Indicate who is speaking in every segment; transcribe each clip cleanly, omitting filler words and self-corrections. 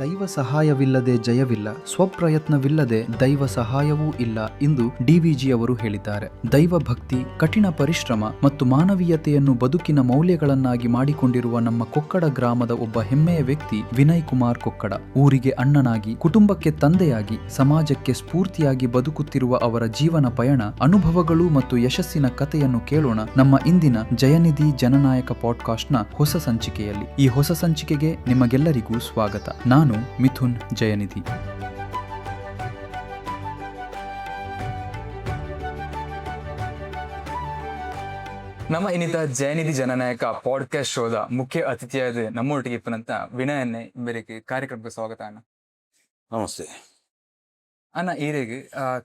Speaker 1: ದೈವ ಸಹಾಯವಿಲ್ಲದೆ ಜಯವಿಲ್ಲ, ಸ್ವಪ್ರಯತ್ನವಿಲ್ಲದೆ ದೈವ ಸಹಾಯವೂ ಇಲ್ಲ ಎಂದು ಡಿವಿಜಿ ಅವರು ಹೇಳಿದ್ದಾರೆ. ದೈವ ಭಕ್ತಿ, ಕಠಿಣ ಪರಿಶ್ರಮ ಮತ್ತು ಮಾನವೀಯತೆಯನ್ನು ಬದುಕಿನ ಮೌಲ್ಯಗಳನ್ನಾಗಿ ಮಾಡಿಕೊಂಡಿರುವ ನಮ್ಮ ಕೊಕ್ಕಡ ಗ್ರಾಮದ ಒಬ್ಬ ಹೆಮ್ಮೆಯ ವ್ಯಕ್ತಿ ವಿನಯ್ ಕುಮಾರ್ ಕೊಕ್ಕಡ. ಊರಿಗೆ ಅಣ್ಣನಾಗಿ, ಕುಟುಂಬಕ್ಕೆ ತಂದೆಯಾಗಿ, ಸಮಾಜಕ್ಕೆ ಸ್ಫೂರ್ತಿಯಾಗಿ ಬದುಕುತ್ತಿರುವ ಅವರ ಜೀವನ ಪಯಣ, ಅನುಭವಗಳು ಮತ್ತು ಯಶಸ್ಸಿನ ಕಥೆಯನ್ನು ಕೇಳೋಣ ನಮ್ಮ ಇಂದಿನ ಜಯನಿಧಿ ಜನನಾಯಕ ಪಾಡ್ಕಾಸ್ಟ್ನ ಹೊಸ ಸಂಚಿಕೆಯಲ್ಲಿ. ಈ ಹೊಸ ಸಂಚಿಕೆಗೆ ನಿಮಗೆಲ್ಲರಿಗೂ ಸ್ವಾಗತ. ನಾನು ಮಿಥುನ್ ಜಯನಿಧಿ.
Speaker 2: ನಮ್ಮ ಇನ್ನಿತ ಜಯನಿಧಿ ಜನನಾಯಕ ಪಾಡ್ಕಾಸ್ಟ್ ಶೋದ ಮುಖ್ಯ ಅತಿಥಿಯಾದ ನಮ್ಮೊಟ್ಟಿಗೆ ಇಪ್ಪನಂತ ವಿನಯನ್ನೇ ಮೇರೆಗೆ ಕಾರ್ಯಕ್ರಮಕ್ಕೆ ಸ್ವಾಗತ ಅಣ್ಣ.
Speaker 3: ನಮಸ್ತೆ.
Speaker 2: ಅಣ್ಣ, ಈರೆಗ್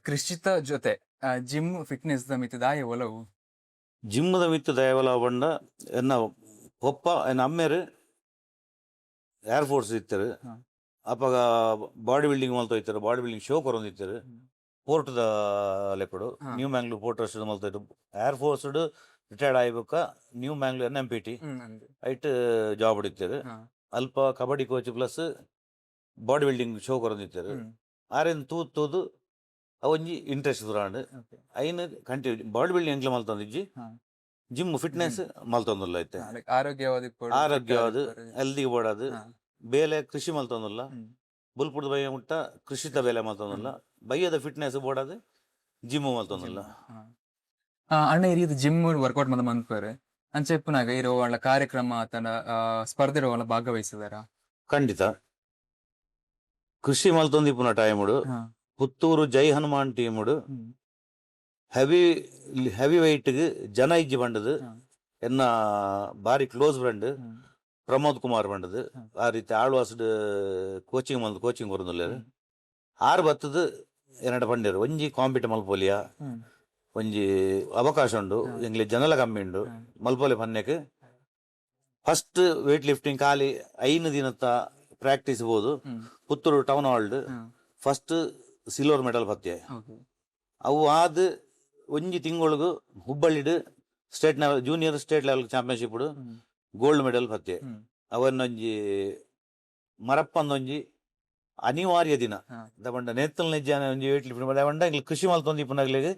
Speaker 2: ಕೃಷಿತ ಜೊತೆ ಜಿಮ್ ಫಿಟ್ನೆಸ್ the ಮಿತ್ ದಾಯ ಒಲವು?
Speaker 3: ಜಿಮ್ಮದ ಮಿತ್ತು ದಯವಲ ಬಂಡ ಎನ್ನ ಪೊಪ್ಪ ಎನ್ನ ಅಮ್ಮೇರು ಏರ್ ಫೋರ್ಸ್ ಇತ್ತರು. ಅಪ್ಪಗ ಬಾಡಿ ಬಿಲ್ಡಿಂಗ್ ಮಲ್ತ ಇತ್ತರು, ಬಾಡಿ ಬಿಲ್ಡಿಂಗ್ ಶೋ ಕೊರೊಂದಿತ್ತರು. ಪೋರ್ಟ್ದ ಲೆಕ್ಕಡು ನ್ಯೂ ಮ್ಯಾಂಗ್ಳೂರ್ ಪೋರ್ಟ್ ಟ್ರಸ್ಟ್ ಮಲ್ತ ಇತ್ತು. ಏರ್ ಫೋರ್ಸ್ ರಿಟೈರ್ಡ್ ಆಯ್ಬೊಕ್ಕ new Mangalore N M P T ಐಟ್ ಜಾಬ್ ಇತ್ತರು. ಅಲ್ಪ kabaddi coach plus body building show ಕೊರೊಂದಿತ್ತರು. ಆರೆನ್ ತೂದು ತೂದು ಅವೊಂಜಿ ಇಂಟ್ರೆಸ್ಟ್ ತುರಾಂಡ್. ಐನ್ ಕಂಟಿನ್ಯೂ ಬಾಡಿ ಬಿಲ್ಡಿಂಗ್ ಎಂಕ್ಲ ಮಲ್ತೊಂದಿಜ್ಜಿ, ಜಿಮ್ ಫಿಟ್ನೆಸ್ ಮಲ್ತೊಂದುಲ್ಲ ಇತ್ತೆ.
Speaker 2: ಲೈಕ್ ಆರೋಗ್ಯವಾದ ಇಪ್ಪೊಡು, fit
Speaker 3: ಆರೋಗ್ಯವಾದ್,
Speaker 2: ಆದಿಪ್ಪೊಡು.
Speaker 3: ಹೆಲ್ದಿ ಬೋಡಾದ್. ಬೇಲೆ ಕೃಷಿ ಮಲ್ತೊಂದುಲ್ಲ. ಬುಲ್ಪುಡ್ದು ಬಯ್ಯ ಮುಟ್ಟ ಕೃಷಿತ ಬೇಲೆ ಮಲ್ತೊಂದುಲ್ಲ. ಬಯ್ಯದ ಫಿಟ್ನೆಸ್ ಬೋಡಾದ್ ಜಿಮ್ ಮಲ್ತೊಂದುಲ್ಲ.
Speaker 2: ಅಣ್ಣ, ಈ ರೀತಿ ಜಿಮ್ ವರ್ಕೌಟ್ ಮಂದ ಮನ್ಪುವೆರ್ ಅಂಚ ಇಪ್ಪುನಾಗ ಇರೋ వాళ్ళ ಕಾರ್ಯಕ್ರಮ ತನ್ನ ಸ್ಪರ್ಧೆ వాళ్ళ ಭಾಗವಹಿಸಿದಾರ?
Speaker 3: ಖಂಡಿತ. ಕೃಷಿ ಮಲ್ತೊಂದಿಪ್ಪುನ ಟೈముಡು ಪುತ್ತೂರು ಜೈ ಹನುಮಾನ್ ಟೀముಡು ಹೆವಿ ಹೆವಿ ಗೆ ಜನ ಇಜ್ಜಿ ಬಂಡದು. ಎನ್ನ ಬಾರಿ ಕ್ಲೋಸ್ ಫ್ರೆಂಡ್ ಪ್ರಮೋದ್ ಕುಮಾರ್ ಬಂಡದು. ಆ ರೀತಿ ಆಳ್ವಾಸ್ಡ್ ಕೋಚಿಂಗ್ ಮಲ್ದು ಕೋಚಿಂಗ್ ಕೊರೊಂದುಲ್ಲೆರ್. ಆರ್ ಬತ್ತದು ಎನ್ನಡ ಪಂಡೆರ್, ಒಂಜಿ ಕಾಂಪಿಟ್ ಮಲ್ಪೊಲಿಯ, ಒಂಜಿ ಅವಕಾಶ ಉಂಡು, ಎಂಗ್ಲೆ ಜನಲ ಕಮ್ಮಿ ಉಂಡು, ಮಲ್ಪೊಲೆ ಪನ್ನೆಕ್. ಫಸ್ಟ್ ವೇಟ್ ಲಿಫ್ಟಿಂಗ್ ಖಾಲಿ 5 ದಿನತ್ತ ಪ್ರಾಕ್ಟೀಸ್ ಬೋದು Puttur town halved first silver medal ಪತ್ತೆ. ಅವು ಆದ್ ಒಂಜಿ ತಿಂಗಳಿಗೆ ಹುಬ್ಬಳ್ಳಿಡ್ state level junior state level championship gold medal ಪತ್ತೆ. ಅವನ್ನೊಂಜಿ ಮರಪ್ಪಂದೊಂಜಿ ಅನಿವಾರ್ಯ ದಿನ. ದಪಂಡ ನೇತಲ್ ನಿಜಾನ ಒಂಜಿ ವೇಟ್ ಲಿಫ್ಟಿಂಗ್ ಪಂಡ ಎಂಕ್ಲು ಕೃಷಿ ಮಲ್ತೊಂದು ಇಪ್ಪುನಗ್ಲೆಗ್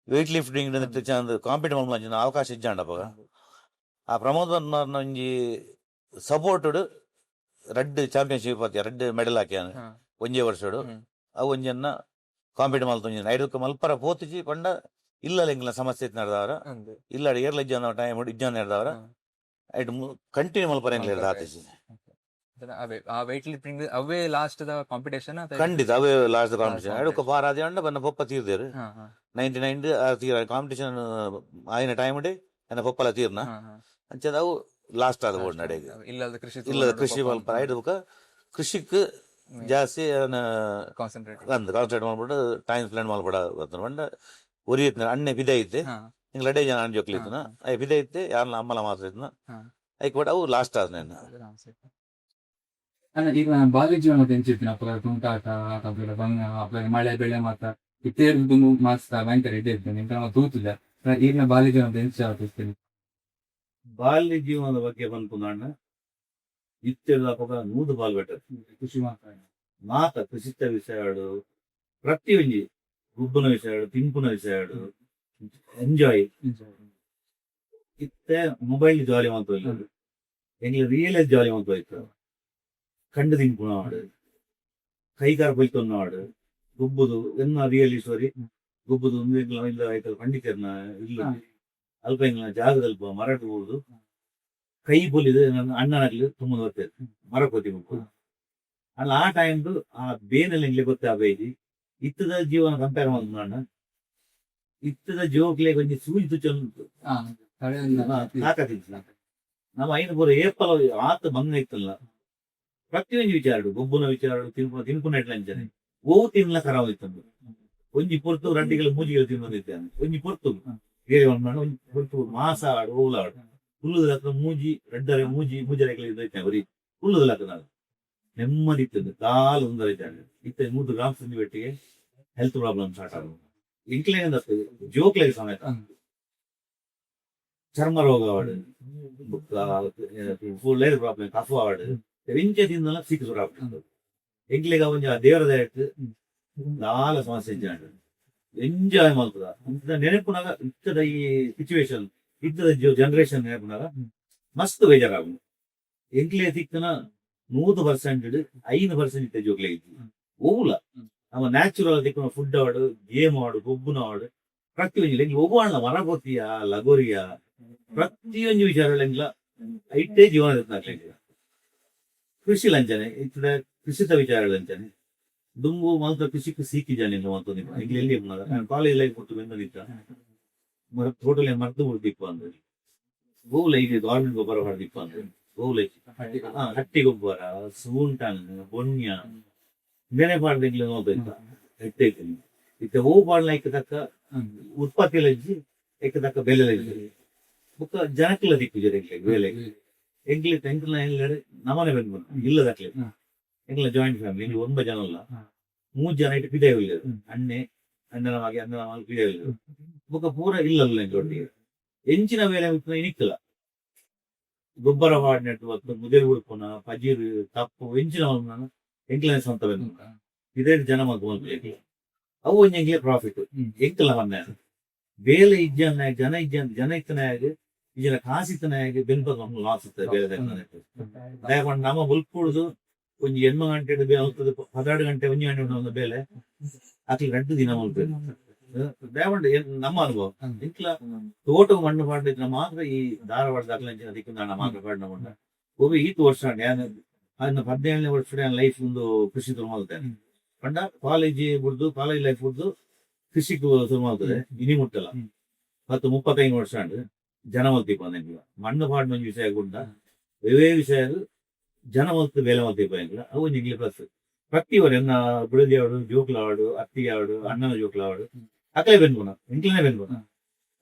Speaker 3: ವೇಟ್ ಲಿಫ್ಟಿಂಗ್ ಕಾಂಪಿಟ್ ಮಲ್ಪುನ ಅವಕಾಶ ಇಜ್ಜಾಂಡ ಅಪಗ ಆ ಪ್ರಮೋದ್ ವರ್ಮರ್ನ ಒಂಜಿ ಸಪೋರ್ಟೆಡ್ ರಡ್ಡ್ ಚಾಂಪಿಯನ್ಶಿಪ್ ಪತ್ಯ, ರಡ್ಡ್ ಮೆಡಲ್ ಹಾಕ್ಯಾನ ಒಂಜೇ ವರ್ಷಡು. ಅವು ಒಂಜನ್ನ ಕಾಂಪಿಟ್ ಮಲ್ತೊಂಜಿ ಐಡುಕ ಮಲ್ಪರ ಪೋತುಜಿ ಪಂಡ ಇಲ್ಲ, ಎಂಕ್ಲ ಸಮಸ್ಯೆ ಇತ್ತು ನಡ್ದವರ ಇಲ್ಲ, ಏರ್ಲ ಇಜ್ಜಾನ ಟೈಮ್ ಇಜ್ಜಾನ ನಡ್ದವರ ಐಟ್ ಕಂಟಿನ್ಯೂ ಮಲ್ಪರ ಎಂಕ್ಲ ಆತಿಜಿ.
Speaker 2: ಅವೇ ಆ ವೇಟ್ ಲಿಫ್ಟಿಂಗ್ ಅವೇ ಲಾಸ್ಟ್ the competition?
Speaker 3: ಖಂಡಿತ, ಅವೇ ಲಾಸ್ಟ್ ಕಾಂಪಿಟೇಷನ್. ಐಡುಕ ಪಾರ ಆದಿ ಅಂಡ ಬನ್ನ ಪೊಪ್ಪ ತೀರ್ದೇರು 99 ತೀರ ಕಾಂಪಿಟೇಷನ್ ಆಯಿನ ಟೈಮ್ ಡೇ ಎನ್ನ ಪೊಪ್ಪಲ ತೀರ್ನ. ಅಂಚದ ಅವು ಲಾಸ್ಟ್ ಆದ ಬೋರ್ಡ್ ನಡೆಗೆ.
Speaker 2: ಇಲ್ಲದ ಕೃಷಿ
Speaker 3: ಇಲ್ಲದ ಕೃಷಿ ಮಲ್ಪ ಐಡ್ ಬೊಕ ಕೃಷಿಕ್ ಜಾಸ್ತಿ
Speaker 2: ಕಾನ್ಸಂಟ್ರೇಟ್
Speaker 3: ಅಂದ್ ಕಾನ್ಸಂಟ್ರೇಟ್ ಮಾಡ್ಬಿಟ್ಟು ಟೈಮ್ ಸ್ಪೆಂಡ್ ಮಲ್ಪಡ ಪಂಡ ಒರಿ ಇತ್ನ ಅಣ್ಣೆ ಪಿದೆ ಇತ್ತೆ. ಇಂಗ್ಲ ಅಡೇ ಜನ ಅಣ್ಣ ಜೋಕ್ಲಿ ಇತ್ತನ I ಪಿದೆ ಇತ್ತೆ, ಯಾರ್ನ ಅಮ್ಮಲ ಮಾತ್ರ ಇತ್ನ. ಐಕ್ ಬಟ್ ಅವು ಲಾಸ್ಟ್ ಆದ ನಾನು.
Speaker 2: ಅಣ್ಣ, ಈಗ ಬಾಲ್ಯ ಜೀವನ ಎಂಚಿತ್ತಿನ ಅಪ್ಪಗ? ತುಂಟಾಟ ಅಪ್ಪಗ ಬಂಗ ಅಪ್ಪಗ ಮಳೆ ಬೆಳೆ ಮಾತ ಇತ್ತೇ ದುಂಬು ಮಾಸ್ತ ಭಯಂಕರ ಇದೆ ಇತ್ತು, ನಿಂತ ನಾವು ತೂತಿಲ್ಲ. ಈಗಿನ ಬಾಲ್ಯ ಜೀವನ ಎಂಚ ಆತಿತ್ತು?
Speaker 3: ಬಾಲ್ಯ ಜೀವನದ ಬಗ್ಗೆ ಪನ್ಪುನ ಅಣ್ಣ, ಇತ್ತೆದ ಅಪಗ 100 ಬಾಲ್ ಬೆಟರ್.
Speaker 2: ಖುಷಿ ಮಾತ್ರ.
Speaker 3: ಮಾತ ಕೃಷಿತ ವಿಷಯಡು, ಪ್ರತಿಯೊಂಜಿ ಗುಬ್ಬನ ವಿಷಯಡು, ತಿಂಪುನ ವಿಷಯಡು ಎಂಜಾಯ್. ಇತ್ತೆ ಮೊಬೈಲ್ ಜಾಲಿ ಮಲ್ತೊಲ್ಲ, ಎಂಗ್ಲ ರಿಯಲ್ ಜಾಲಿ ಮಲ್ತೋಯ್ತು. ಕಂಡು ತಿನ್ಪುನ ಆಡು, ಕೈಕಾರ ಕೊಯ್ತೊನ್ನ ಆಡು, ಗುಬ್ಬುದು ಎನ್ನ ರಿಯಲಿ ಸಾರಿ ಗುಬ್ಬುದು ಒಂದು ಎಂಗ್ಲ ಇಲ್ಲ ಆಯ್ತಲ್ಲ ಪಂಡಿತರ್ನ ಇಲ್ಲ ಅಲ್ಪ ಎಂಗ್ಲ ಜಾಗದಲ್ಪ ಮರಟ್ ಊರ್ದು ಕೈ ಪೊಲಿದು ನನ್ನ ಅಣ್ಣನಾಗ್ಲಿ ತುಂಬ ಬರ್ತೇವೆ ಮರ ಕೋತಿ ಮುಕ್ಕು ಅಲ್ಲ. ಆ ಟೈಮ್ದು ಆ ಬೇನೆಲ್ಲ ಎಂಗ್ಲೆ ಗೊತ್ತೇ ಆಬೇಜಿ. ಇತ್ತದ ಜೀವನ ಕಂಪೇರ್ ಮಲ್ಪುನ ಅಣ್ಣ, ಇತ್ತದ ಜೋಕ್ಲೆ ಒಂಜಿ ಸೂಜಿ ತುಚ್ಚೊಂದು ತಾಕತ್ತಿಜ್ಜಿ. ನಮ್ಮ ಐನು ಪೂರ ಏಪಲ ಆತ ಬಂಗ ಇತ್ತಲ್ಲ. ಪ್ರತಿಯೊಂಜಿ ವಿಚಾರಡು, ಗೊಬ್ಬುನ ವಿಚಾರಡು, ತಿನ್ಪುನ ತಿನ್ಪುನ ಎಟ್ಲ ಅಂಚನೆ ಓವು ತಿನ್ಲ ಖರಾಬ್ ಇತ್ತಂದು. ಒಂಜಿ ಪೊರ್ತು ರಡ್ಡಿಗಳ ಮೂಜಿಗಳು ತಿನ್ನೊಂದಿದ್ದಾನೆ. ಒಂಜಿ ಪೊರ್ತು ಬೇರೆ ಒಂದು ಒಂಜಿ ಪೊರ್ತು ಮಾಸ ಆಡು ಓವುಲ ಆಡು ಹುಲ್ಲುದ ಮೂಜಿ ರಡ್ಡರೆ ಮೂಜಿ ಮೂಜರೆ ಇದ್ದಾನೆ ಬರೀ ಹುಲ್ಲುದಲ್ಲ ನಾನು ನೆಮ್ಮದಿ ಇತ್ತಂದು ಕಾಲು ತೊಂದರೆ ಇದ್ದಾನೆ. ಇತ್ತೆ 100 ಗ್ರಾಮ್ ಸಂಜೆ ಬೆಟ್ಟಿಗೆ ಹೆಲ್ತ್ ಪ್ರಾಬ್ಲಮ್ ಸ್ಟಾರ್ಟ್ ಆಗುದು. ಇಂಕ್ಲೇನ್ ಜೋಕ್ಲೆಗ್ ಸಮೇತ ಚರ್ಮ ರೋಗ ಆವಡ್, ಫುಲ್ ಪ್ರಾಬ್ಲಮ್, ಕಫ್ ಆವಡ್. ಎಂಚ ತಿಂದಲ ಸಿಕ್ಕ ಸುರ ಆಪುಂಡು. ಎಂಕ್ಲೆಗ್ ಒಂಜಿ ಆ ದೇವರ ದಯಟ್ ದಾಲ ಸಮಸ್ಯೆ ಇಜ್ಜಾಂಡ್, ಎಂಜಾಯ್ ಮಲ್ಪುದ. ಇಂತ ನೆನಪುನಾಗ, ಇತ್ತದ ಈ ಸಿಚುವೇಶನ್, ಇತ್ತದ ಜನರೇಷನ್ ನೆನಪುನಾಗ ಮಸ್ತ್ ಬೇಜಾರಾಗುಂಡು. ಎಂಕ್ಲೆ ತಿಕ್ಕನ 100% 5% ಇತ್ತೆ ಜೋಕ್ಲೆ ಇಜ್ಜಿ ಒವ್ಲ. ನಮ್ಮ ನ್ಯಾಚುರಲ್ ತಿಕ್ಕುನ ಫುಡ್ ಆವಡ್, ಗೇಮ್ ಆವಡ್, ಗೊಬ್ಬುನ ಆವಡ್, ಪ್ರತಿಯೊಂಜಿ ಎಂಕ್ಲೆ ಒವ್ವು ಆಂಡ್ಲ ಮರ ಪೋತಿಯ ಲಗೋರಿಯ ಪ್ರತಿಯೊಂಜಿ ವಿಚಾರ ಎಂಕ್ಲ ಐಟೇ ಜೀವನ ಇತ್ತ್ನಾಕ್ಲೆಗ್. ಕೃಷಿ ಲಂಚನೆ ಇತ್ತದ, ಕೃಷಿತ ವಿಚಾರ ಲಂಚನೆ ದುಂಬು ಮಾತ್ರ ಕೃಷಿಕ್ ಸೀಕಿ ಜನ ಮಲ್ತೊಂದಿಪ್ಪ. ಎಂಕ್ಲೆ ಎಲ್ಲಿ ಕಾಲೇಜ್ ಲೈಫ್ ಕೊಟ್ಟು ಬೆಂದದಿತ್ತ ಮರ ಟೋಟಲ್ ಮರ್ದು ಬಿಡ್ದಿಪ್ಪ ಅಂದ್ರೆ ಗೋವುಲ. ಈಗ ಗೌರ್ಮೆಂಟ್ ಗೊಬ್ಬರ ಹೊಡೆದಿಪ್ಪ ಅಂದ್ರೆ ಗೋವುಲ. ಹಟ್ಟಿ ಗೊಬ್ಬರ, ಸೂಂಟನ್, ಬೊಣ್ಯ ಇಂದೆನೆ ಪಾಡ್ದು ಎಂಕ್ಲೆ ನೋಡ್ತಾ ಎಟ್ಟೆ ಇತ್ತು. ಇತ್ತೆ ಹೂ ಪಾಡ್ಲ ಐಕ್ ತಕ್ಕ ಉತ್ಪತ್ತಿ ಇಜ್ಜಿ, ಐಕ್ ತಕ್ಕ ಬೆಲೆ ಇಜ್ಜಿ. ಬೊಕ್ಕ ಜನಕ್ಲ ದಿಕ್ಕುಜೆರ್ ಎಂಕ್ಲೆಗ್ ಬೇಲೆ. ಎಂಕ್ಲೆ ಎಂಕ್ಲ ನಮನೆ ಬೆನ್ಪುನ ಇಲ್ಲದಕ್ಲೆ. ಎಂಕ್ಲ ಜಾಯಿಂಟ್ ಫ್ಯಾಮಿಲಿ, ಎಂಕ್ಲು ಒಂಬ ಜನ ಅಲ್ಲ. ಮೂಜ್ ಜನ ಇಟ್ಟು ಪಿದಯಿ ಉಲ್ಲೆರ್. ಅಣ್ಣೆ, ಅಣ್ಣನ ಮಗೆ, ಅಣ್ಣನ ಮಗೆ ಪಿದಯಿ ಉಲ್ಲೆರ್. ಬೊಕ್ಕ ಪೂರ ಇಲ್ಲಲ್ಲ ಎಂಕ್ಲೊಟ್ಟಿಗೆ. ಎಂಚಿನ ಬೇಲೆ ಇಪ್ಪುನ ಇನಿಕ್ಕಲ ಗೊಬ್ಬರ ಪಾಡ್ನೆಟ್ ಬತ್ತು ಮುದೆಲ್ ಉಡ್ಪುನ ಪಜಿರ್ ತಪ್ಪು ಎಂಚಿನ ಮಲ್ಪುನ ಎಂಕ್ಲೆನ ಸ್ವಂತ ಬೆನ್ಪುನ. ಇದೇ ಜನ ಮಲ್ಪು ಮಲ್ಪು ಅವು ಒಂಜಿ ಎಂಕ್ಲೆ ಪ್ರಾಫಿಟ್. ಎಂಕಲ ಮನ್ನೆ ಬೇಲೆ ಇಜ್ಜನ್ನ ಜನ ಇಜ್ಜನ್ ಜನ ಇತ್ತನಾಗ ಇಜ್ಜನ ಕಾಸು ಇತ್ತನಾಗ ಬೆನ್ಪದ ಲಾಸ್ ಇರ್ತದೆ ಬೇರೆ. ದಯಪಂಡ ನಮ್ಮ ಮುಲ್ಪುಡ್ದು ಒಂಜಿ 8 ಗಂಟೆ ಮಲ್ತದ್ದು 12 ಗಂಟೆ, 1 ಗಂಟೆ ಉಂಡು ಬೇಲೆ ಅಕ್ಲು 2 ದಿನ ಮಲ್ಪೆರ್. ದಯಪಂಡ ನಮ್ಮ ಅನುಭವ, ಎಂಕ್ಲ ತೋಟ ಮಣ್ಣು ಪಾಡ್ದಿದ್ರೆ ಮಾತ್ರ ಈ ಧಾರವಾಡದ ಅಕ್ಲಂಚಿನ ದಿಕ್ಕು ಮಾತ್ರ ಪಾಡಿನ ಉಂಡ. ಒಬ್ಬ ಈತ್ ವರ್ಷ ಯಾನ್ ಅದನ್ನ 17ನೇ ವರ್ಷ ಲೈಫ್ ಒಂದು ಕೃಷಿ ಶುರು ಮಲ್ತೇನೆ ಪಂಡ ಕಾಲೇಜ್ ಬುಡ್ದು, ಕಾಲೇಜ್ ಲೈಫ್ ಬುಡ್ದು ಕೃಷಿಕ್ ಶುರು ಮಲ್ತದೆ. ಇನಿ ಮುಟ್ಟಲ್ಲ 10 35 ವರ್ಷ ಅಂಡ್ ಜನ ಮಲ್ತಿಪ್ಪ. ಎಂಕ್ಲ ಮಣ್ಣು ಪಾಡಿನ ಒಂಜಿ ವಿಷಯ ಗುಂಡ ಇವೇ ವಿಷಯ ಜನ ಮಲ್ತು ಬೇಲೆ ಮಲ್ತಿಪ್ಪ ಎಂಕ್ಲ. ಅವು ಒಂಜಿ ಎಂಕ್ಲೆ ಪ್ಲಸ್. ಪ್ರತಿ ಒರಿ ಎನ್ನ ಬುಡದಿ ಆವಡು, ಜೋಕ್ಲ ಆವಡು, ಅತ್ತಿ ಆವಡು, ಅಣ್ಣನ ಜೋಕ್ಲ ಆವಡು, ಅಕ್ಲೆ ಬೆನ್ಪುನ, ಎಂಕ್ಲೆನೆ ಬೆನ್ಪುನ.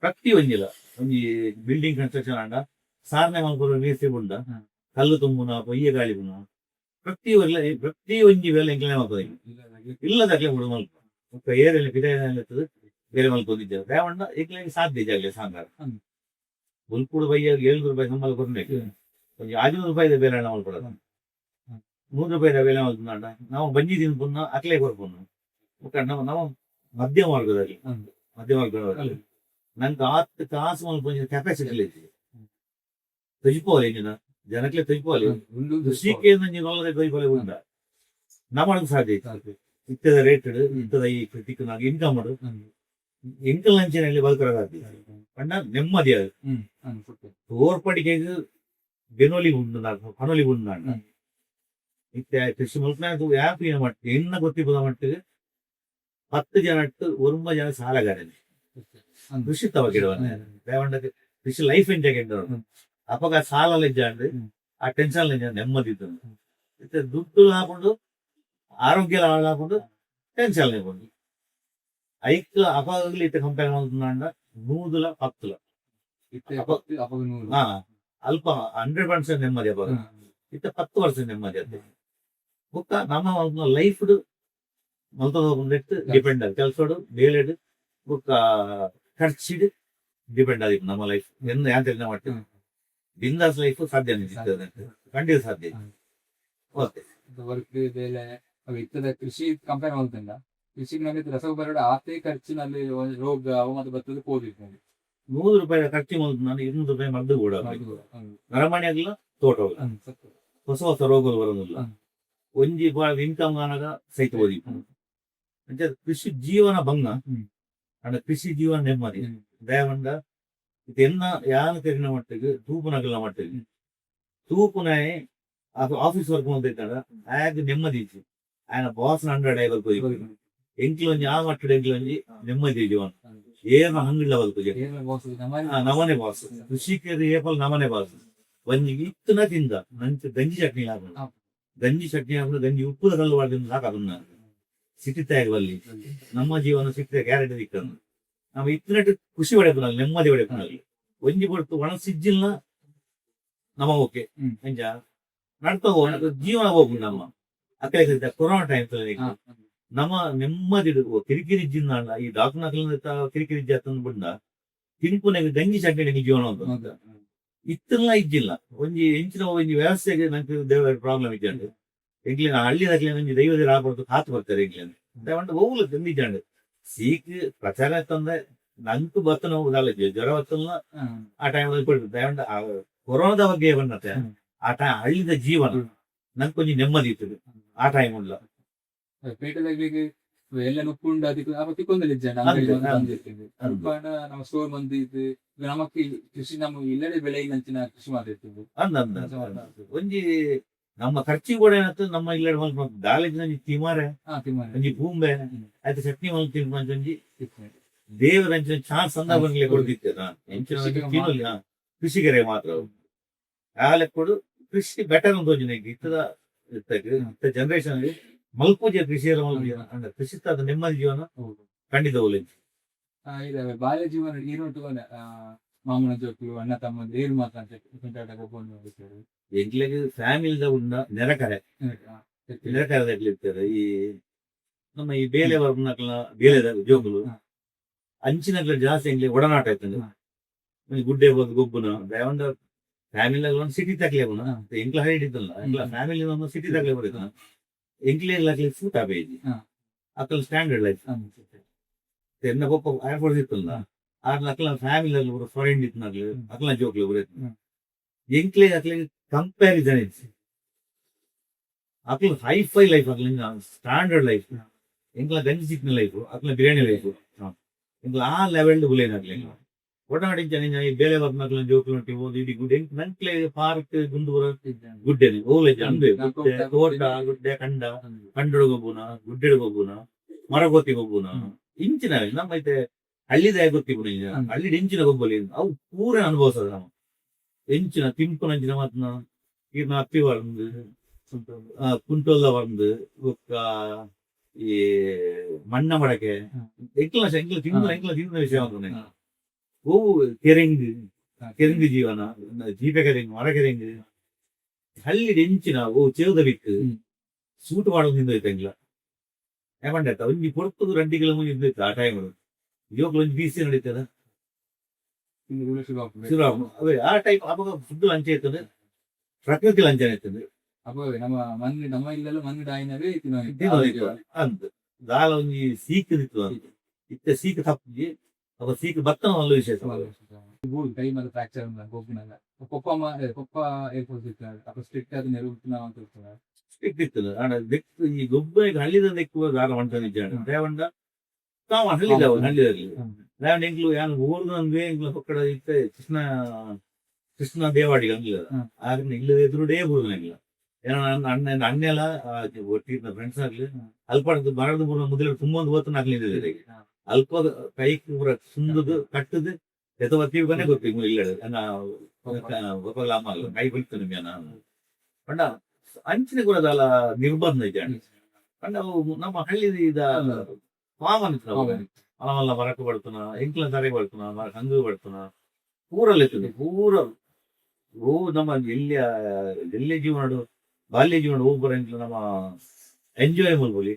Speaker 3: ಪ್ರತಿ ಒಂಜಿಲ ಒಂಜಿ ಬಿಲ್ಡಿಂಗ್ ಕನ್ಸ್ಟ್ರಕ್ಷನ್ ಆಂಡ ಸಾಧನೆ ಮಲ್ಪುನ ಮೇಸ್ತ್ರಿ ಉಂಡ ಕಲ್ಲು ತುಂಬುನ, ಪೊಯ್ಯೆ ಗಾಳಿಪುನ, ಪ್ರತಿ ಒರಿಲ ಪ್ರತಿ ಒಂಜಿ ಬೇಲೆ ಎಂಕ್ಲೆನೆ ಮಲ್ಪದ. ಇಲ್ಲದಕ್ಲೆ ಬಿಡು ಮಲ್ಪ ಬೊಕ್ಕ ಏರೆಲ್ಲ ಪಿದಾಯಿ ಇರ್ತದೆ ಬೇರೆ ಮಲ್ಪೊಂದಿದ್ದೇವೆ. ರೇವಣ್ಣ ಎಂಕ್ಲೆಗ್ ಸಾಧ್ಯ ಜಾಗಲೆ ಸಾಂಗಾರ. ಬುಲ್ಕುಡು ಬಯ್ಯ 700 ರೂಪಾಯಿ ಸಂಬಳ ಕೊರ್ಬೇಕು. ಒಂಜಿ 500 ರೂಪಾಯಿದ ಬೇಲೆ ಮಲ್ಪಡೋದು. 100 ರೂಪಾಯಿದ ಬೇಲೆ ಮಲ್ಪುನಾಂಡ ನಾವು ಬಂಜಿ ತಿನ್ಪುನ, ಅಕ್ಲೆ ಕೊರ್ಪುನ. ಬೊಕ್ಕ ನಮ್ಮ ನಮ್ಮ ಮಧ್ಯಮ ವರ್ಗದಲ್ಲಿ ಮಧ್ಯಮ ವರ್ಗದಲ್ಲಿ ನಂಗೆ ಆತ್ ಕಾಸು ಮಲ್ಪುನ ಕೆಪಾಸಿಟಿ ಇಜ್ಜಿ. ತೊಜಿಪೋಲಿ ಇಂಜಿನ ಜನಕ್ಲೆ ತೊಜಿಪೋಲಿ ಕೃಷಿಕೆ ತೊಜಿಪೋಲಿ ಉಂಡ ನಮ್ಮಳಗ್ ಸಾಧ್ಯ ಇತ್ತು. ಇತ್ತದ ರೇಟ್, ಇತ್ತದ ಈ ತಿಕ್ಕು ಇನ್ಕಮ್ ಎಂಕಲ್ ಅಂಚಿನಲ್ಲಿ ಬದುಕರ ಸಾಧ್ಯ ಪಂಡ ನೆಮ್ಮದಿ ಅದು. ತೋರ್ಪಡಿಕೆಗ್ ಬೆನೊಲಿ ಉಂಡು, ಕನೊಲಿ ಉಂಡು. ಇತ್ತೆ ಕೃಷಿ ಮಲ್ಪನ ಯಾಕೆ ಏನು ಮಟ್ಟ ಎನ್ನ ಗೊತ್ತಿಪ್ಪದ ಮಟ್ಟಿಗೆ 10 ಜನ ಒರುಂಬ ಜನ ಸಾಲಗಾರನೆ ಕೃಷಿ ತವಕಿಡುವನೆ. ದೇವಂಡಕ್ಕೆ ಕೃಷಿ ಲೈಫ್ ಎಂಜಾಯ್ ಅಪಗ ಸಾಲ ಇಜ್ಜಾಂಡ್ ಆ ಟೆನ್ಷನ್ ನೆಮ್ಮದಿ ಇತ್ತು. ಇತ್ತೆ ದುಡ್ಡು ಹಾಕೊಂಡು ಆರೋಗ್ಯ ಹಾಕೊಂಡು ಟೆನ್ಷನ್ ಇರ್ಬೋದು. ಐಕ್ ಅಪಗಲಿ ಇತ್ತೆ ಕಂಪೇರ್ ಮಲ್ತುಂಡ ನೂದುಲ ಪತ್ತುಲ. ಹಾ, ಅಲ್ಪ 100% ನೆಮ್ಮದಿ ಅಪಗ. ಇತ್ತೆ 10% ನೆಮ್ಮದಿ ಅತ್ತೆ. ಬೊಕ್ಕ ನಮ್ಮ ಲೈಫ್ ಮಲ್ತದ ಡಿಪೆಂಡ್ ಆಗಿ ಕೆಲಸಡು ಬೇಲೆಡ್ ಬೊಕ್ಕ ಖರ್ಚಿಡ್ ಡಿಪೆಂಡ್ ಆದಿತ್ತು ನಮ್ಮ ಲೈಫ್ ಎಂದು ಯಾಂತ್ರಿಕ ಮಟ್ಟ. ಬಿಂದಾಸ್ ಲೈಫ್ ಸಾಧ್ಯ ಇರ್ತದೆ, ಖಂಡಿತ ಸಾಧ್ಯ. ಓಕೆ.
Speaker 2: ವರ್ಕ್ ಬೇಲೆ ಅವು ಇತ್ತದ ಕೃಷಿ ಕಂಪೇರ್ ಮಲ್ತುಂಡ ಕೃಷಿಗೆ ನಮಗೆ ರಸಗೊಬ್ಬರ ಆತೇ ಖರ್ಚಿನಲ್ಲಿ ಒಂಜಿ ರೋಗ ಅವು ಮತ್ತೆ ಬರ್ತದೆ ಪೋದಿರ್ತದೆ.
Speaker 3: 100 ರೂಪಾಯಿ ಖರ್ಚು ಮಲ್ತು ನಾನು 200 ರೂಪಾಯಿ ಮದ್ದು ಕೂಡ ನರಮಣಿ ಆಗಲ್ಲ, ತೋಟ ಹೋಗಲ್ಲ, ಹೊಸ ಹೊಸ ರೋಗಗಳು ಬರೋದಿಲ್ಲ. ಒಂಜಿ ಇನ್ಕಮ್ ಆನಾಗ ಸೈತ ಓದಿ ಅಂಚ ಕೃಷಿ ಜೀವನ ಭಂಗ ಅಂಡ ಕೃಷಿ ಜೀವನ ನೆಮ್ಮದಿ. ದಯವಂಡ ಇದು ಎನ್ನ ಯಾನ ತೆರಿನ ಮಟ್ಟಿಗೆ ತೂಪುನಗಲ ಮಟ್ಟಿಗೆ ತೂಪುನಾಯೆ ಆಫೀಸ್ ವರ್ಕ್ ಮಲ್ತಿದ್ದಾಡ ಆಗ ನೆಮ್ಮದಿ ಇಜ್ಜಿ. ಆಯನ ಬಾಸ್ ಅಂಡರ್ ಡೈವರ್ ಪೋಯಿ ಎಂಕ್ಲ ಒಂಜಿ ಆ ಮಟ್ಟದ ಎಂಕ್ಲ ಒಂಜಿ ನೆಮ್ಮದಿ ಜೀವನ ಏನ ಹಂಗಿಲ್ಲ ಬದುಕು. ನಮನೆ ಬಾಸ್ ಕೃಷಿಕರು ಏಪಲ್ ನಮನೆ ಬಾಸ್. ಒಂಜಿ ಇತ್ತನ ತಿಂದ ನಂಚ ಗಂಜಿ ಚಟ್ನಿ ಹಾಕೊಂಡು ಗಂಜಿ ಚಟ್ನಿ ಹಾಕೊಂಡು ಗಂಜಿ ಉಪ್ಪುದ ಕಲ್ಲು ಮಾಡಿದ ಸಾಕು. ಅದನ್ನ ಸಿಟಿ ಬಲ್ಲಿ ನಮ್ಮ ಜೀವನ ಸಿಕ್ಕಿದ ಗ್ಯಾರಂಟಿ ದಿಕ್ಕನ್ನು ನಮ್ಮ ಇತ್ತನಟ್ಟು ಖುಷಿ ಪಡೆಪುನಲ್ಲಿ ನೆಮ್ಮದಿ ಪಡೆಪುನಲ್ಲಿ ಒಂಜಿ ಪೊರ್ತು ಒಣಸಿಜ್ಜಿಲ್ನ ನಮ್ಮ ಓಕೆ. ಅಂಚ ನಡ್ತಾ ಹೋಗ ಜೀವನ ಹೋಗು. ನಮ್ಮ ಅಕ್ಕ ಕೊರೋನಾ ಟೈಮ್ ನಮ್ಮ ನೆಮ್ಮದಿ ಕಿರಿಕಿರಿ ಜಿನ್ನ ಈ ಡಾಕ್ಟರ್ ಕಿರಿಕಿರಿ ಜಾತಂದು ಬಿಂಡ ತಿನ್ಪುನೆಗ್ ಗಂಜಿ ಚಟ್ನಿ ಜೀವನ ಅಂತ. ಇತ್ತಲ್ಲ ಇಜ್ಜಿಲ್ಲ ಒಂಜಿ ಎಂಚಿನ ಒಂಜಿ ವ್ಯವಸ್ಥೆಗೆ ನಂಗೆ ದೇವರ ಪ್ರಾಬ್ಲಮ್ ಇಜ್ಜಂಡು. ಎಂಕ್ಲಿನ ಹಳ್ಳಿದಾಗ್ಲಿನ ಒಂಜಿ ದೈವದ ರಾಪಡ್ದು ಕಾತು ಬರ್ತಾರೆ ಎಂಕ್ಲಿನ. ದಯವಂಡ ಓವುಲ ತಿಂದಿಜ್ಜಂಡು ಸೀಕ್ ಪ್ರಚಾರ ತಂದೆ ನಂಕು ಬತ್ತನ ದಾಲ ಜ್ವರ ಬತ್ತಲ್ಲ. ಆ ಟೈಮ್ ದಯವಂಡ ಆ ಕೊರೋನಾದ ಬಗ್ಗೆ ಬಂದತೆ. ಆ ಟೈಮ್ ಹಳ್ಳಿದ ಜೀವನ ನಂಗೆ ಒಂಜಿ ನೆಮ್ಮದಿ ಇತ್ತು ಆ ಟೈಮ್ ಉಲ್ಲ.
Speaker 2: ಪೇಟೆದಾಗ್ಲಿಗೆ ಎಲ್ಲ ನುಪ್ಪುಂಡು ಅದಕ್ಕೆ ಅವ ತಿಕ್ಕೊಂದಲ್ಲ ಇಜ್ಜಂಡ ಅಂಗಡಿ
Speaker 3: ಅಂದು,
Speaker 2: ಬಂದು
Speaker 3: ಅಂದು.
Speaker 2: ಬಂದಿರ್ತದೆ. ಉಪ್ಪಾಂಡ ನಮ್ಮ ಸ್ಟೋರ್ ಬಂದಿದ್ದು ಈಗ ನಮಕ್ ಈ ಕೃಷಿ ನಮ್ಮ ಇಲ್ಲಡೆ ಬೆಳೆ ನಂಚಿನ ಕೃಷಿ ಮಾಡ್ತಿರ್ತದೆ.
Speaker 3: ಅಂದ ಅಂದ ಒಂಜಿ ನಮ್ಮ ಖರ್ಚಿ ಕೂಡ ಏನಾಯ್ತು ನಮ್ಮ ಇಲ್ಲ ದಾಳಿದ ಒಂಜಿ ತಿಮಾರೆ,
Speaker 2: ತಿಮ್ಮನೆ.
Speaker 3: ಒಂಜಿ ಪೂಂಬೆ, ಆಯ್ತು ಚಟ್ನಿ ಮಲ್ತ್ ತಿನ್ಪುನ ಒಂಜಿ ದೇವರ ಅಂಚಿನ ಚಾನ್ಸ್ ಸಂದ ಬಂಗ್ಲೆ ಕೊಡ್ದಿತ್ತೆ ಎಂಚಿನ ಒಂಜಿ ತಿನ್ನೊಲಿ. ಕೃಷಿಕರೇ ಮಾತ್ರ ಅವು. ಆ ಲೆಕ್ಕೊಡು ಕೃಷಿ ಬೆಟರ್ ಅಂತ ಒಂಜಿ ನಂಗೆ ಇತ್ತದ ಇತ್ತಗ್ ಇತ್ತ ಜನರೇಷನ್ ಮಲ್ಪೂಜೆ ಕೃಷಿಯರ ಮಲ್ಪೂಜೆ ಅಂದ್ರೆ ಕೃಷಿ ಅದ ನೆಮ್ಮದಿ ಜೀವನ.
Speaker 2: ಹೌದು.
Speaker 3: ಖಂಡಿತ ಒಲೆ.
Speaker 2: ಇದಾವೆ ಬಾಲ್ಯ ಜೀವನ ಈರುಂಟು ಮಾಮನ ಜೋಕ್ಲು ಅಣ್ಣ ತಮ್ಮ ಏರು ಮಾತ್ರ ಅಂತ ಕುಂಟಾಟ ಗೊಬ್ಬರ.
Speaker 3: ಎಂಕ್ಲೆಗ್ ಫ್ಯಾಮಿಲಿದ ಉಂಡ ನೆರೆಕರೆ ನೆರೆಕರೆದಾಗ್ಲಿ ಇರ್ತಾರೆ. ಈ ನಮ್ಮ ಈ ಬೇಲೆ ಬರ್ನಕ್ಲ ಬೇಲೆದ ಜೋಕುಲು ಅಂಚಿನಕ್ಲ ಜಾಸ್ತಿ ಎಂಕ್ಲೆ ಒಡನಾಟ ಆಯ್ತಂದ್ರೆ ಒಂಜಿ ಗುಡ್ಡೆ ಬಂದು ಗೊಬ್ಬುನ. ದಯವಂಡ ಫ್ಯಾಮಿಲಿ ಒಂದು ಸಿಟಿ ತಕ್ಲೆ ಬುನ ಎಂಕ್ಲ ಹೈಡ್ ಇತ್ತಲ್ಲ ಎಂಕ್ಲ ಫ್ಯಾಮಿಲಿ ಒಂದು city ತಕ್ಲೆ ಬರಿತ ಎಂಕ್ಲೆ ಅಕ್ಲೆ suit ಆಪೇಜಿ Akal standard life. ಎನ್ನ ಪೊಪ್ಪ ಏರ್ಪೋರ್ಟ್ ಇತ್ತಲ್ಲ ಆರ್ನ ಅಕ್ಲ ಫ್ಯಾಮಿಲಿ ಅಲ್ಲಿ ಪೂರ ಫಾರಿನ್ ಇತ್ತನಾಗ್ಲು ಅಕ್ಲ ಜೋಕ್ಲು ಪೂರ ಎಂಕ್ಲೆ ಅಕ್ಲೆ ಕಂಪ್ಯಾರಿಸನ್ ಇತ್ತು. ಅಕ್ಲ ಹೈ ಫೈ ಲೈಫ್, ಅಕ್ಲ ಸ್ಟ್ಯಾಂಡರ್ಡ್ ಲೈಫ್. ಎಂಕ್ಲ ಗಂಜಿ ಚಿಕ್ನ ಲೈಫ್, ಅಕ್ಲ ಬಿರಿಯಾನಿ ಲೈಫ್. ಎಂಕ್ಲ ಆ ಲೆವೆಲ್ ಬುಲೇನ್ ಅಕ್ಲೆ ಒಡನಾಡಿ ಜನ ಈ ಬೇಲೆ ಬರ್ನಕ್ಲ ಜೋಕ್ಲು ಉಂಟು ಓದು ಇಡೀ ಗುಡ್ಡೆ ನಂಕ್ಲೆ ಪಾರ್ಕ್ ಗುಂಡುಪುರ ಗುಡ್ಡೆನೆ ಓಲೆ ಅಂದೆ ಗುಡ್ಡೆ ತೋಟ ಗುಡ್ಡೆ ಕಂಡ ಕಂಡೊಡು ಗೊಬ್ಬುನ ಗುಡ್ಡೆಡು ಗೊಬ್ಬುನ ಮರಗೋತಿ ಗೊಬ್ಬುನ ಇಂಚಿನ ನಮ್ಮ ಐತೆ ಹಳ್ಳಿದ ಗೊತ್ತಿಪುನ ಹಳ್ಳಿ ಇಂಚಿನ ಗೊಬ್ಬಲಿ ಅವು ಪೂರ ಅನುಭವಿಸದ ನಮ್ಮ ಎಂಚಿನ ತಿಂಪುನಂಚಿನ ಮಾತ್ನ ಈರ್ನ ಅಪ್ಪಿ ಬಂದು ಕುಂಟೋಲ್ಲ ಬಂದು ಬೊಕ್ಕ ಈ ಮಣ್ಣ ಮಡಕೆ ಎಂಕ್ಲ ಎಂಕ್ಲ ತಿಂದ ಎಂಕ್ಲ ತಿಂದ ವಿಷಯ ಅಂತ ಓ ಕೆರೆಂಗ್ ಕೆರೆಂಗ್ ಜೀವನ ಜೀಪೆ ಕೆರೆಂಗ್ ಮರ ಕೆರೆಂಗ್ ಹಳ್ಳಿ ಎಂಚಿನ ಓ ಚೇವುದ ಬಿಕ್ ಸೂಟ್ ಮಾಡೋದು ನಿಂದೋಯ್ತು ಎಂಕ್ಲ ಏಮಂಡ ಒಂಜಿ ಪೊರ್ತುಗು 2 ಕಿಲೋ ಮುಂಜಿ ಆ ಟೈಮ್ ಜೋಕ್ಲು ಒಂಜಿ ಬೀಸಿ ನಡೀತದ ಶುರು ಅವೇ ಆ ಟೈಪ್ ಅವಾಗ ಫುಡ್ ಲಂಚ ಇರ್ತದೆ, ಪ್ರಕೃತಿ ಲಂಚನ ಇರ್ತದೆ.
Speaker 2: ಅಪ್ಪ ನಮ್ಮ ಮಣ್ಣು ನಮ್ಮ ಇಲ್ಲೆಲ್ಲ ಮಣ್ಣು ಡಾಯಿನವೇ.
Speaker 3: ತಿನ್ನೋದಿತ್ತು ಅಂದ್ ದಾಲ ಒಂಜಿ ಸೀಕ್ ಇತ್ತು ಅಂತ ಇತ್ತೆ ಸೀಕ್ ತಪ್ಪಿ ಅವ ಸೀಕ್ ಬತ್ತನ ಮಲ್ಲ ವಿಶೇಷ.
Speaker 2: ಕೈ ಮೇಲೆ ಫ್ರಾಕ್ಚರ್ ಗೊಬ್ಬುನಾಗ ಪೊಪ್ಪ ಪೊಪ್ಪ ಏರ್ಪೋರ್ಟ್ ಇರ್ತಾರೆ ಅಪ್ಪ ಸ್ಟ್ರಿಕ್ಟ್ ಆದ ನೆರವು ಅಂತ ಇರ್ತಾರೆ.
Speaker 3: ಸ್ಟ್ರಿಕ್ಟ್ ಇತ್ತು ಆಂಡ ದೆಕ್ ಈ ಗೊಬ್ಬ ಹಳ್ಳಿದ ದೆಕ್ಕುವ ದಾಲ ಮಂಟ ನಿಜ ದೇವಂಡ ತಾವು ಹಳ್ಳಿದ ಹಳ್ಳಿದಲ್ಲಿ ದೇವಂಡ ಎಂಕ್ಲು ಯಾನ್ ಊರ್ದು ಅಂದ್ವೆ ಎಂಕ್ಲು ಪಕ್ಕಡ ಇತ್ತೆ ಕೃಷ್ಣ ಕೃಷ್ಣ ದೇವಾಡಿಗ ಅಂಗ್ಲ ಆಗ ಇಲ್ಲದ ಎದುರುಡೇ ಬೂರ್ದು ಎಂಕ್ಲ ಏನೋ ನನ್ನ ಅಣ್ಣ ಅಣ್ಣೆಲ್ಲ ಒಟ್ಟಿಗೆ ಫ್ರೆಂಡ್ಸ್ ಆಗ್ಲಿ ಅಲ್ಪ ಮರದ ಪೂರ ಮೊದಲು ತುಂಬ ಒಂದು ಓತನ ಆಗ್ಲಿದೆ ಅಲ್ಪ ಕೈಕ್ ಪೂರ ಸುಂದದು ಕಟ್ಟದು ಎತ್ತ ಬತ್ತೀವಿ ಬನ್ನೇ ಗೊತ್ತಿ ಇಲ್ಲ ಒಪ್ಪಲ ಅಮ್ಮ ಅಲ್ಲ ಕೈ ಬೀಳ್ತು ನಿಮ್ಗೆ ನಾನು ಪಂಡ ಅಂಚಿನ ಕೂಡ ದಾಲ ನಿರ್ಬಂಧ ಇದೆ ಪಂಡ ಅವು ನಮ್ಮ ಹಳ್ಳಿ ಇದ ಕಾಮನ್ ಇತ್ತು. ನಾವು ಮಲ ಮರಕ್ಕೆ ಬಡ್ತನ ಎಂಕ್ಲ ತರೆ ಬಡ್ತನ ಮರ ಹಂಗು ಬಡ್ತನ ಪೂರಲ್ಲಿ ಇರ್ತದೆ ಪೂರ ಓ ನಮ್ಮ ಎಲ್ಲಿಯ ಎಲ್ಲಿಯ ಜೀವನ ಬಾಲ್ಯ ಜೀವನ ಹೋಗ್ಬರ ಎಂಕ್ಲ ನಮ್ಮ ಎಂಜಾಯ್ ಮಲ್ಪೊಲಿ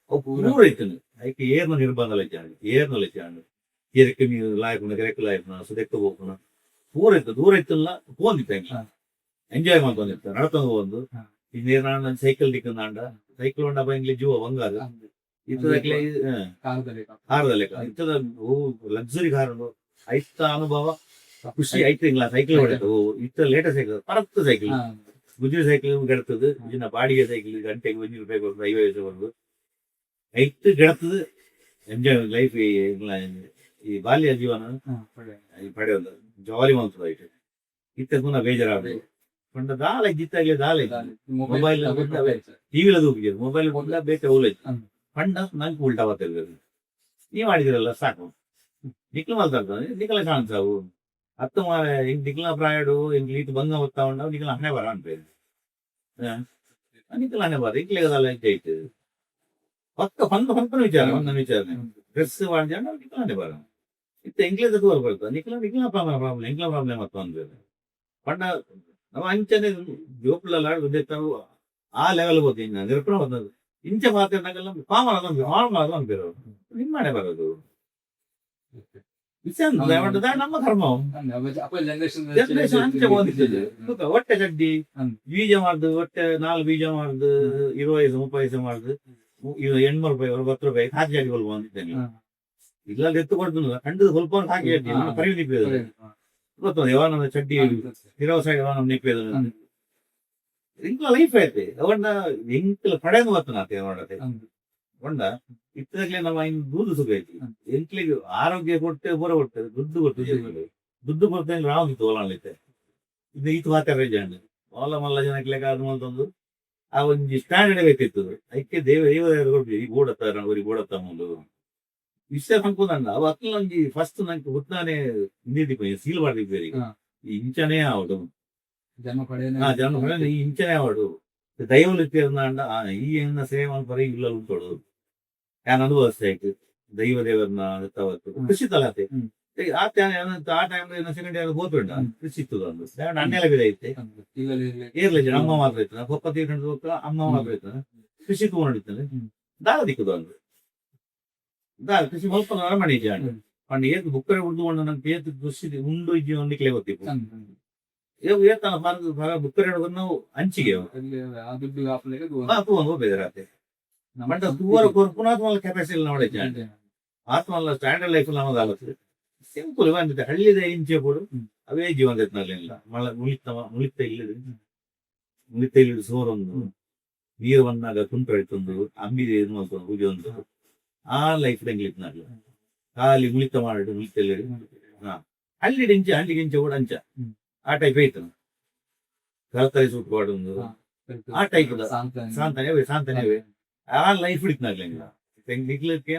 Speaker 3: ಅವು ಪೂರ ಇತ್ತು. ಐಕ್ ಏರ್ನ ನಿರ್ಬಂಧ ಇಚ್ಚಾಂಡ್ ಏರ್ನ ಇಚ್ಚಾಂಡ್ ಕೆರೆಕ್ ನೀರು ಲಾಯ್ಪುನ ಕೆರೆಕ್ ಲಾಯ್ಪುನ ಸುದೆಕ್ಕ ಹೋಗ್ಪುನ ಪೂರ ಇತ್ತು ದೂರ ಇತ್ತಲ್ಲ ಪೋಂದಿತ್ತು ಎಂಕ್ಲ ಎಂಜಾಯ್ ಮಾಡ್ಕೊಂಡಿತ್ತು ನಡತಂದು ಒಂದು ಈ ನೀರ್ನಾಂಡ ಸೈಕಲ್ ದಿಕ್ಕಂದಾಂಡ ಸೈಕಲ್ ಉಂಡ ಎಂಗ್ಲಿ ಜೀವ ಬಂಗಾರ ಇತ್ತದಕ್ಲೆ ಕಾರದ ಲೆಕ್ಕ ಇತ್ತದ ಓ ಲಕ್ಸುರಿ ಕಾರ್ ಉಂಡು ಐತ ಅನುಭವ ಖುಷಿ ಐತೆ ಇಂಗ್ಲ ಸೈಕಲ್ ಹೊಡೆತು ಇತ್ತ ಲೇಟೆಸ್ಟ್ ಸೈಕಲ್ ಪರತ್ತು ಸೈಕಲ್ ಗುಜರಿ ಸೈಕಲ್ ಗೆಡತದು ಇನ್ನ ಬಾಡಿಗೆ ಸೈಕಲ್ ಗಂಟೆಗೆ 1 ರೂಪಾಯಿ ಕೊಡ್ತು 50 ಪೈಸೆ ಕೊಡ್ದು ಐத்து ಗೆಡತದು ಎಂಜಾಯ್ ಲೈಫ್ ಈ ಬಾಲ್ಯ ಜೀವನ ಈ ಪಡೆಯೋದು ಜಾಲಿ ಮಾಡ್ತದೆ ಐಟ್ ಇತ್ತ ಪುನಃ ಬೇಜಾರಾಗ ಪಂಡ ದಾಲ ಜಿತ್ತಾಗ್ಲೆ ದಾಲ ಮೊಬೈಲ್ ಟಿವಿಲ ತೂಪಿಜೆರ್ ಮೊಬೈಲ್ ಬೇತೆ ಓಲೆ ಪಂಡ ನಂಗೆ ಉಲ್ಟಾ ಬರ್ತದೆ. ನೀವು ಮಾಡಿದಿರಲ್ಲ ಸಾಕು ನಿಕ್ಲು ಮಲ್ತಾಡ್ತಾನೆ ನಿಕ್ಲ ಚಾನ್ಸ್ ಅವು ಅತ್ತ ಮಾರೆ ಇಂಕ್ ನಿಕ್ಲ ಪ್ರಾಯಡು ಇಂಕ್ ಈತ್ ಬಂಗ ಹೊತ್ತಾ ಉಂಡವು ನಿಕ್ಲ ಹಣೆ ಬರ ಅನ್ಪೇರು ನಿಕ್ಲ ಹಣೆ ಬರ ಇಂಕ್ಲೆಗ್ ದಾಲ ಇಜ್ಜೆ ಐತೆ ಪಕ್ಕ ಪಂದ ಪಂಪನ ವಿಚಾರ ಒಂದೊಂದು ವಿಚಾರನೆ ಡ್ರೆಸ್ ವಾಂಜಾಂಡ ನಿಕ್ಲ ಹಣೆ ಬರ ಇತ್ತ ಎಂಕ್ಲೆ ತೂವರ್ ಬರ್ತದೆ ನಿಕ್ಲ ನಿಕ್ಲ ಪ್ರಾಬ್ಲಮ್ ಎಂಕ್ಲ ಪ್ರಾಬ್ಲಮ್ ಅತ್ತ ಅಂದ್ಮೇಲೆ ಪಂಡ ನಮ್ಮ ಅಂಚನೆ ಜೋಪುಲ ಉದ್ದೇತಾವು ಆ ಲೆವೆಲ್ ಹೋತಿ ಇನ್ನ ನಿರಪಣ ಬಂದದ್ದು ಇಂಚ ಮಾತಾಡಿನಾಗೆಲ್ಲ ಕಾಮನ್ ಅದೊಂದು ನಾರ್ಮಲ್ ಅದೊಂದು ಬೇರೆ ನಿಮ್ಮನೆ ಬರೋದು. ನಮ್ಮ ಕರ್ಮ.
Speaker 2: ಅಪ್ಪ ಜನರೇಷನ್.
Speaker 3: ಜನರೇಷನ್ ಅಂಚೆ ಬಂದಿತ್ತು. ಬೊಕ್ಕ ಹೊಟ್ಟೆ ಚಡ್ಡಿ ಬೀಜ ಮಾಡ್ದು, ಹೊಟ್ಟೆ ನಾಲ್ ಬೀಜ ಮಾಡ್ದು, 20 ವಯಸ್ಸು 30 ವಯಸ್ಸು ಮಾಡ್ದು, ಇವ 800 ರೂಪಾಯಿ 10 ರೂಪಾಯಿ ಹಾಕಿ ಚಡ್ಡಿ ಕೊಲ್ಪ ಅಂದಿದ್ದೇನೆ. ಇಲ್ಲ ಎತ್ತು ಕೊಡ್ದು ಕಂಡು ಸ್ವಲ್ಪ ಒಂದು ಹಾಕಿ ಚಡ್ಡಿ ಪರಿವಿ ನಿಪ್ಪೇದು ಗೊತ್ತದ. ಯಾವ ನಮ್ಮ ಚಡ್ಡಿ ಹಿರೋ ಸೈಡ್ ಯಾವ ನಮ್ಮ ನಿಪ್ಪೇದು. ಇಂಕ್ಲ ಲೈಫ್ ಐತೆ ಅವನ್ನ ಎಂಕ್ಲ ಪಡೆದು ಗೊತ್ತನಾತೆ ಅವನತೆ ಒಂಡ ಇತ್ತದಾಗ್ಲೇ ನಮ್ಮ ಇನ್ ದೂದು ಸುಖ ಐತಿ. ಎಂಕ್ಲಿಗೆ ಆರೋಗ್ಯ ಕೊಟ್ಟೆ, ಪೂರ ಕೊಟ್ಟೆ, ದುಡ್ಡು ಕೊಟ್ಟು, ದುಡ್ಡು ಕೊಡ್ತೇನೆ ರಾವ್ ತೋಲಾನ್ಲಿತ್ತೆ. ಇದು ಈತು ಮಾತಾಡ ಜನ ಮಲ್ಲ ಮಲ್ಲ ಜನಕ್ಕೆ ಅದು ಮಲ್ತೊಂದು ಆ ಒಂಜಿ ಸ್ಟ್ಯಾಂಡರ್ಡ್ ಬೇಕಿತ್ತು. ಐಕೆ ದೇವ ದೇವ ಕೊಡ್ಲಿ ಈ ಬೋಡತ್ತ ಒರಿ ಬೋಡತ್ತ ಮುಂದು ವಿಷಯ ಪನ್ಪುದಂಡ. ಅವು ಅಕ್ಲ ಒಂಜಿ ಫಸ್ಟ್ ನಂಗೆ ಹುಟ್ಟಾನೆ ಇಂದಿದ್ದಿ ಸೀಲ್ ಮಾಡಿದ್ವಿ. ಈ ಇಂಚನೇ ಆವಡು.
Speaker 2: ಜನ್ಮ ಪಡೆಯನೆ.
Speaker 3: ಆ ಜನ್ಮ ಪಡೆಯನೆ, ಈ ಇಂಚನೇ ಆವಡು. ದೈವలు ಇತ್ತಿರ್ನಾಂಡ ಈ ಎನ್ನ ಸೇವೆ ಮಲ್ಪರೆ ಇಲ್ಲ ಉಂಟೋಡು. ಯಾನ್ ಅನುಭವಿಸ್ತಾ ಇತ್ತು ದೈವ ದೇವರನ್ನ ತವತ್ತು ಖುಷಿ ತಲಾತೆ. ಆ ಟೈಮ್ ಸೆಕೆಂಡ್ ಇಯರ್ ಗೋತುಂಡ. ಖುಷಿ ಇತ್ತು ಒಂದು ಅಣ್ಣೆಲ್ಲ ಬಿದ ಐತೆ. ಏರ್ಲೆ ಜನ ಅಮ್ಮ ಮಾತ್ರ ಇತ್ತು, ಪಪ್ಪ ತೀರ್ಕೊಂಡು ಹೋಗ್ತಾ ಅಮ್ಮ ಮಾತ್ರ ಇತ್ತು. ಕೃಷಿ ತಗೊಂಡಿದ್ದಾನೆ. ದಾಲ ದಿಕ್ಕದು ಅಂದು ದಾಲ ಕೃಷಿ ಮಲ್ಪ ಅರಮನೆ ಜಾಣ ಪಂಡ ಏತ್ ಬುಕ್ಕರೆ ಉಂಡು ಉಂಡು ನಂಗೆ ಏತ್ ಕೃಷಿ ಉಂಡು ಇಜ್ಜಿ ಒಂದಿಕ್ಲೆ ಗೊತ್ತಿಪ್ಪು. ಏತನ ಫಾರ ಬುಕ್ಕರೆ ನಾವು ಅಂಚಿಗೆ
Speaker 2: ದುಡ್ಡು
Speaker 3: ತೂವೊಂದು ಹೋಗ್ಬೇದ್ರಾತೆ. ಮಂಡ ತೂವರ ಕೊರ್ಪುನ ಆತ್ಮಲ್ಲ ಕೆಪಾಸಿಟಿ ನೋಡೆ ಜಾಣ ಆತ್ಮಲ್ಲ ಸ್ಟ್ಯಾಂಡರ್ಡ್ ಲೈಫ್ ನಮ್ಮದಾಗುತ್ತೆ. ಸಿಂಪಲ್ ಬಂದಿದೆ ಹಳ್ಳಿದ ಇಂಚೆ ಕೊಡು. ಅವೇ ಜೀವನ ಎತ್ನಲ್ಲಿ ಮಳ ಮುಳಿತ ಮುಳಿತ ಇಲ್ಲದು ಮುಳಿತ ಇಲ್ಲಿ ಸೋರೊಂದು ನೀರು ಬಂದಾಗ ಕುಂಟ್ರ ಇತ್ತೊಂದು ಅಂಬಿದೆ ಇದು ಮಾಡ್ಕೊಂಡು ಪೂಜೆ ಒಂದು ಆ ಲೈಫ್ ಇತ್ನಾಗ್ಲ ಖಾಲಿ ಮುಳಿತ ಮಾಡಿ ಮುಳಿತ ಹಾ ಹಳ್ಳಿ ಇಂಚೆ ಹಳ್ಳಿಗೆ ಇಂಚೆ ಕೂಡ ಅಂಚ. ಆ ಟೈಪ್ ಐತು ಕರ್ತರಿ ಸೂಟ್ ಒಂದು ಆ ಟೈಪ್ ಸಾಂತಾನೆ ಸಾಂತಾನೆ ಆ ಲೈಫ್ ಹಿಡಿತನಾಗ್ಲ ನಿಗ್ಲಕ್ಕೆ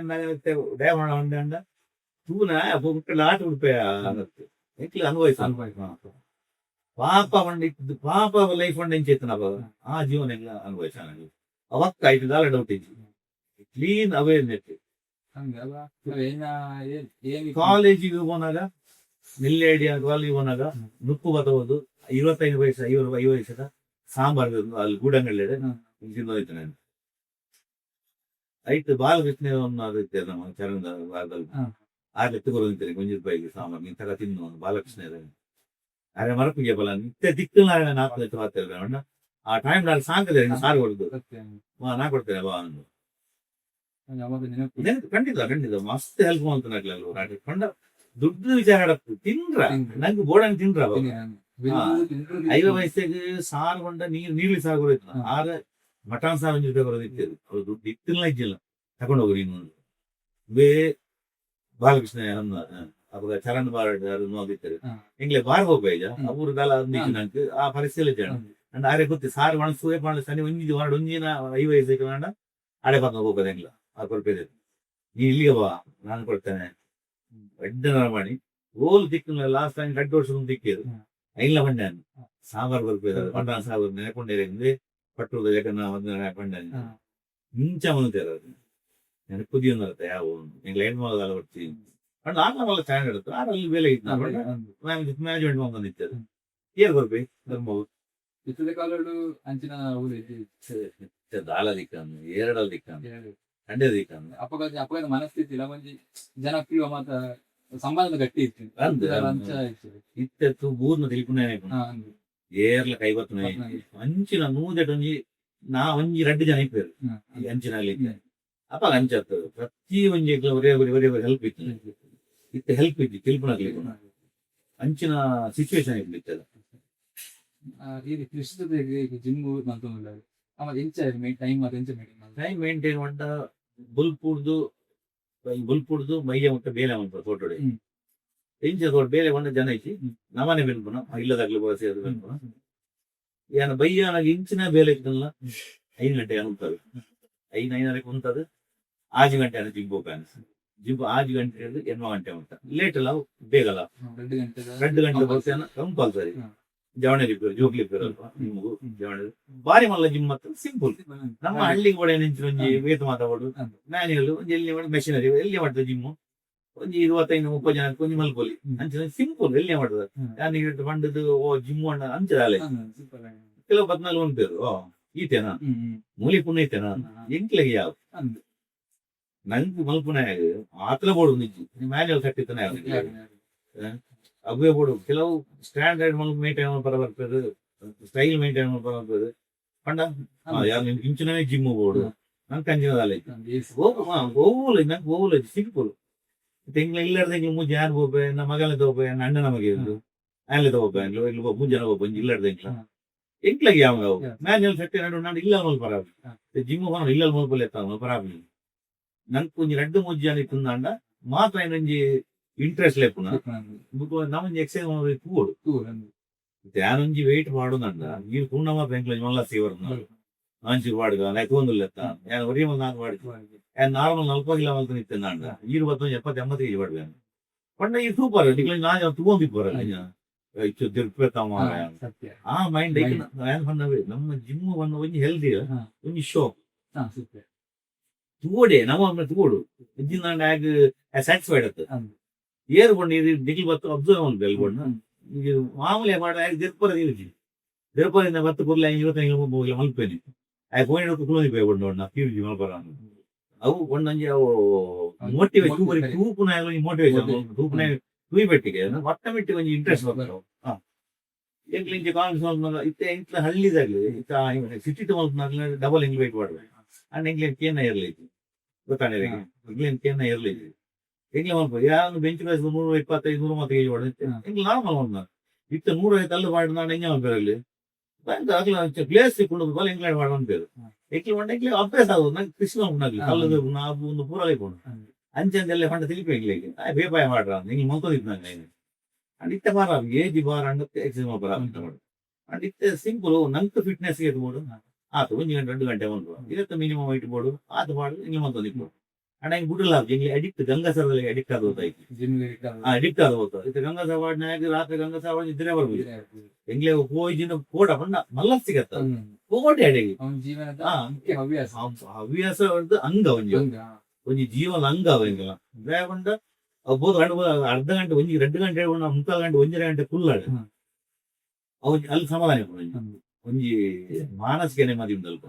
Speaker 3: ದೇವಣ ಉಂಡ ತೂನ ಬುಕ್ಕಲ ಆಟ ಉಡುಪೆ ಎಂಕ್ಲೆ ಅನುಭವಿಸ ಪಾಪ ಬಂಡ ಪಾಪ ಲೈಫ್ ಬಂಡ ಇಂಚೆತ್ತನ ಆ ಜೀವನ ಎಲ್ಲ ಅನುಭವಿಸ ಅವಕ್ಕ ಆಯ್ತು ದಾಲ ಡೌಟ್ ಇಜ್ಜಿ ಕ್ಲೀನ್ ಅವೇರ್ನೆಸ್. ಕಾಲೇಜಿಗೆ ಹೋನಾಗ ನೆಲ್ಲೇಡಿಯ ಕಾಲೇಜಿಗೆ ಹೋನಾಗ ನುಪ್ಪು ಬತ್ತಬಹುದು 25 ವಯಸ್ಸು 50 ವಯಸ್ಸದ ಸಾಂಬಾರ್ ಅಲ್ಲಿ ಗೂಡಂಗಡಿ ತಿನ್ನೋಯ್ತು ನಾನು. ಐತು ಬಾಲಕೃಷ್ಣ ಇತ್ತೆ ನಮ್ಮ ಚರಣದ ಭಾಗದಲ್ಲಿ ಆರ್ಲೆ ಎತ್ತು ನಿಂತೇನೆ ಒಂಜಿ ರೂಪಾಯಿಗೆ ಸಾಂಬಾರ್ ನೀನ್ ತಗ ತಿನ್ನು ಬಾಲಕೃಷ್ಣ ಅರೆ ಮರಪುಗೆ ಬಲ ನಿತ್ಯ ದಿಕ್ಕು ನಾಲ್ಕು ಎತ್ತು ಮಾತಾಡ ಅಣ್ಣ. ಆ ಟೈಮ್ ನಾನು ಸಾಂಕದೆ ಸಾರು ಹೊಡೆದು ನಾ ಕೊಡ್ತೇನೆ ಬಾ ಅಂದು. ಖಂಡಿತ ಖಂಡಿತ ಮಸ್ತ್ ಹೆಲ್ಪ್ ಮಾಡ್ತಾನೆ. ಕಂಡ ದುಡ್ಡು ವಿಚಾರ ಆಡತ್ತು ತಿನ್ರ ನಂಗೆ ಬೋಡನ್ ತಿನ್ರ. 50 ವಯಸ್ಸಿಗೆ ಸಾರು ಕೊಂಡ ನೀರು ನೀರ್ಲಿ ಸಾರು ಕೊಡೋಯ್ತು. ಆರ ಮಟನ್ ಸಾರು ಒಂಜಿ ರೂಪಾಯಿ ಕೊಡೋದು ಇತ್ತು. ಅವ್ರು ದುಡ್ಡು ಇತ್ತಿಲ್ಲ ಇಜ್ಜಿಲ್ಲ ತಗೊಂಡು ಹೋಗ್ರಿ ಇನ್ನೊಂದು ಬೇ ಬಾಲಕೃಷ್ಣ ಅನ್ನ ಅವಾಗ ಚರಣ್ ಬಾರ್ ನೋದಿತ್ತಾರೆ ಎಂಗ್ಲೆ ಬಾರ್ ಹೋಗ್ಬೇಜ ಅವರು ದಲ ನಂಗೆ ಆ ಪರಿಸ್ಥಿತಿ ಜನ ಅಂಡ್ ಆರೆ ಗೊತ್ತಿ ಸಾರು ಒಣ ಸೂಯ ಪಾಂಡ ಸನಿ ಒಂಜಿ ವಾರ ಒಂಜಿನ 50 ವಯಸ್ಸಿಗೆ വേണ്ട ಆಡೆ ಬಂದ ಹೋಗೋದು ಎಂಗ್ಲ ಆ ಕೊಲ್ಪೇದೆ ನೀ ಇಲ್ಲಿಗೆ ಬಾ ನಾನು ಕೊಡ್ತೇನೆ ಎಡ್ಡೆ ಮಾಡಿ ಓಲ್ ದಿಕ್ಕು ಲಾಸ್ಟ್ ಟೈಮ್ ಕಡ್ಡು ವರ್ಷ ದಿಕ್ಕಿದ್ರು ಐನ್ಲ ಬಂಡೆ ಸಾಂಬಾರ್ ಕೊಲ್ಪೇದ ಮಟನ್ ಸಾಂಬಾರ್ ನೆನಕೊಂಡೇರೆ ಪಟ್ಟುದ ಜಗನ್ನ ಬಂಡೆ ಇಂಚ ಬಂದಿರ ನೆನಪುದಿಯೊಂದರತ್ತೆ ಯಾವ ಎಂಗ್ಲ ಹೆಣ್ಮಗಲ ಬರ್ತಿ ಅಂಡ್ ಆರ್ಲ ಮಲ್ಲ ಸ್ಟ್ಯಾಂಡರ್ಡ್ ಇತ್ತು. ಆರಲ್ಲಿ ಬೇಲೆ ಇತ್ತು ಮ್ಯಾನೇಜ್ಮೆಂಟ್ ಬಂದಿತ್ತು ಏರ್ ಬರ್ಬಿ ಧರ್ಮವು.
Speaker 2: ಇತ್ತದ ಕಾಲಡು ಅಂಚಿನ
Speaker 3: ದಾಲ ದಿಕ್ಕನ್ನು ಏರಡಲ್ ದಿಕ್ಕನ್ನು ಕಂಡೆ ದಿಕ್ಕನ್ನು.
Speaker 2: ಅಪ್ಪಗ ಅಪ್ಪಗದ ಮನಸ್ಥಿತಿ ಇಲ್ಲ ಒಂಜಿ ಜನಪ್ರಿಯ ಮಾತ ಸಂಬಂಧ ಗಟ್ಟಿ ಇತ್ತು.
Speaker 3: ಅಂದ್
Speaker 2: ಅಂಚ ಇತ್ತು.
Speaker 3: ಇತ್ತೆತ್ತು ಬೂರ್ನ ತಿಳ್కునే ಏರ್ಲ ಕೈ ಬತ್ತುನೆ ಅಂಚಿನ ನೂದೆಟ್ ಒಂಜಿ ನಾ ಒಂಜಿ ರಡ್ಡು ಜನ ಇಪ್ಪೇರು ಅಂಚಿನ ಅಲ್ಲಿ ಅಪ್ಪ ಅಂಚತ್ತು ಪ್ರತಿ ಒಂಜಿ ಒರೇ ಒರೇ ಒರೇ ಹೆಲ್ಪ್ ಇತ್ತು. ಇತ್ತೆ ಹೆಲ್ಪ್ ಇತ್ತು ತಿಳ್ಪುನಾಗ್ಲಿ ಅಂಚಿನ ಸಿಚುವೇಶನ್ ಇತ್ತು.
Speaker 2: ಈ ಕೃಷಿ ಜಿಮ್ ಮಂತೊಂದುಲ್ಲ ಅವ ಎಂಚ ಟೈಮ್ ಅದು ಎಂಚ ಮೇಂಟೈನ್?
Speaker 3: ಟೈಮ್ ಮೇಂಟೈನ್ ಮಂಡ ಬುಲ್ಪುಡ್ದು ಬುಲ್ಪುಡ್ದು ಮೈಯ ಮುಟ್ಟ ಬೇಲೆ ಮಂತ ತೋಟಡೆ. ಎಂಚ ತೋಟ ಬೇಲೆ ಬಂಡ ಜನ ಐತಿ ನಮನೆ ಬೆನ್ಪುನ ಇಲ್ಲದಾಗ್ಲಿ ಬಳಸಿ ಅದು ಬೆನ್ಪುನ ಯಾನ ಬಯ್ಯಾನಾಗ ಇಂಚಿನ ಬೇಲೆ ಇತ್ತಲ್ಲ 5 ಗಂಟೆ ಅನುಂತದು ಐದು ಐನರಕ್ಕೆ ಉಂತದು 6 ಗಂಟೆ ಅನ್ನ ಜಿಂಬು ಪ್ಯಾನ್ ಜಿಂಬು 6 ಗಂಟೆ ಹಿಡಿದು 8 ಗಂಟೆ ಉಂಟ ಲೇಟ್ ಅಲ್ಲ ಬೇಗಲ್ಲ.
Speaker 2: 2 ಗಂಟೆ.
Speaker 3: 2 ಗಂಟೆ ಬರ್ತೇನೆ ಕಂಪಲ್ಸರಿ. ಜವಣೆ ರಿಪೇರ್ ಜೋಕ್ಲಿ ರಿಪೇರ್ ಅಲ್ಪ ನಿಮಗೂ ಜವಣೆ ಬಾರಿ ಮಲ್ಲ ಜಿಮ್ ಮತ್ತು ಸಿಂಪಲ್ ನಮ್ಮ ಹಳ್ಳಿಗೆ ಕೂಡ ನೆಂಚಿನ ಒಂಜಿ ವೇತ ಮಾತಾಡು ಮ್ಯಾನ್ಯುಯಲ್ ಒಂಜಿ ಎಲ್ಲಿ ಮಾಡಿ ಮೆಷಿನರಿ ಎಲ್ಲಿ ಮಾಡ್ತದೆ ಜಿಮ್ಮು ಒಂಜಿ 25 30 ಜನಕ್ಕೆ ಒಂಜಿ ಮಲ್ಪೊಲಿ ಅಂಚಿನ ಸಿಂಪಲ್ ಎಲ್ಲಿ ಮಾಡ್ತದೆ. ಯಾನ್ ಈಗ ಪಂಡದು ಓ ಜಿಮ್ ಅಣ್ಣ ಅಂಚದಾಲೆ ಕೆಲವು 14 ಉಂಟು ಓ ಈತೇನಾ ಮೂಲಿ ಪುಣ್ಯ ಈತೇನಾ ಎಂಕ್ಲೆಗೆ ಯಾವ ನಂಕ್ ಮಲ್ಪುನಾಯಗ್ ಆತ್ಲ ಬೋಡು ನಿಜ್ಜಿ ಮ್ಯಾನ್ಯುವಲ್ ಸೆಟ್ ಇತ್ತನೆ ಅವೇ ಬೋಡು. ಕೆಲವು ಸ್ಟ್ಯಾಂಡರ್ಡ್ ಮಲ್ಪ ಮೇಂಟೈನ್ ಮಲ್ಪರ ಬರ್ಪೆರ್, ಸ್ಟೈಲ್ ಮೇಂಟೈನ್ ಮಲ್ಪರ ಬರ್ಪೆರ್. ಪಂಡ ಯಾನ್ ಇಂಚಿನವೇ ಜಿಮ್ ಬೋಡು, ನಂಕ್ ಅಂಚಿನ ದಾಲ ಇಜ್ಜಿ. ಓವುಲ ನಂಕ್ ಓವುಲ ಸಿಂಪಲ್. ಎಂಕ್ಲ ಇಲ್ಲರ್ದ ಎಂಕ್ಲ ಮೂಜಿ ಯಾನ್ ಪೋಪೆ, ಎನ್ನ ಮಗನ ತೋಪೆ, ಎನ್ನ ಅಣ್ಣನ ಮಗೆ ಉಂಡು ಆನ್ಲೆ ತೋಪೆ, ಎಂಕ್ಲ ಎಂಕ್ಲ ಮೂಜಿ ಜನ ಪೋಪೆ ಒಂಜಿ ಇಲ್ಲರ್ದ. ಎಂಕ್ಲ ಎಂಕ್ಲಗೆ ಯಾವಾಗ ಅವು ಮ್ಯಾನ್ಯುವಲ್ ಸೆಟ್ ನಡು ನಾನು ಇಲ್ಲ ಮಲ್ಪರ ಜಿಮ್ ಹೋಗೋಣ, ಇಲ್ಲ ಮಲ್ಪಲೆ ಎತ್ತ ಮಲ್ಪರ. ನಂಕ್ ಒಂಜಿ ರಡ್ಡ್ ಮೂಜಿ ಜನ ಇತ್ತುಂದಾಂಡ ಮಾತ್ರ ಒಂಜಿ ಇಂಟ್ರೆಸ್ಟ್ ಲೆಪ್ಪುನ. ಬುಕ್ಕ ನಮ್ಮೊಂಜಿ ಎಕ್ಸರ್ಸೈಸ್ ಮಲ್ಪರೆ ತೂವೊಡು. ಯಾನೊಂಜಿ ವೆಯ್ಟ್ ಪಾಡುನಂಡ ಈರ್ ಪೂರ್ಣ ಮಾತ್ರ ಎಂಕ್ಲ ಮಲ್ಲ ಸೀವರ್ ಅಂಚಿ ಪಾಡ್ಗ ನಾಯಿ ತೂವೊಂದುಲ್ಲೆತ್ತ. ಯಾನ್ ಒರಿಯ ಮಲ್ ನಾನ್ ಪಾಡ್ದು ಯಾನ್ ನಾರ್ಮಲ್ 40 ಕಿಲೋ ಮಲ್ತು ನಿತ್ತೆಂದಾಂಡ ಈರ್ ಬತ್ತೊಂದು 70 80 ಕೆಜಿ ಪಾಡ್ವೆ. ಪಂಡ ಈ ಸೂಪರ್ ನಿಕ್ಲೆ ನಾನ್ ತೂವೊಂದಿಪ್ಪರ ಇಚ್ಚು ದಿರ್ಪೆತ ಮಾರ್ರೆ.
Speaker 2: ಸತ್ಯ.
Speaker 3: ಆ ಮೈಂಡ್ ಯಾನ್ ಪನ್ನವೇ ನಮ್ಮ ಜಿಮ್ ಪನ್ನ ಒಂಜಿ ಹೆಲ್ದಿ ಒಂಜಿ ಶೋ.
Speaker 2: ಸತ್ಯ.
Speaker 3: ತೂವೊಡೆ ನಮ್ಮ ಒಮ್ಮೆ ತೂವೊಡು. ಇಜ್ಜಿಂದಾಂಡ ಆಗ್ ಸ್ಯಾಟಿಸ್ಫೈಡ್ ಆತು. ಏರ್ ಪಂಡ ಇದು ನಿಕ್ಲ್ ಬತ್ತು ಅಬ್ಸರ್ವ್ ಮಲ್ಪೆ ಎಲ್ ಪಂಡ ಮಾಮೂಲಿ ಮಾಡ ಆಗ್ ದಿರ್ಪರ ಇಜ್ಜಿ. ದಿರ್ಪರಿಂದ ಬತ್ತು ಕುರ್ಲೆ ಇವತ್ತು ಹೋಗಿ ಮಲ್ಪೇನೆ ಆಯ್ ಫೋನ್ ಕುಲೋನಿ ಪಂಡ ಒಣ್ಣ ಪಿಯುಜಿ ಮಲ್ಪರ. ಅವು ಒಂದೊಂಜಿ ಅವು ಮೋಟಿವೇಶನ್ ತೂಪರಿ ತೂಪುನ ಒಂಜಿ ಮೋಟಿವೇಶನ್ ತೂಪುನ ತೂಯಿ ಪೆಟ್ಟಿಗೆ ಆಟೋಮೆಟಿಕ್ ಒಂಜಿ ಇಂಟ್ರೆಸ್ಟ್ ಬರ್ತದೆ. ಎಂಕ್ಲ ಇಂಚ ಕಾನ್ಫಿಡೆನ್ಸ್ ಮಲ್ಪುನಗ ಇತ್ತೆ ಎಂಕ್ಲ ಹಳ್ಳಿದಾಗ್ಲಿ ಇತ್ತ ಸಿಟಿ ಮಲ್ಪುನಾಗ್ಲ ಡಬಲ್ ಎಂಕ್ಲ ವೆಯ್ಟ್ ಮಾಡ್ವೆ. ಅಂಡ್ ಎಂಕ್ಲೆ ಕೇನ ಇರ್ಲಿ ಗೊತ್ತಾನೆ, ಎಂಕ್ಲೇನ್ ಕೇನ ಇರ್ಲಿ. ಎಂಕ್ಲೆ ಮಲ್ಪ ಯಾರು ಬೆಂಚ್ ಪ್ರೆಸ್ 125 130 ಕೆಜಿ ಪಾಡು ಎಂಕ್ಲ ನಾರ್ಮಲ್ ಮಲ್ಪುನ. ಇತ್ತೆ 150 ಅಲ್ಲು ಪಾಡ್ನಾಂಡ ಎಂಜ ಮಲ್ಪೆರಲ್ಲಿ ಬ್ಯಾಂಕ್ ಅಗ್ಲ ಪ್ಲೇಸ್ ಸಿಕ್ಕುಂಡು ಬಲ ಎಂಕ್ಲಾಡ್ ಪಾಡ ಅನ್ಪೇರು. ಎಂಕ್ಲೆ ಪಂಡ ಎಂಕ್ಲೆ ಅಭ್ಯಾಸ ಆಗುದು. ನಂಗೆ ಕೃಷಿ ಮಲ್ಪುನಾಗ್ಲಿ ಕಲ್ಲದು ಅವು ಒಂದು ಪೂರ ಲೈಪುಂಡು. ಅಂಚೆಂದೆಲ್ಲ ಪಂಡ ತಿಳಿಪೆ ಎಂಕ್ಲೆಗ್ ಆಯ್ ಬೇಪಾಯ ಮಾಡ್ರ ಎಂಕ್ಲೆ ಮಲ್ತೊಂದಿತ್ತು ನಂಗೆ. ಅಂಡ್ ಇತ್ತೆ ಬಾರ ಏಜ್ ಬಾರ ಅಂಡ ಎಕ್ಸರ್ಸೈಸ್ ಮಲ್ಪರ. ಅಂಡ್ ಇತ್ತೆ ಸಿಂಪಲ್ ನಂಕ್ ಫಿಟ್ನೆಸ್ ಗೆ ಬೋಡು ಆತು. ಒಂಜಿ ಗಂಟೆ 2 ಗಂಟೆ ಮಲ್ಪುವ ಇದತ್ತ ಮಿನಿಮಮ್ ವೈಟ್ ಬೋಡು ಆತು ಪಾಡು ಎಂಕ್ಲೆ ಮಲ್ತೊಂದಿಪ್ಪು. ಅಂಡ್ ಹೆಂಗ್ ಬುಡಲ ಎಂಕ್ಲೆ ಅಡಿಕ್ಟ್ ಗಂಗಾಸರದಲ್ಲಿ ಅಡಿಕ್ಟ್ ಆದ ಹೋತಾಯ್ತು.
Speaker 2: ಜಿಮ್.
Speaker 3: ಅಡಿಕ್ಟ್ ಆದ ಹೋತ. ಇತ್ತೆ ಗಂಗಾಸ ವಾರ್ಡ್ನಾಗ ರಾತ್ರಿ ಗಂಗಾಸ ವಾರ್ಡ್ ಇದ್ರೆ ಬರ್ಬೋದು. ಎಂಕ್ಲೆ ಹೋಯ್ಜಿನ ಕೋಡ ಪಂಡ ಮಲ್ಲ ಸಿಗತ್ತ ಕೋಟೆ ಅಡಿಗೆ.
Speaker 2: ಅವನ ಜೀವನದ ಮುಖ್ಯ ಹವ್ಯಾಸ.
Speaker 3: ಹವ್ಯಾಸ ಹೊರ್ದು ಅಂಗ ಒಂಜಿ
Speaker 2: ಹಂಗ.
Speaker 3: ಒಂಜಿ ಜೀವನ ಅಂಗ ಅವ ಎಂಕಲ. ಪಂಡ ಅವು ಬೋದು ಗಂಟೆ ಅರ್ಧ ಗಂಟೆ ಒಂಜಿ 2 ಗಂಟೆ ಮುಕ್ಕಾಲು ಗಂಟೆ 1.5 ಗಂಟೆ ಕುಲ್ಲಾಡು. ಅವು ಅಲ್ಲಿ ಸಮಾಧಾನ ಇಪ್ಪುಂಡು ಒಂಜಿ. ಒಂಜಿ ಮಾನಸಿಕ ನೆಮ್ಮದಿ ಉಂಡು ಅಲ್ಪ.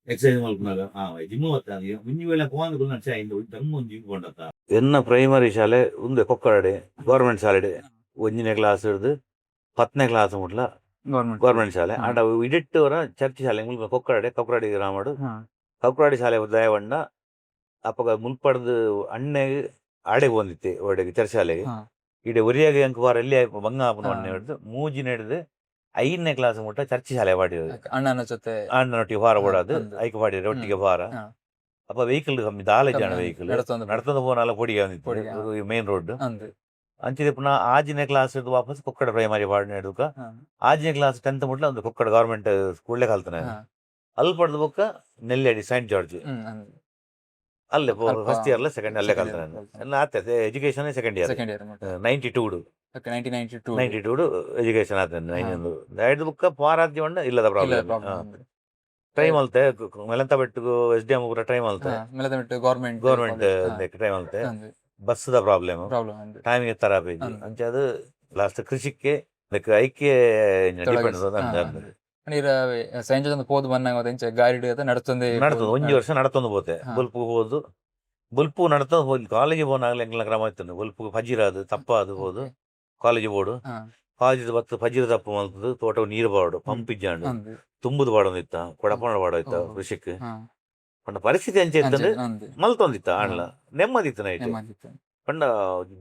Speaker 3: ಎಕ್ಸರ್ಸೈಸ್ ಮಲ್ಪುನಗ ಜಿಮ್ ಬತ್ತ ಒಂಜಿ ವೇಳೆ ಪೋವಂದ ಕುಲ್ನ ಛೆ ಇಂದು ಧರ್ಮ ಒಂಜಿ ಜಿಮ್ ಪೋಂಡತ್ತ.
Speaker 4: ಎನ್ನ ಪ್ರೈಮರಿ ಶಾಲೆ ಉಂದೆ ಕೊಕ್ಕರಡೆ ಗೌರ್ಮೆಂಟ್ ಶಾಲೆ. 1ನೇ ಕ್ಲಾಸ್ ಹಿಡ್ದು 10ನೇ ಕ್ಲಾಸ್ ಮುಟ್ಲ
Speaker 2: ಗೌರ್ಮೆಂಟ್.
Speaker 4: ಗೌರ್ಮೆಂಟ್ ಶಾಲೆ. ಆಂಡ ಇಡಿಟ್ಟು ಅವರ ಚರ್ಚ್ ಶಾಲೆ ಮುಲ್ಪ ಕೊಕ್ಕರಡೆ ಕೊಕ್ಕರಾಡಿ ಗ್ರಾಮಡು. ಕೊಕ್ಕರಾಡಿ ಶಾಲೆ ದಯವಣ್ಣ ಅಪ್ಪಗ ಮುಲ್ಪಡ್ದು ಅಣ್ಣೆ ಆಡೆ ಬಂದಿತ್ತೆ ಒಡೆಗೆ ಚರ್ಚ್ ಶಾಲೆಗೆ. ಇಡೆ ಒರಿಯಾಗ ಅಂಕ ವಾರ ಎಲ್ಲಿ ಬಂಗ ಆಪುನ ಅಣ್ಣೆ ಹಿಡ್ದು ಮೂಜಿನ ಹಿಡ್ದು 5ನೇ ಕ್ಲಾಸ್ ಮುಟ್ಟ ಚರ್ಚ್ ಶಾಲೆ ಪಾಡಿರೋದು.
Speaker 2: ಅಣ್ಣನ ಜೊತೆ.
Speaker 4: ಅಣ್ಣನೊಟ್ಟಿಗೆ ವಾರ ಓಡಾದು.
Speaker 2: ಅಂದು.
Speaker 4: ಐಕ್ ಪಾಡಿದ್ರೆ ಒಟ್ಟಿಗೆ ವಾರ. ಅಪ್ಪ ವೆಹಿಕಲ್ ಕಮ್ಮಿ ದಾಲ ಜನ ವೆಹಿಕಲ್
Speaker 2: ನಡತೊಂದು
Speaker 4: ನಡ್ತೊಂದು ಪೋನಾಲ ಪೊಡಿಗೆ
Speaker 2: ಪೊಡಿಗೆ,
Speaker 4: ಬಂದಿತ್ತು ಮೇನ್ ರೋಡ್.
Speaker 2: ಅಂದು.
Speaker 4: ಅಂಚಿದ ಪುನಃ ಆಜಿನೇ ಕ್ಲಾಸ್ ವಾಪಸ್ ಕೊಕ್ಕಡ ಪ್ರೈಮರಿ ಪಾಡಿನ ಹಿಡ್ದುಕ. ಆಜಿನೇ ಕ್ಲಾಸ್ 10th ಮುಟ್ಲ ಒಂದು ಕೊಕ್ಕಡ ಗೌರ್ಮೆಂಟ್ ಸ್ಕೂಲ್ಲೇ ಕಲ್ತನೆ. ಅಲ್ಲಿ ಪಡೆದ ಬೊಕ್ಕ ನೆಲ್ಯಾಡಿ ಸೈಂಟ್ ಜಾರ್ಜ್.
Speaker 2: ಹ್ಮ್ ಅಂದು.
Speaker 4: ಅಲ್ಲೇ
Speaker 2: ಅಲ್ಪ
Speaker 4: ಫಸ್ಟ್ ಇಯರ್ ಸೆಕೆಂಡ್ ಅಲ್ಲೇ
Speaker 2: second year
Speaker 4: ಕಲ್ತನೆ.
Speaker 2: ಕಲ್ತನೆ.
Speaker 4: ಎಲ್ಲ ಆತ education second year.
Speaker 2: Second year.
Speaker 4: 92.
Speaker 2: Okay, 1992.
Speaker 4: 92 education ಆತ ನೈನ್ ಐದು ಬುಕ್ಕ ಪಾರಾದ್ಯ ಉಂಡ ಇಲ್ಲದ ಪ್ರಾಬ್ಲಮ್. ಟ್ರೈ ಮಲ್ತೆ ಮೆಲಂತ ಬೆಟ್ಟುಗು ಎಸ್ ಡಿ ಎಂ ಪೂರ ಟ್ರೈ ಮಲ್ತೆ.
Speaker 2: ಮೆಲದ ಗೌರ್ಮೆಂಟ್.
Speaker 4: ಗೌರ್ಮೆಂಟ್ ಟ್ರೈ ಮಲ್ತೆ. ಬಸ್ದ ಪ್ರಾಬ್ಲಮ್.
Speaker 2: ಪ್ರಾಬ್ಲಮ್ ಅಂದು.
Speaker 4: ಟೈಮಿಗೆ ತರ ಪೇಜಿ. ಅಂಚ ಅದು ಲಾಸ್ಟ್ ಕೃಷಿಕ್ಕೆ ಐಕ್ಕೆ ಡಿಪೆಂಡ್.
Speaker 2: ನೀರ ಸೈಂಟ್ ಜಾರ್ಜ್ ಪೋದು ಬಂದಾಗ ಇಂಚ ಗಾಡಿ ನಡ್ತೊಂದೆ?
Speaker 4: ನಡ್ತದೆ. ಒಂಜಿ ವರ್ಷ ನಡ್ತೊಂದು ಪೋತೆ. ಬೊಲ್ಪು ಹೋದು ಬೊಲ್ಪು ನಡ್ತೊಂದು ಹೋಗಿ ಕಾಲೇಜ್ ಪೋನಾಗಲೇ ಎಂಕ್ಲ ಕ್ರಮ ಇತ್ತು. ಬೊಲ್ಪು ಫಜಿರಾದು ತಪ್ಪಾದು ಹೋದು ಕಾಲೇಜ್ ಬೋಡು. ಕಾಲೇಜ್ ಬತ್ತು ಫಜಿರ ತಪ್ಪು ಮಲ್ತದು ತೋಟ ನೀರು ಬಾಡು ಪಂಪ್ ಇಜ್ಜಾಂಡು. ತುಂಬುದು ಬಾಡೊಂದಿತ್ತ ಕೊಡಪಣ ಬಾಡೋಯ್ತ ಕೃಷಿಕ್. ಪಂಡ ಪರಿಸ್ಥಿತಿ ಅಂಚೆ ಇತ್ತಂದ್ರೆ ಮಲ್ತೊಂದಿತ್ತ ಆಂಡ್ಲ ನೆಮ್ಮದಿ ಇತ್ತು ನೈಟ್.
Speaker 2: ನೆಮ್ಮದಿತ್ತು.
Speaker 4: ಪಂಡ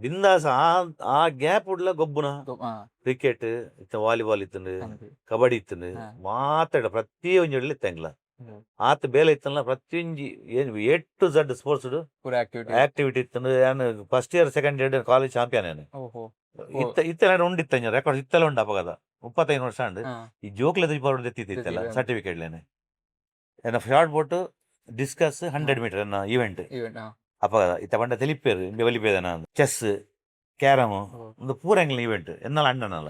Speaker 4: ಬಿಂದಾಸ ಆ ಆ ಗ್ಯಾಪ್ ಉಡ್ಲ ಗೊಬ್ಬುನ ಕ್ರಿಕೆಟ್ ಇತ್ತ, ವಾಲಿಬಾಲ್ ಇತ್ತಂಡು, ಕಬಡ್ಡಿ ಇತ್ತಂಡು. ಮಾತಾಡ ಪ್ರತಿ ಒಂಜಿ ಇತ್ತ ಎಂಕ್ಲ. ಆತ ಬೇಲೆ ಇತ್ತಲ್ಲ ಪ್ರತಿಯೊಂಜಿ ಏನ್ ಎ ಟು ಝಡ್ ಸ್ಪೋರ್ಟ್ಸ್
Speaker 2: ಪೂರ ಆಕ್ಟಿವಿಟಿ.
Speaker 4: ಆಕ್ಟಿವಿಟಿ ಇತ್ತಂಡು. ಯಾನ್ first year second year college champion ಯಾನ್.
Speaker 2: ಓಹೋ.
Speaker 4: ಇತ್ತ ಇತ್ತೆಲ್ಲ ಉಂಡಿತ್ತ ರೆಕಾರ್ಡ್ ಇತ್ತೆಲ್ಲ ಉಂಡು. ಅಪಗದ 35 ವರ್ಷ ಉಂಡು. ಈ ಜೋಕ್ಲೆ ದೀಪಾವಳಿ ಎತ್ತಿತ್ತಿತ್ತಲ್ಲ. ಸರ್ಟಿಫಿಕೇಟ್ ಲೇನೆ ಎನ್ನ ಶಾರ್ಟ್ ಬೋಟ್ ಡಿಸ್ಕಸ್ 100 ಮೀಟರ್ ಎನ್ನ ಈವೆಂಟ್.
Speaker 2: ಈವೆಂಟ್.
Speaker 4: ಅಪಗದ ಇತ್ತ ಪಂಡ ತೆಲಿಪೇರು ಇಂಬೆ ಒಲಿಪೇದನ ಚೆಸ್ ಕ್ಯಾರಮ್ ಒಂದು ಪೂರ ಎಂಗ್ಲ ಈವೆಂಟ್ ಎನ್ನಲ ಅಣ್ಣನಲ್ಲ.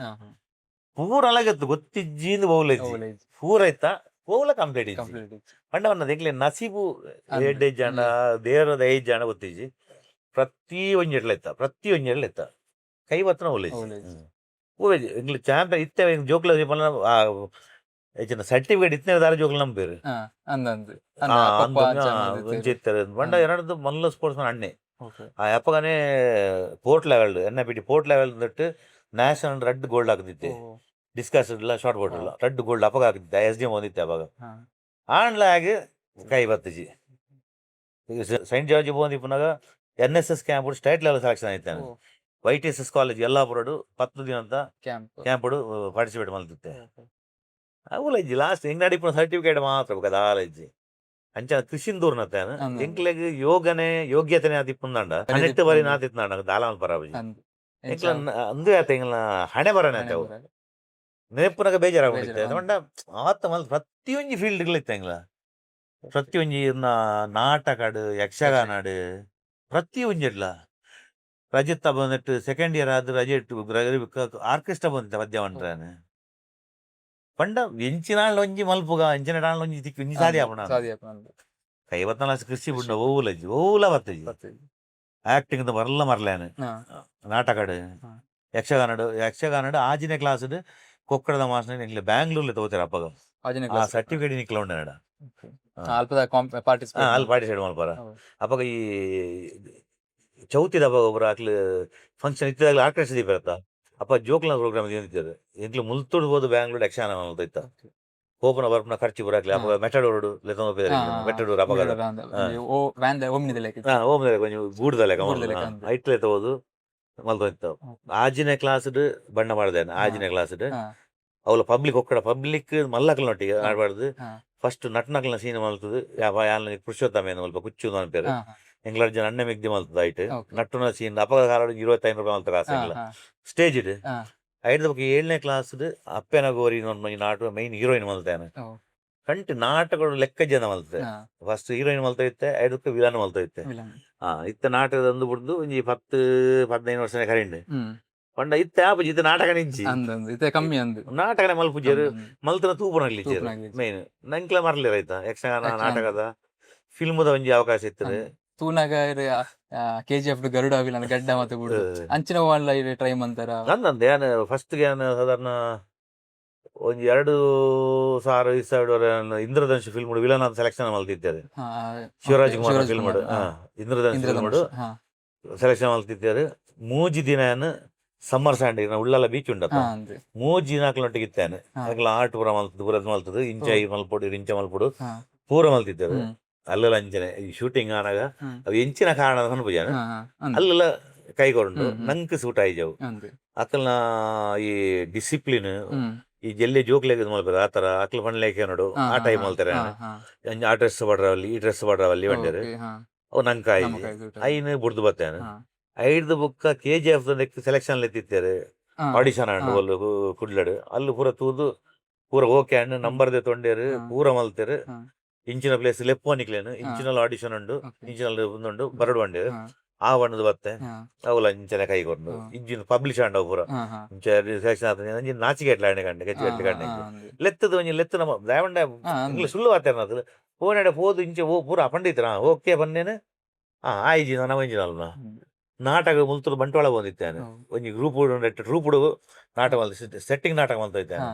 Speaker 4: ಪೂರ ಅಲಗತ್ತು ಗೊತ್ತಿಜ್ಜಿಂದು ಬಹುಲ ಪೂರ ಇತ್ತ ಪೋಲ ಕಂಪ್ಲೀಟ್ ಇಜ್ಜಿ.
Speaker 2: ಕಂಪ್ಲೀಟ್.
Speaker 4: ಪಂಡ ವನ್ನದ ಎಂಕ್ಲೆ ನಸೀಬು ಎಡ್ಡೆ ಜನ ದೇವರದ ಐದು ಜನ ಗೊತ್ತಿಜ್ಜಿ. ಪ್ರತಿ ಒಂಜಿ ಎಡ್ಲ ಇತ್ತ ಪ್ರತಿ ಒಂಜಿ ಎಡ್ಲ ಇತ್ತ ಕೈ ಬತ್ತನ ಒಲ್ಲೆ.
Speaker 2: ಓಲೆ.
Speaker 4: ಹೂವೆ ಎಂಕ್ಲೆ ಚಾಂಪಿಯನ್ ಇತ್ತೆ ಜೋಕ್ಲ ಹೆಚ್ಚಿನ ಸರ್ಟಿಫಿಕೇಟ್ ಇತ್ತನೇ ದಾರ ಜೋಕುಲು ನಂಬೇರು.
Speaker 2: ಹಾ, ಅಂದಂದು
Speaker 4: ಆ,
Speaker 2: ಅಂದ ಪಪ್ಪ
Speaker 4: ಅಂದು,
Speaker 2: ಅಂಚ
Speaker 4: ಆ,
Speaker 2: ಮಲ್ದಿತ್ತೆರ್.
Speaker 4: ಒಂಜಿ ಇತ್ತೆರ್. ಪಂಡ ಎನಡ್ದ್ ಮಲ್ಲ ಸ್ಪೋರ್ಟ್ಸ್ ಮ್ಯಾನ್ ಅಣ್ಣೆ. ಆ ಅಪ್ಪಗನೇ port level NIPT port level that national ರಡ್ಡ್ ಗೋಲ್ಡ್ ಹಾಕಿದ್ದೆ. ಡಿಸ್ಕಸ್ ಇಲ್ಲ, ಶಾರ್ಟ್ ಬೋರ್ಡ್ ಇಲ್ಲ, ರಡ್ಡ್ ಗೋಲ್ಡ್ ಅಪ್ಪಗ ಹಾಕಿದ್ದೆ. S D M ಬಂದಿತ್ತೆ ಅವಾಗ. ಆಂಡ್ಲಾಗ್ ಕೈ ಬತ್ತಿಜಿ. ಸೈಂಟ್ ಜಾರ್ಜ್ ಪೋಂದಿಪ್ಪುನಾಗ NSS camp state level selection ಆಯ್ತಾನೆ. Y T S S college ಯಲ್ಲಾಪುರಡು 10 ದಿನದ
Speaker 2: ಕ್ಯಾಂಪ್.
Speaker 4: ಕ್ಯಾಂಪ್ ಪಾರ್ಟಿಸಿಪೇಟ್ ಮಲ್ತಿತ್ತೆ. ಅವುಲ ಇಜ್ಜಿ. ಲಾಸ್ಟ್ ಎಂಗ್ ನಡಿಪುನ ಸರ್ಟಿಫಿಕೇಟ್ ಮಾತ್ರ, ಬೊಕ ದಾಲ ಇಜ್ಜಿ. ಅಂಚ ಕೃಷಿನ್ ದೂರ್ನತ್ತಾನ. ಎಂಕ್ಲೆಗ್ ಯೋಗನೆ ಯೋಗ್ಯತೆನೆ ಆದಿಪ್ಪುಂದಾಂಡ ಹಣೆಟ್ಟು ಬರಿ ನಾತಿತ್ನಾಂಡ ದಾಲ ಮಲ್ಪರಾಬುಜಿ. ಎಂಕ್ಲ ಅಂದು ಆತ ಎಂಗ್ಲ ಹಣೆ ಬರನೆ ಆತ. ಅವು ನೆನಪುನಗ ಬೇಜಾರಾಗ್ಬಿಡುತ್ತೆ.
Speaker 2: ಬೇಜಾರ್.
Speaker 4: ಪಂಡ ಆತ ಮಲ್ ಪ್ರತಿಯೊಂಜಿ ಫೀಲ್ಡ್ ಇತ್ತು ಎಂಗ್ಲ. ಪ್ರತಿಯೊಂಜಿ ಇರ್ನ ನಾಟಕಡ್, ಯಕ್ಷಗಾನಡ್, ಪ್ರತಿಯೊಂಜಿಡ್ಲ. ರಜತ್ ಬಂದಿಟ್ಟು ಸೆಕೆಂಡ್ ಇಯರ್ ಆದ್ ರಜೆಟ್ ಆರ್ಕೆಸ್ಟ್ರಾ ಬಂದಿತ್ತ ಪದ್ಯ ಮಂಟ್ರಾನೆ. ಪಂಡ ಎಂಚಿನಾಳ್ ಒಂಜಿ ಮಲ್ಪುಗ, ಎಂಚಿನ ಡಾಳ್ ಒಂಜಿ ತಿಕ್ಕು ಒಂಜಿ ಸಾದಿ ಆಪುಣ.
Speaker 2: ಸಾದಿ ಆಪುನ.
Speaker 4: ಕೈವತ್ತನ ಕೃಷಿ ಬುಂಡ ಓವುಲಜ್ಜಿ, ಓವುಲ ಬತ್ತಜಿ. ಆಕ್ಟಿಂಗ್ ದ ಬರಲ್ಲ ಮರ್ಲೇನೆ. ನಾಟಕಡ್, ಯಕ್ಷಗಾನಡ್. ಯಕ್ಷಗಾನಡ್ ಆಜಿನ ಕ್ಲಾಸ್ ಕೊಕ್ಕಡದ ಮಾಸ್ಟರ್ ಎಂಕ್ಲೆ ಬ್ಯಾಂಗ್ಳೂರ್ಲೆ ತೋತಾರೆ ಅಪ್ಪಗ.
Speaker 2: ಆಜನೇ
Speaker 4: ಆ
Speaker 2: ಕ್ಲಾಸ್.
Speaker 4: ಸರ್ಟಿಫಿಕೇಟ್ ನಿಕ್ಲ ಉಂಡು.
Speaker 2: ಅಲ್ಪದ ಪಾರ್ಟಿಸಿಪೇಟ್.
Speaker 4: ಅಲ್ಲಿ ಪಾರ್ಟಿಸಿಪೇಟ್ ಮಲ್ಪರ. ಅಪ್ಪಗ ಈ ಚೌತಿದ ಅಪ್ಪಗ ಒಬ್ಬರು ಅಕ್ಲು ಫಂಕ್ಷನ್ ಇತ್ತಿದಾಗಲ ಆರ್ಕೆಸ್ಟ್ರಾ ದೀಪರತ್ತ. ಅಪ್ಪ ಜೋಕ್ಲ ಪ್ರೋಗ್ರಾಮ್ ಇದ್ದಾರೆ. ಎಂಕ್ಲು ಮುಲ್ತುಡ್ ಹೋದು ಬ್ಯಾಂಗ್ಳೂರ್ ಯಕ್ಷಗಾನ ಮಲ್ತ ಇತ್ತ. ಹೋಪುನ ಬರ್ಪುನ ಖರ್ಚು ಪೂರ ಅಪ್ಪಗ ಮೆಟಡೋರ್ಡು ಲೆತ್ತೊಂದು ಪೋಪೆರ್. ಮೆಟಡೋರ್ ಅಪ್ಪಗ.
Speaker 2: ಓ ವ್ಯಾನ್ ಓಮ್ನಿದ ಲೆಕ್ಕ.
Speaker 4: ಹಾ, ಓಮ್ದ ಕೊಂಚ ಗೂಡ್ದ ಲೆಕ್ಕ.
Speaker 2: ಗೂಡ್ದ ಲೆಕ್ಕ ಅಂದ್.
Speaker 4: ಐಟ್ಲೆ ತೋದು ಮಲ್ತೊಂದಿತ್ತ. ಆಜಿನ ಕ್ಲಾಸ್ ಬಣ್ಣ ಮಾಡ್ದೇನೆ. ಆಜಿನ ಕ್ಲಾಸ್ ಅವಲ ಪಬ್ಲಿಕ್ ಒಕ್ಕಡ ಪಬ್ಲಿಕ್ ಮಲ್ಲಕ್ಲನೊಟ್ಟಿಗೆ ಆಡ್ಬಾರ್ದು. ಫಸ್ಟ್ ನಟ್ನಕ್ಲನ ಸೀನ್ ಮಲ್ತದು ಯಾವ ಯಾನ್ ಪುರುಷೋತ್ತಮ ಏನು ಮಲ್ಪ ಕುಚ್ಚು ಅನ್ಪೇರು. ಎಂಗ್ಲಾಡ್ ಜನ ಅಣ್ಣೆ ಮಿಗ್ದಿ ಮಲ್ತದ ಐಟ್. ನಟ್ಟುನ ಸೀನ್ ಅಪ್ಪಗ ಕಾಲ 25 ರೂಪಾಯಿ ಮಲ್ತ ಕಾಸು ಎಂಗ್ಲ ಸ್ಟೇಜ್ ಇಡ್. ಐಡ್ದ ಬೊಕ 7ನೇ ಕ್ಲಾಸ್ ಅಪ್ಪೆನ ಗೋರಿ ಒಂಜಿ ನಾಟಕ ಮೈನ್ ಹೀರೋಯಿನ್ ಮಲ್ತೇನೆ. ಕಂಟಿ ನಾಟಕಗಳು ಲೆಕ್ಕ ಜನ ಮಲ್ತೆ. ಫಸ್ಟ್ ಹೀರೋಯಿನ್ ಮಲ್ತ ಇತ್ತೆ, ಐದಕ್ಕೆ ವಿಲನ್ ಮಲ್ತ ಇತ್ತೆ. ಆ ಇತ್ತ ನಾಟಕದ ಅಂದು ಬಿಡ್ದು ಒಂಜಿ 10 15 ವರ್ಷನೇ ಕರಿಂಡು. ಪಂಡ ಇತ್ತೆ ಆಪುಜಿ, ಇತ್ತೆ ನಾಟಕ ನಿಂಚಿ.
Speaker 2: ಅಂದಂದು ಇತ್ತೆ ಕಮ್ಮಿ ಅಂದು.
Speaker 4: ನಾಟಕನೇ ಮಲ್ಪುಜೆರ್, ಮಲ್ತನ ತೂಪುನಗ್ಲಿಜ್ಜೆರ್. ಮೇನ್ ನಂಕ್ಲ ಮರ್ಲಿರ ಆಯ್ತಾ ಯಕ್ಷಗಾನ.
Speaker 2: ಯಕ್ಷಗಾನ.
Speaker 4: ನಾಟಕದ ಫಿಲ್ಮ್ದ ಒಂಜಿ ಅವಕಾಶ ಇತ್ತದೆ.
Speaker 2: ತೂನಾಗ ಕೆಜಿಎಫ್ ಗರುಡ ಅವಿಲ್ಲ ಗಡ್ಡ ಮತ್ತೆ ಬಿಡು ಅಂಚಿನ ವಾಂಡ್ಲ ಟ್ರೈ ಮಂತಾರ.
Speaker 4: ನಂದಂದೆ ಯಾನ್ ಫಸ್ಟ್ ಯಾನ್ ಸಾಧಾರಣ ಒಂಜಿ 2000 ಇಸ್ವಿಡ್ ಇಂದ್ರಧನುಷ್ ಫಿಲ್ಮ್ ವಿಲನ್ ಅಂತ ಸೆಲೆಕ್ಷನ್ ಮಲ್ತಿದ್ದಾರೆ. Shivaraj Kumar film, Indradhanush film selection ಮಲ್ತಿದ್ದಾರೆ. 3 ದಿನ ಯಾನ್ summer and Ullal beach ಉಂಡತ್ತ, 3 ದಿನ ಅಕ್ಲೊಟ್ಟಿಗೆ ಇತ್ತೇನೆ. ಅಕ್ಲ ಆರ್ಟ್ ಪೂರ ಮಲ್ತದ್ದು, ಪೂರ ಮಲ್ತದ್ದು, ಇಂಚ ಮಲ್ಪೊಡು, ಇಂಚ ಮಲ್ಪೊಡು, ಪೂರ ಮಲ್ತಿದ್ದಾರೆ. ಅಲ್ಲೆಲ್ಲ ಅಂಚನೆ ಈ ಶೂಟಿಂಗ್ ಆನಾಗ ಅವು ಎಂಚಿನ ಕಾರಣ ಅನ್ಪುಜಾನ. ಅಲ್ಲೆಲ್ಲ ಕೈಗೊಂಡು ನಂಕ್ ಸೂಟ್ ಆಯ್ಜವು. ಅಕಲ್ನ ಈ ಡಿಸಿಪ್ಲಿನ್, ಈ ಜಲ್ಲೆ ಜೋಕ್ಲೆಗ್ ಮಲ್ಪೆರ್ ಆತರ ಅಕ್ಲ ಪಣ್ಲೇಕೆ ನೋಡು ಆ ಟೈಮ್ ಮಲ್ತಾರೆ. ಆ ಡ್ರೆಸ್ ಪಡ್ರವಲ್ಲಿ, ಈ ಡ್ರೆಸ್ ಪಡ್ರವಲ್ಲಿ ಬಂಡೇರು. ಅವು ನಂಕ ಆಯ್ಜಿ, ಐನ್ ಬುಡ್ದು ಬತ್ತೇನೆ. ಐಡ್ದು ಬುಕ್ಕ ಕೆಜಿಎಫ್ ಸೆಲೆಕ್ಷನ್ ಲೆತ್ತಿತ್ತಾರೆ. ಆಡಿಷನ್ ಆಂಡ್ ಒಲ್ಲು ಕುಡ್ಲಡು. ಅಲ್ಲಿ ಪೂರ ತೂದು ಪೂರ okay and number ದೆ ತೊಂಡೇರು. ಪೂರ ಮಲ್ತೇರು. ಇಂಚಿನ ಪ್ಲೇಸ್ ಲೆಪ್ಪು ನಿಕ್ಲೇನು, ಇಂಚಿನಲ್ಲಿ ಆಡಿಷನ್ ಉಂಡು, ಇಂಚಿನಲ್ಲಿ ಉಂಡು, ಬರಡು ಬಂಡೇರು. ಆ ಬಣ್ಣದ ಬತ್ತೆ ಅವುಲ ಇಂಚನೆ ಕೈ ಕೊರ್ದು ಇಂಚಿನ ಪಬ್ಲಿಷ್ ಆಂಡ ಪೂರ ಇಂಚ ಸೆಲೆಕ್ಷನ್ ಆತ. ಅಂಚಿನ ನಾಚಿಕೆ ಎಟ್ಲ ಆಂಡೆ ಕಂಡೆ ಗಚ್ಚಿ ಗಟ್ಟಿ ಕಂಡೆ ಲೆತ್ತದ ಒಂಜಿ ಲೆತ್ತು ನಮ್ಮ ದಾವಂಡ ಇಂಗ್ಲಿಷ್ ಸುಳ್ಳು ವಾರ್ತೆ ಅನ್ನೋದು. ಫೋನ್ ಪೋದು ಇಂಚೆ ಓ ಪೂರ ಪಂಡಿತರ ಓಕೆ ಬನ್ನೇನು. ಆ ಆಯ್ಜಿ ನಮ್ಮ ಇಂಚಿನ ಅಲ್ಲ. ನಾಟಕ ಮುಲ್ತುರು ಬಂಟ್ವಾಳ ಬಂದಿತ್ತೇನೆ. ಒಂಜಿ ಗ್ರೂಪ್ ಟ್ರೂಪ್ ನಾಟಕ ಮಲ್ತ, ಸೆಟ್ಟಿಂಗ್ ನಾಟಕ ಮಲ್ತ ಇತ್ತೇನೆ.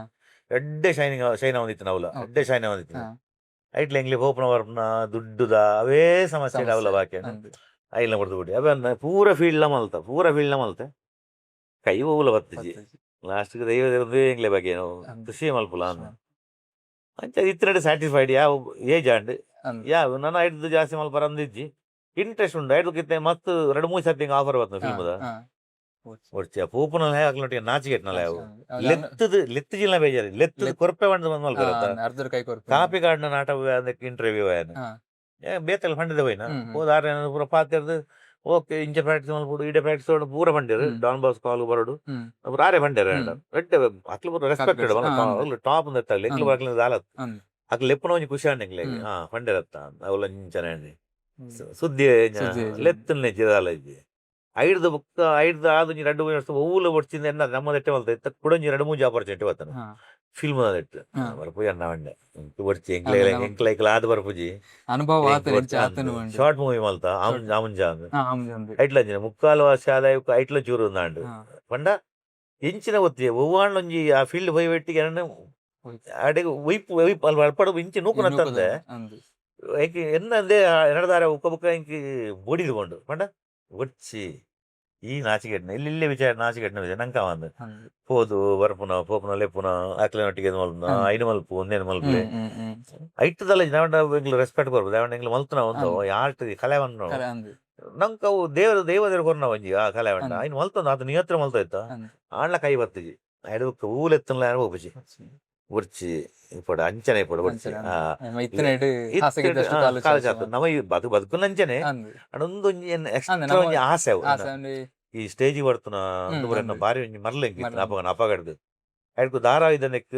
Speaker 4: ಎಡ್ಡೆ ಶೈನಿಂಗ್ ಶೈನ್ ಬಂದಿತ್ತು ನಾವುಲ. ಎಡ್ಡೆ ಶೈನ್ ಬಂದಿತ್ತು. ಐಟ್ಲ ಎಂಗ್ಲಿ ಪೋಪುನ ಬರ್ಪುನ ದುಡ್ಡುದ ಅವೇ ಸಮಸ್ಯೆ ಅವಲ ಬಾಕಿ ಐಲ್ನ ಕೊಡ್ದು ಬಿಡಿ. ಅವನ್ನ ಪೂರ ಫೀಲ್ಡ್ ಮಲ್ತ, ಪೂರ ಫೀಲ್ಡ್ ಮಲ್ತೆ, ಕೈ ಹೋಗುಲ ಬತ್ತಿಜಿ. ಲಾಸ್ಟ್ ದೈವ ಎಂಗ್ಲೆ ಬಗ್ಗೆ ನಾವು ಖುಷಿ ಮಲ್ಪುಲ ಅಂದ. ಅಂಚ ಇತ್ತನಡೆ ಸ್ಯಾಟಿಸ್ಫೈಡ್ ಯಾವ ಏಜ್ ಆಂಡ್ ಯಾವ ನನ್ನ ಐಡ್ದು ಜಾಸ್ತಿ ಮಲ್ಪರ ಅಂದಿಜ್ಜಿ. ಇಂಟ್ರೆಸ್ಟ್ ಉಂಡು. ಐಡ್ದು ಮಸ್ತ್ ಎರಡು ಮೂರು ಸರ್ತಿ ಆಫರ್ ಬರ್ತದೆ ಫಿಲ್ಮ್ದ. ಒಡ್ಚಿ ಪೂಪುನ ಹಾಕ್ಲೊಟ್ಟಿಗೆ ನಾಚಿಕೆಟ್ನಲ್ಲ. ಯಾವ ಲೆತ್ತದ ಲೆತ್ತು ಜಿಲ್ಲ ಬೇಜಾರಿ ಲೆತ್ತದ ಕೊರಪೆ ಬಂದ ಬಂದ್ ಮಲ್ಪರತ್ತ. ಕಾಪಿ ಕಾಡಿನ ನಾಟಕ ಅದಕ್ಕೆ ಇಂಟರ್ವ್ಯೂ ಆಯ್ನ ಬೇತಲ್ ಫಂಡಿದ ಹೋಯ್ನ ಹೋದ ಪೂರ ಪಾತೆರ್ದು ಓಕೆ. ಇಂಚ ಪ್ರಾಕ್ಟೀಸ್ ಮಲ್ಪುಡು, ಇಡೆ ಪ್ರಾಕ್ಟೀಸ್ ಪೂರ ಬಂಡೇರು. ಡಾನ್ ಬಾಸ್ ಕಾಲ್ ಬರೋಡು ಪೂರ ಆರೆ ಬಂಡೇರು. ಎಡ್ಡೆ ಅಕ್ಲು ಪೂರ ರೆಸ್ಪೆಕ್ಟೆಡ್ ಟಾಪ್ ಎತ್ತಾಗಲಿ ಎಂಕ್ಲು ಅಕ್ಲು ದಾಲತ್ ಅಕ್ಲು ಲೆಪ್ಪುನ ಒಂಜಿ ಖುಷಿ ಆಂಡ್ ಎಂಕ್ಲೆಗ್. ಹಾ ಫಂಡೇರತ್ತ ಅವಲ ಇಂಚನೆ ಅಂಡಿ ಸುದ್ದಿ ಲೆತ್ತನೆ ಜಿದಾಲ ಇಜ್ಜಿ. ಐಡ್ದು ಬೊಕ್ಕ ಐಡ್ದು ಆದ್ ಒಂಜಿ 2 3 ವರ್ಷ ಒವ್ವುಲ ಬೊಡ್ಚಿಂದ ಎನ್ನ ನಮ್ಮ ದೆಟ್ಟೆ ಮಲ್ತ ಇತ್ತ. ಕುಡೊಂಜಿ 2 3 ಆಪರ್ಚುನಿಟಿ ಬತ್ತನ ಫಿಲ್ಮ್ ದೆಟ್ಟು ಬರ್ಪುಜಿ ಅಣ್ಣ ಬಂಡೆ ಬೊಡ್ಚಿ ಎಂಕ್ಲೆ ಎಂಕ್ಲೆ ಐಕ್ಲ ಆದ್ ಬರ್ಪುಜಿ.
Speaker 2: ಅನುಭವ
Speaker 4: ಶಾರ್ಟ್ ಮೂವಿ ಮಲ್ತ ಆಮುಂಜ ಐಟ್ಲ ಅಂಚಿನ ಮುಕ್ಕಾಲು ವಾಸಿ ಆದಾಯ ಐಟ್ಲ ಚೂರು ಉಂದಾಂಡ್. ಪಂಡ ಎಂಚಿನ ಒತ್ತಿ ಒವ್ವಾಂಡ ಒಂಜಿ ಆ ಫೀಲ್ಡ್ ಪೋಯಿ ಬೆಟ್ಟಿಗೆ ಎನನ್ ಅಡೆಗ್ ಒಯ್ಪು ಒಯ್ಪು ಅಲ್ಪ ಅಲ್ಪಡ ಇಂಚಿ ನೂಕುನತ್ತಂದೆ.
Speaker 2: ಅಂದು.
Speaker 4: ಎಂಕ್ ಎನ್ನಂದೆ ಎನ್ನಡದಾರ ಉಕ್ಕ ಬುಕ್ಕ ಎಂಕ್ ಬೊಡಿದು ಕೊಂಡು ಪಂಡ ಒಚ್ಚಿ ಈ ನಾಚಿಕೆಟ್ನ ಇಲ್ಲಿ ಇಲ್ಲೇ ವಿಚಾರ ನಾಚಿಕೆಟ್ನ ವಿಚಾರ ನಂಕ ಒಂದು
Speaker 2: ಅಂದು.
Speaker 4: ಪೋದು ಬರ್ಪುನ ಪೋಪುನ ಲೆಪ್ಪುನ ಅಕ್ಲೆನೊಟ್ಟಿಗೆ ಇದು ಮಲ್ಪುನ ಐನು ಮಲ್ಪು ಒಂದೇನು ಮಲ್ಪುಲೆ
Speaker 2: ಹ್ಮ್ ಹ್ಮ್ ಹ್ಮ್
Speaker 4: ಐಟ್ಟದಲ್ಲ ನಾವಂಡ ಎಂಕ್ಲು ರೆಸ್ಪೆಕ್ಟ್ ಕೊರ್ಪು ದಾವಂಡ ಎಂಕ್ಲು ಮಲ್ತುನ ಒಂದು ಆರ್ಟ್ ಕಲೆವನ್ನು.
Speaker 2: ಕರೆ ಅಂದು.
Speaker 4: ನಂಕ್ ಅವು ದೇವರು ದೈವ ದೇವರು ಕೊರ್ನ ಒಂಜಿ ಆ ಕಲೆ వంಡ
Speaker 2: ಅಂದ್.
Speaker 4: ಐನ್ ಮಲ್ತೊಂದು ಆತ ನಿಯತ್ರ ಮಲ್ತ ಇತ್ತ.
Speaker 2: ಅಂದ್.
Speaker 4: ಆಂಡ್ಲ ಕೈ ಬತ್ತಿಜಿ ಐಡ್ ಬೊಕ್ಕ ಊಲೆತ್ತನ್ಲ ಹೋಪುಜಿ ಒರ್ಚಿ ಇಪ್ಪಡು ಅಂಚನೆ ಇಪ್ಪಡು ಒರ್ಚಿ.
Speaker 2: ಅಂಚನೆ.
Speaker 4: ಆ
Speaker 2: ಇತ್ತನೇಡ್
Speaker 4: ಇತ್ತೆಡ್
Speaker 2: ಹಾಸಗಿದ್ದಷ್ಟು
Speaker 4: ಆ,
Speaker 2: ಕಾಲು
Speaker 4: ಕಾಲು
Speaker 2: ಚಾಚು.
Speaker 4: ಚಾಚು. ನಮ ಈ ಬದು ಬದುಕುನಂಚನೆ
Speaker 2: ಅಂದು.
Speaker 4: ಅಂಡ ಒಂದೊಂಜಿ ಎಕ್ಸ್ಟ್ರಾ
Speaker 2: ನಮ್ಮ
Speaker 4: ಒಂಜಿ ಆಸೆ ಅವು.
Speaker 2: ಆಸೆ ಅಂದ್ರೆ
Speaker 4: ಈ ಸ್ಟೇಜ್ ಬರ್ತುನ ಅಂದು ಪೂರ ಎನ್ನ
Speaker 2: ಅಂದ್.
Speaker 4: ಬಾರಿ ಒಂಜಿ ಮರ್ಲ್ ಎಂಕ್ ಇತ್ತ್ಂಡ್.
Speaker 2: ಮರ್ಲ್.
Speaker 4: ಅಪಗ ಅಪಗಡ್ದು ಐಡ್ಕ್ ಧಾರಾವಾಹಿದ ನೆಕ್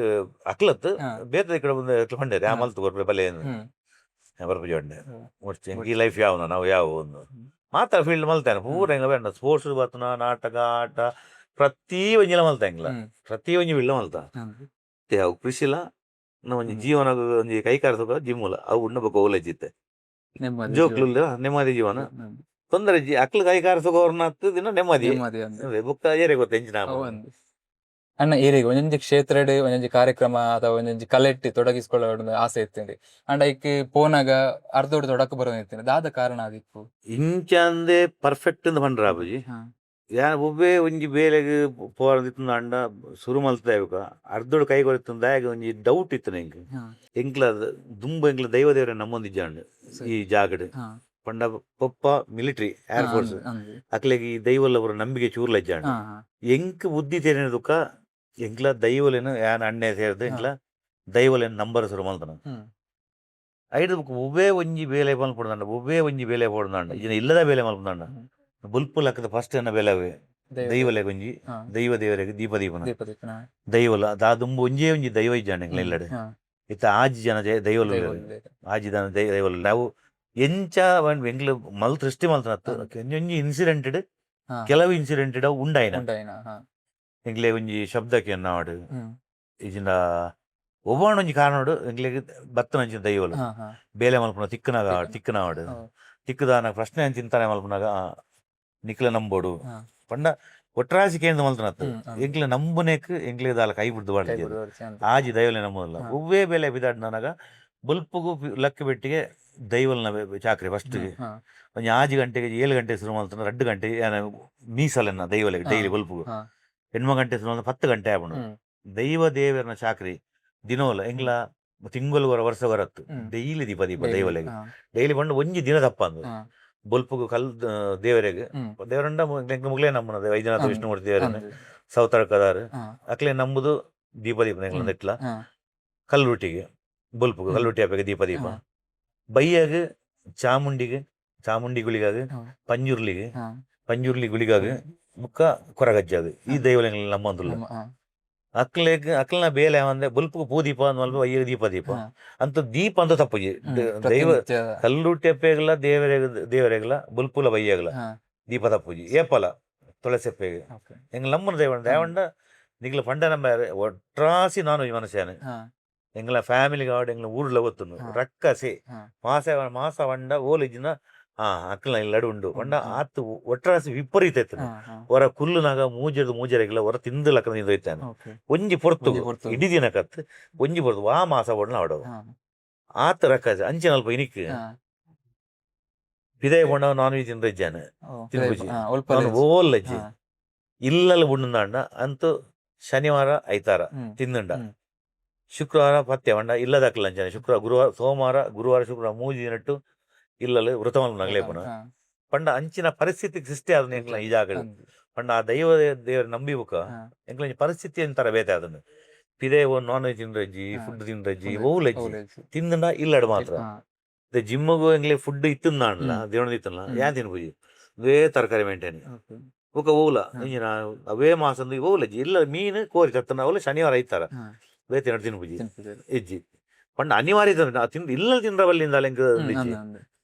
Speaker 4: ಅಕ್ಲತ್ ಬೇತೆ ಇಕಡೆ ಬಂದು ಪಂಡೆರ್ ಆ ಮಲ್ತ್ ಕೊರ್ಪೆ ಬಲೆ ಬರ್ಪುಜಿ ಪಂಡೆ. ಒರ್ಚಿ ಎಂಕ್ ಈ ಲೈಫ್ ಯಾವ್ನ ನಾವು ಯಾವ ಒಂದು ಮಾತ ಫೀಲ್ಡ್ ಮಲ್ತೇನೆ ಪೂರ ಎಂಗ್ಲ ಬೇಡ ಸ್ಪೋರ್ಟ್ಸ್ ಬರ್ತುನ ನಾಟಕ ಆಟ ಪ್ರತಿ ಒಂಜಿಲ ಮಲ್ತ ಎಂಗ್ಲ ಪ್ರತಿ ಒಂಜಿ ಫೀಲ್ಡ್ ಮಲ್ತ.
Speaker 2: ಅಂದು.
Speaker 4: ಅವು ಕೃಷಿಲ ಒಂಜಿ ಜೀವನ ಒಂಜಿ ಕೈಕಾರ ಸುಖ ಜಿಮ್ಮುಲ ಅವು ಉಣ್ಣ ಬೊಕ ಓಲಜಿತ್ತೆ
Speaker 2: ನೆಮ್ಮದಿ.
Speaker 4: ಜೋಕ್ಲು ನೆಮ್ಮದಿ ಜೀವನ.
Speaker 2: ಹ್ಮ್.
Speaker 4: ತೊಂದರೆ ಜಿ ಅಕ್ಲು ಕೈಕಾರ ಸುಖ ಅವ್ರನ್ನ ದಿನ ನೆಮ್ಮದಿ.
Speaker 2: ನೆಮ್ಮದಿ ಅಂದು.
Speaker 4: ಅದೇ ಬೊಕ್ಕ ಏರೆ ಗೊತ್ತ ಎಂಚಿನ
Speaker 2: ಅವು ಅಂದು. ಅಣ್ಣ ಏರಿಗ ಒಂಜೊಂಜಿ ಕ್ಷೇತ್ರಡ್ ಒಂಜೊಂಜಿ ಕಾರ್ಯಕ್ರಮ ಅಥವಾ ಒಂಜೊಂಜಿ ಕಲೆಟ್ ತೊಡಗಿಸ್ಕೊಳ್ಳೋ ಒಂದು ಆಸೆ ಇತ್ತುಂಡು. ಅಂಡ ಐಕ್ ಪೋನಾಗ ಅರ್ಧೋಡು ತೊಡಕು ಬರೋದು ಇತ್ತುಂಡು. ದಾದ ಕಾರಣ ಆದಿಪ್ಪು?
Speaker 4: ಇಂಚಂದೆ ಪರ್ಫೆಕ್ಟ್ ಅಂದ್ ಪಂಡ್ರ ಅಬುಜಿ. ಯಾನ್ ಒವ್ವೇ ಒಂಜಿ ಬೇಲೆಗ್ ಪೋವೊಂದಿತ್ತುಂಡ ಅಂಡ ಸುರು ಮಲ್ತದೆ ಬೊಕ ಅರ್ಧೋಡು ಕೈ ಕೊರಿತ್ತುಂಡ ದಾಯೆಗ್ ಒಂಜಿ ಡೌಟ್ ಇತ್ತುಂಡು ಎಂಕ್. ಎಂಕ್ಲ ದುಂಬು ಎಂಕ್ಲ ದೈವ ದೇವರ ನಂಬೊಂದಿಜ್ಜಾಂಡ್ ಈ ಜಾಗಡ್. ಪಂಡ ಪೊಪ್ಪ ಮಿಲಿಟರಿ ಏರ್ ಫೋರ್ಸ್.
Speaker 2: ಅಂದು.
Speaker 4: ಅಕ್ಲೆಗ್ ಈ ದೈವಲ ಪೂರ ನಂಬಿಕೆ ಚೂರ್ಲ ಇಜ್ಜಾಂಡ್. ಎಂಕ್ ಬುದ್ಧಿ ತೆರಿನ ದುಕ್ಕ ಎಂಕ್ಲ ದೈವಲೆನ್ ಯಾನ್ ಅಣ್ಣೆ ಸೇರ್ದ್ ಎಂಕ್ಲ ದೈವಲೆನ್ ನಂಬರ ಸುರು ಮಲ್ತನ. ಐಡ್ದ್ ಬೊಕ ಒವ್ವೇ ಒಂಜಿ ಬೇಲೆ ಮಲ್ಪೊಡುಂಡ ಒವ್ವೇ ಒಂಜಿ ಬೇಲೆ ಪೋಡುಂಡ ಇಜ್ಜಿಂಡ ಇಲ್ಲದ ಬೇಲೆ ಮಲ್ಪುಂಡ ಬೊಲ್ಪು ಲಕ್ಕದ ಫಸ್ಟ್ ಎನ್ನ ಬೇಲೆ ಅವೇ ದೈವಲೆಗ್ ಒಂಜಿ ದೈವ ದೇವರೆಗ್ ದೀಪ ದೀಪನ
Speaker 2: ದೀಪ ದೀಪನ.
Speaker 4: ದೈವಲ ದಾ ದುಂಬು ಒಂಜೇ ಒಂಜಿ ದೈವ ಇಜ್ಜಾಂಡ್ ಎಂಕ್ಲ ಇಲ್ಲಡ್. ಇತ್ತೆ ಆಜಿ ಜನ ದೈವಲು ಉಲ್ಲೆರ್. ಆಜಿ ಜನ ದೈವಲು ನಾವು ಎಂಚ ಎಂಕ್ಲ ಮಲ್ ಸೃಷ್ಟಿ ಮಲ್ತನತ್ತು ಒಂಜೊಂಜಿ ಇನ್ಸಿಡೆಂಟ್ ಕೆಲವು ಇನ್ಸಿಡೆಂಟ್ ಉಂಡಾಯಿನ.
Speaker 2: ಉಂಡಾಯಿನ.
Speaker 4: ಎಂಕ್ಲೆ ಒಂಜಿ ಶಬ್ದಕ್ಕೆ ಎನ್ನಾವಡ್ ಇಜಿಂಡ ಒವ್ವಾಂಡ ಒಂಜಿ ಕಾರಣಡ್ ಎಂಕ್ಲೆಗ್ ಬತ್ತನಂಚಿನ ದೈವಲು
Speaker 2: ಹಾ ಹಾ
Speaker 4: ಬೇಲೆ ಮಲ್ಪುನ ತಿಕ್ಕನಾಗ ತಿಕ್ಕನಾವಡ್ ತಿಕ್ಕದಾನ ಪ್ರಶ್ನೆ ಚಿಂತನೆ ಮಲ್ಪುನಾಗ ನಿಕ್ಲ ನಂಬೋಡು ಪಂಡ ಒಟ್ರಾಸಿ ಕೇಂದ್ರ ಮಲ್ತನತ್ತು ಎಂಕ್ಲೆ ನಂಬುನೇಕ್ ಎಂಕ್ಲೆ ದಾಲ ಕೈ ಬಿಡ್ದು
Speaker 2: ಕೈ
Speaker 4: ಬಾಡ್ದು
Speaker 2: ಬಿಡ್ದು ಒರ್ಚಿ ಅಂದ್.
Speaker 4: ಆಜಿ ದೈವಲೆ ನಂಬುದಿಲ್ಲ. ಒವ್ವೇ ಬೇಲೆ ಬಿದಾಡ್ ನನಗ ಬೊಲ್ಪುಗು ಲಕ್ಕ ಬೆಟ್ಟಿಗೆ ದೈವಲ್ನ ಚಾಕ್ರಿ ಫಸ್ಟ್ ಒಂಜಿ 6 ಗಂಟೆಗೆ 7 ಗಂಟೆ ಶುರು ಮಲ್ತನ 2 ಗಂಟೆ ಮೀಸಲನ್ನ ದೈವಲೆಗ್ ಡೈಲಿ ಬೊಲ್ಪುಗು 8 ಗಂಟೆ ಶುರು ಮಲ್ತನ 10 ಗಂಟೆ ಆಪುಂಡು. ದೈವ ದೇವರನ ಚಾಕ್ರಿ ದಿನೋಲ ಎಂಗ್ಲ ತಿಂಗಳು ವರ ವರ್ಷ ಬರತ್ತು ಡೈಲಿ ದೀಪ ದೀಪ ದೈವಲೆಗ್ ಡೈಲಿ ಪಂಡ ಒಂಜಿ ದಿನ ತಪ್ಪಂದು ಬೊಲ್ಪುಗು ಕಲ್ ದೇವರೆಗ್ ದೇವರಂಡ ಮುಗ್ಲೇ ನಂಬುನ ವೈದ್ಯನಾಥ ವಿಷ್ಣುಮೂರ್ತಿ ದೇವರನ್ನ ಸೌತಡ್ಕದಾರು ಅಕ್ಲೆ ನಂಬುದು ದೀಪ ದೀಪ ಎಂಗ್ಲ ನೆಟ್ಲ ಕಲ್ಲುಟ್ಟಿಗೆ ಬೊಲ್ಪುಗು ಕಲ್ಲುಟ್ಟಿ ಅಪ್ಪಗೆ ದೀಪ ದೀಪ ಬೈಯಾಗ ಚಾಮುಂಡಿಗೆ ಚಾಮುಂಡಿ ಗುಳಿಗಾಗ ಪಂಜುರ್ಲಿಗೆ ಪಂಜುರ್ಲಿ ಗುಳಿಗಾಗ ಬುಕ್ಕ ಕೊರಗಜ್ಜಾಗ ಈ ದೈವಲೆಂಗ್ಲ ನಂಬೊಂದುಲ್ಲ. ಅಕ್ಲೆಗ್ ಅಕ್ಲನ ಬೇಲೆ ಅಂದ್ರೆ ಬೊಲ್ಪುಗು ಪೂ ದೀಪ ಅಂದ್ ಬಯ್ಯಗ್ ದೀಪ ದೀಪ ಅಂತ ದೀಪ ಅಂತ ತಪ್ಪುಜಿ ದೈವ
Speaker 2: ಪ್ರತಿನಿತ್ಯ.
Speaker 4: ಕಲ್ಲುಟ್ಟಿ ಅಪ್ಪೆಗ್ಲ ದೇವರೆಗ್ ದೇವರೆಗ್ಲ ಬೊಲ್ಪುಲ ಬಯ್ಯಗ್ಲ ದೀಪ ತಪ್ಪುಜಿ ಏಪಲ ತುಳಸಿ ಅಪ್ಪೆಗ್ ಎಂಗ್ಲ ನಂಬುನ ದೈವ ದೇವಂಡ ನಿಗ್ಲ ಪಂಡ ನಂಬ ಒಟ್ರಾಸಿ ನಾನು ಈ ಮನುಷ್ಯನ ಎಂಗ್ಲ ಫ್ಯಾಮಿಲಿ ಗಾಡ್ ಎಂಗ್ಲ ಊರ್ಲ ಗೊತ್ತುಂಡು ರಕ್ಕಸೆ ಮಾಸ ಮಾಸ వంಡ ಓಲಿಜಿನ ಆ ಅಕ್ಲ ಇಲ್ಲಡು ಉಂಡು ಪಂಡ ಆತ್ ಒಟ್ರಾಸಿ ವಿಪರೀತ ಇತ್ತು. ಹೊರ ಕುಲ್ಲುನಾಗ ಮೂಜೆರ್ದು ಮೂಜೆರೆಗ್ಲ ಹೊರ ತಿಂದು ಲಕ್ಕನ ತಿಂದು ಹೋಯ್ತಾನೆ ಒಂಜಿ ಪೊರ್ತು
Speaker 2: ಒಂಜಿ ಪೊರ್ತು.
Speaker 4: ಇಡೀ ದಿನಕತ್ ಒಂಜಿ ಪೊರ್ತು ವಾ ಮಾಸ ಒಡ್ನ ಆಡವು ಆತ್ ರಕ್ಕಸೆ ಅಂಚಿನ ಅಲ್ಪ ಇನಿಕ್ ಪಿದಯ ಪಂಡ ನಾನ್ ವೆಜ್ ತಿಂದ ಇಜ್ಜಾನೆ ತಿನ್ಪುಜಿ.
Speaker 2: ಒಲ್ಪ
Speaker 4: ನಾನು ಓಲ್ಲಜ್ಜಿ ಇಲ್ಲಲ್ಲಿ ಬುಣ್ಣಂದಾಂಡ ಅಂತೂ ಶನಿವಾರ ಐತಾರ ತಿಂದುಂಡ ಶುಕ್ರವಾರ ಪತ್ತೆ ಪಂಡ ಇಲ್ಲದಕ್ಕಲ್ಲ ಅಂಚನೆ ಶುಕ್ರವಾರ ಗುರುವಾರ ಸೋಮವಾರ ಗುರುವಾರ ಶುಕ್ರವಾರ ಮೂಜಿ ದಿನಟ್ಟು ಇಲ್ಲಲ್ಲಿ ವ್ರತ ಮಲ್ಪುನಗಲೇ ಪುನಃ ಪಂಡ ಅಂಚಿನ ಪರಿಸ್ಥಿತಿ ಸೃಷ್ಟಿ ಆದ ಎಂಕ್ಲ ಈ ಜಾಗಡ್ ಪಂಡ ಆ ದೈವ ದೇವರ ನಂಬಿ ಬುಕ್ಕ ಎಂಕ್ಲ ಒಂಜಿ ಪರಿಸ್ಥಿತಿ ಅಂತರ ಬೇತೆ ಅದನ್ನು ಪಿದೆ ನಾನ್ ವೆಜ್ ತಿಂದ್ರಜ್ಜಿ ಫುಡ್ ತಿಂದ್ರಜ್ಜಿ ಓಲಜ್ಜಿ ತಿಂದುಂಡ ಇಲ್ಲಡ್ ಮಾತ್ರ ಜಿಮ್ಮಗು ಎಂಗ್ಲೆ ಫುಡ್ ಇತ್ತುಂದಾಂಡ್ಲ ದೇವಣದ ಇತ್ತಲ್ಲ ಯಾನ್ ತಿನ್ಪುಜಿ ಅವೇ ತರಕಾರಿ ಮೇಂಟೈನ್ ಬೊಕ ಓಲ ಇಂಜಿನ ಅವೇ ಮಾಸಂದು ಓಲಜ್ಜಿ ಇಲ್ಲ ಮೀನು ಕೋರಿ ತತ್ತನ ಅವಲ ಶನಿವಾರ ಐತಾರ ಬೇತೆ ನಡು ತಿನ್ಪುಜಿ ಇಜ್ಜಿ ಪಂಡ ಅನಿವಾರ್ಯ ತಿಂದ ತಿಂದು ಇಲ್ಲ ತಿಂದ್ರ ಬಲ್ಲಿಂದ ಎಂಕ್ ಇಜ್ಜಿ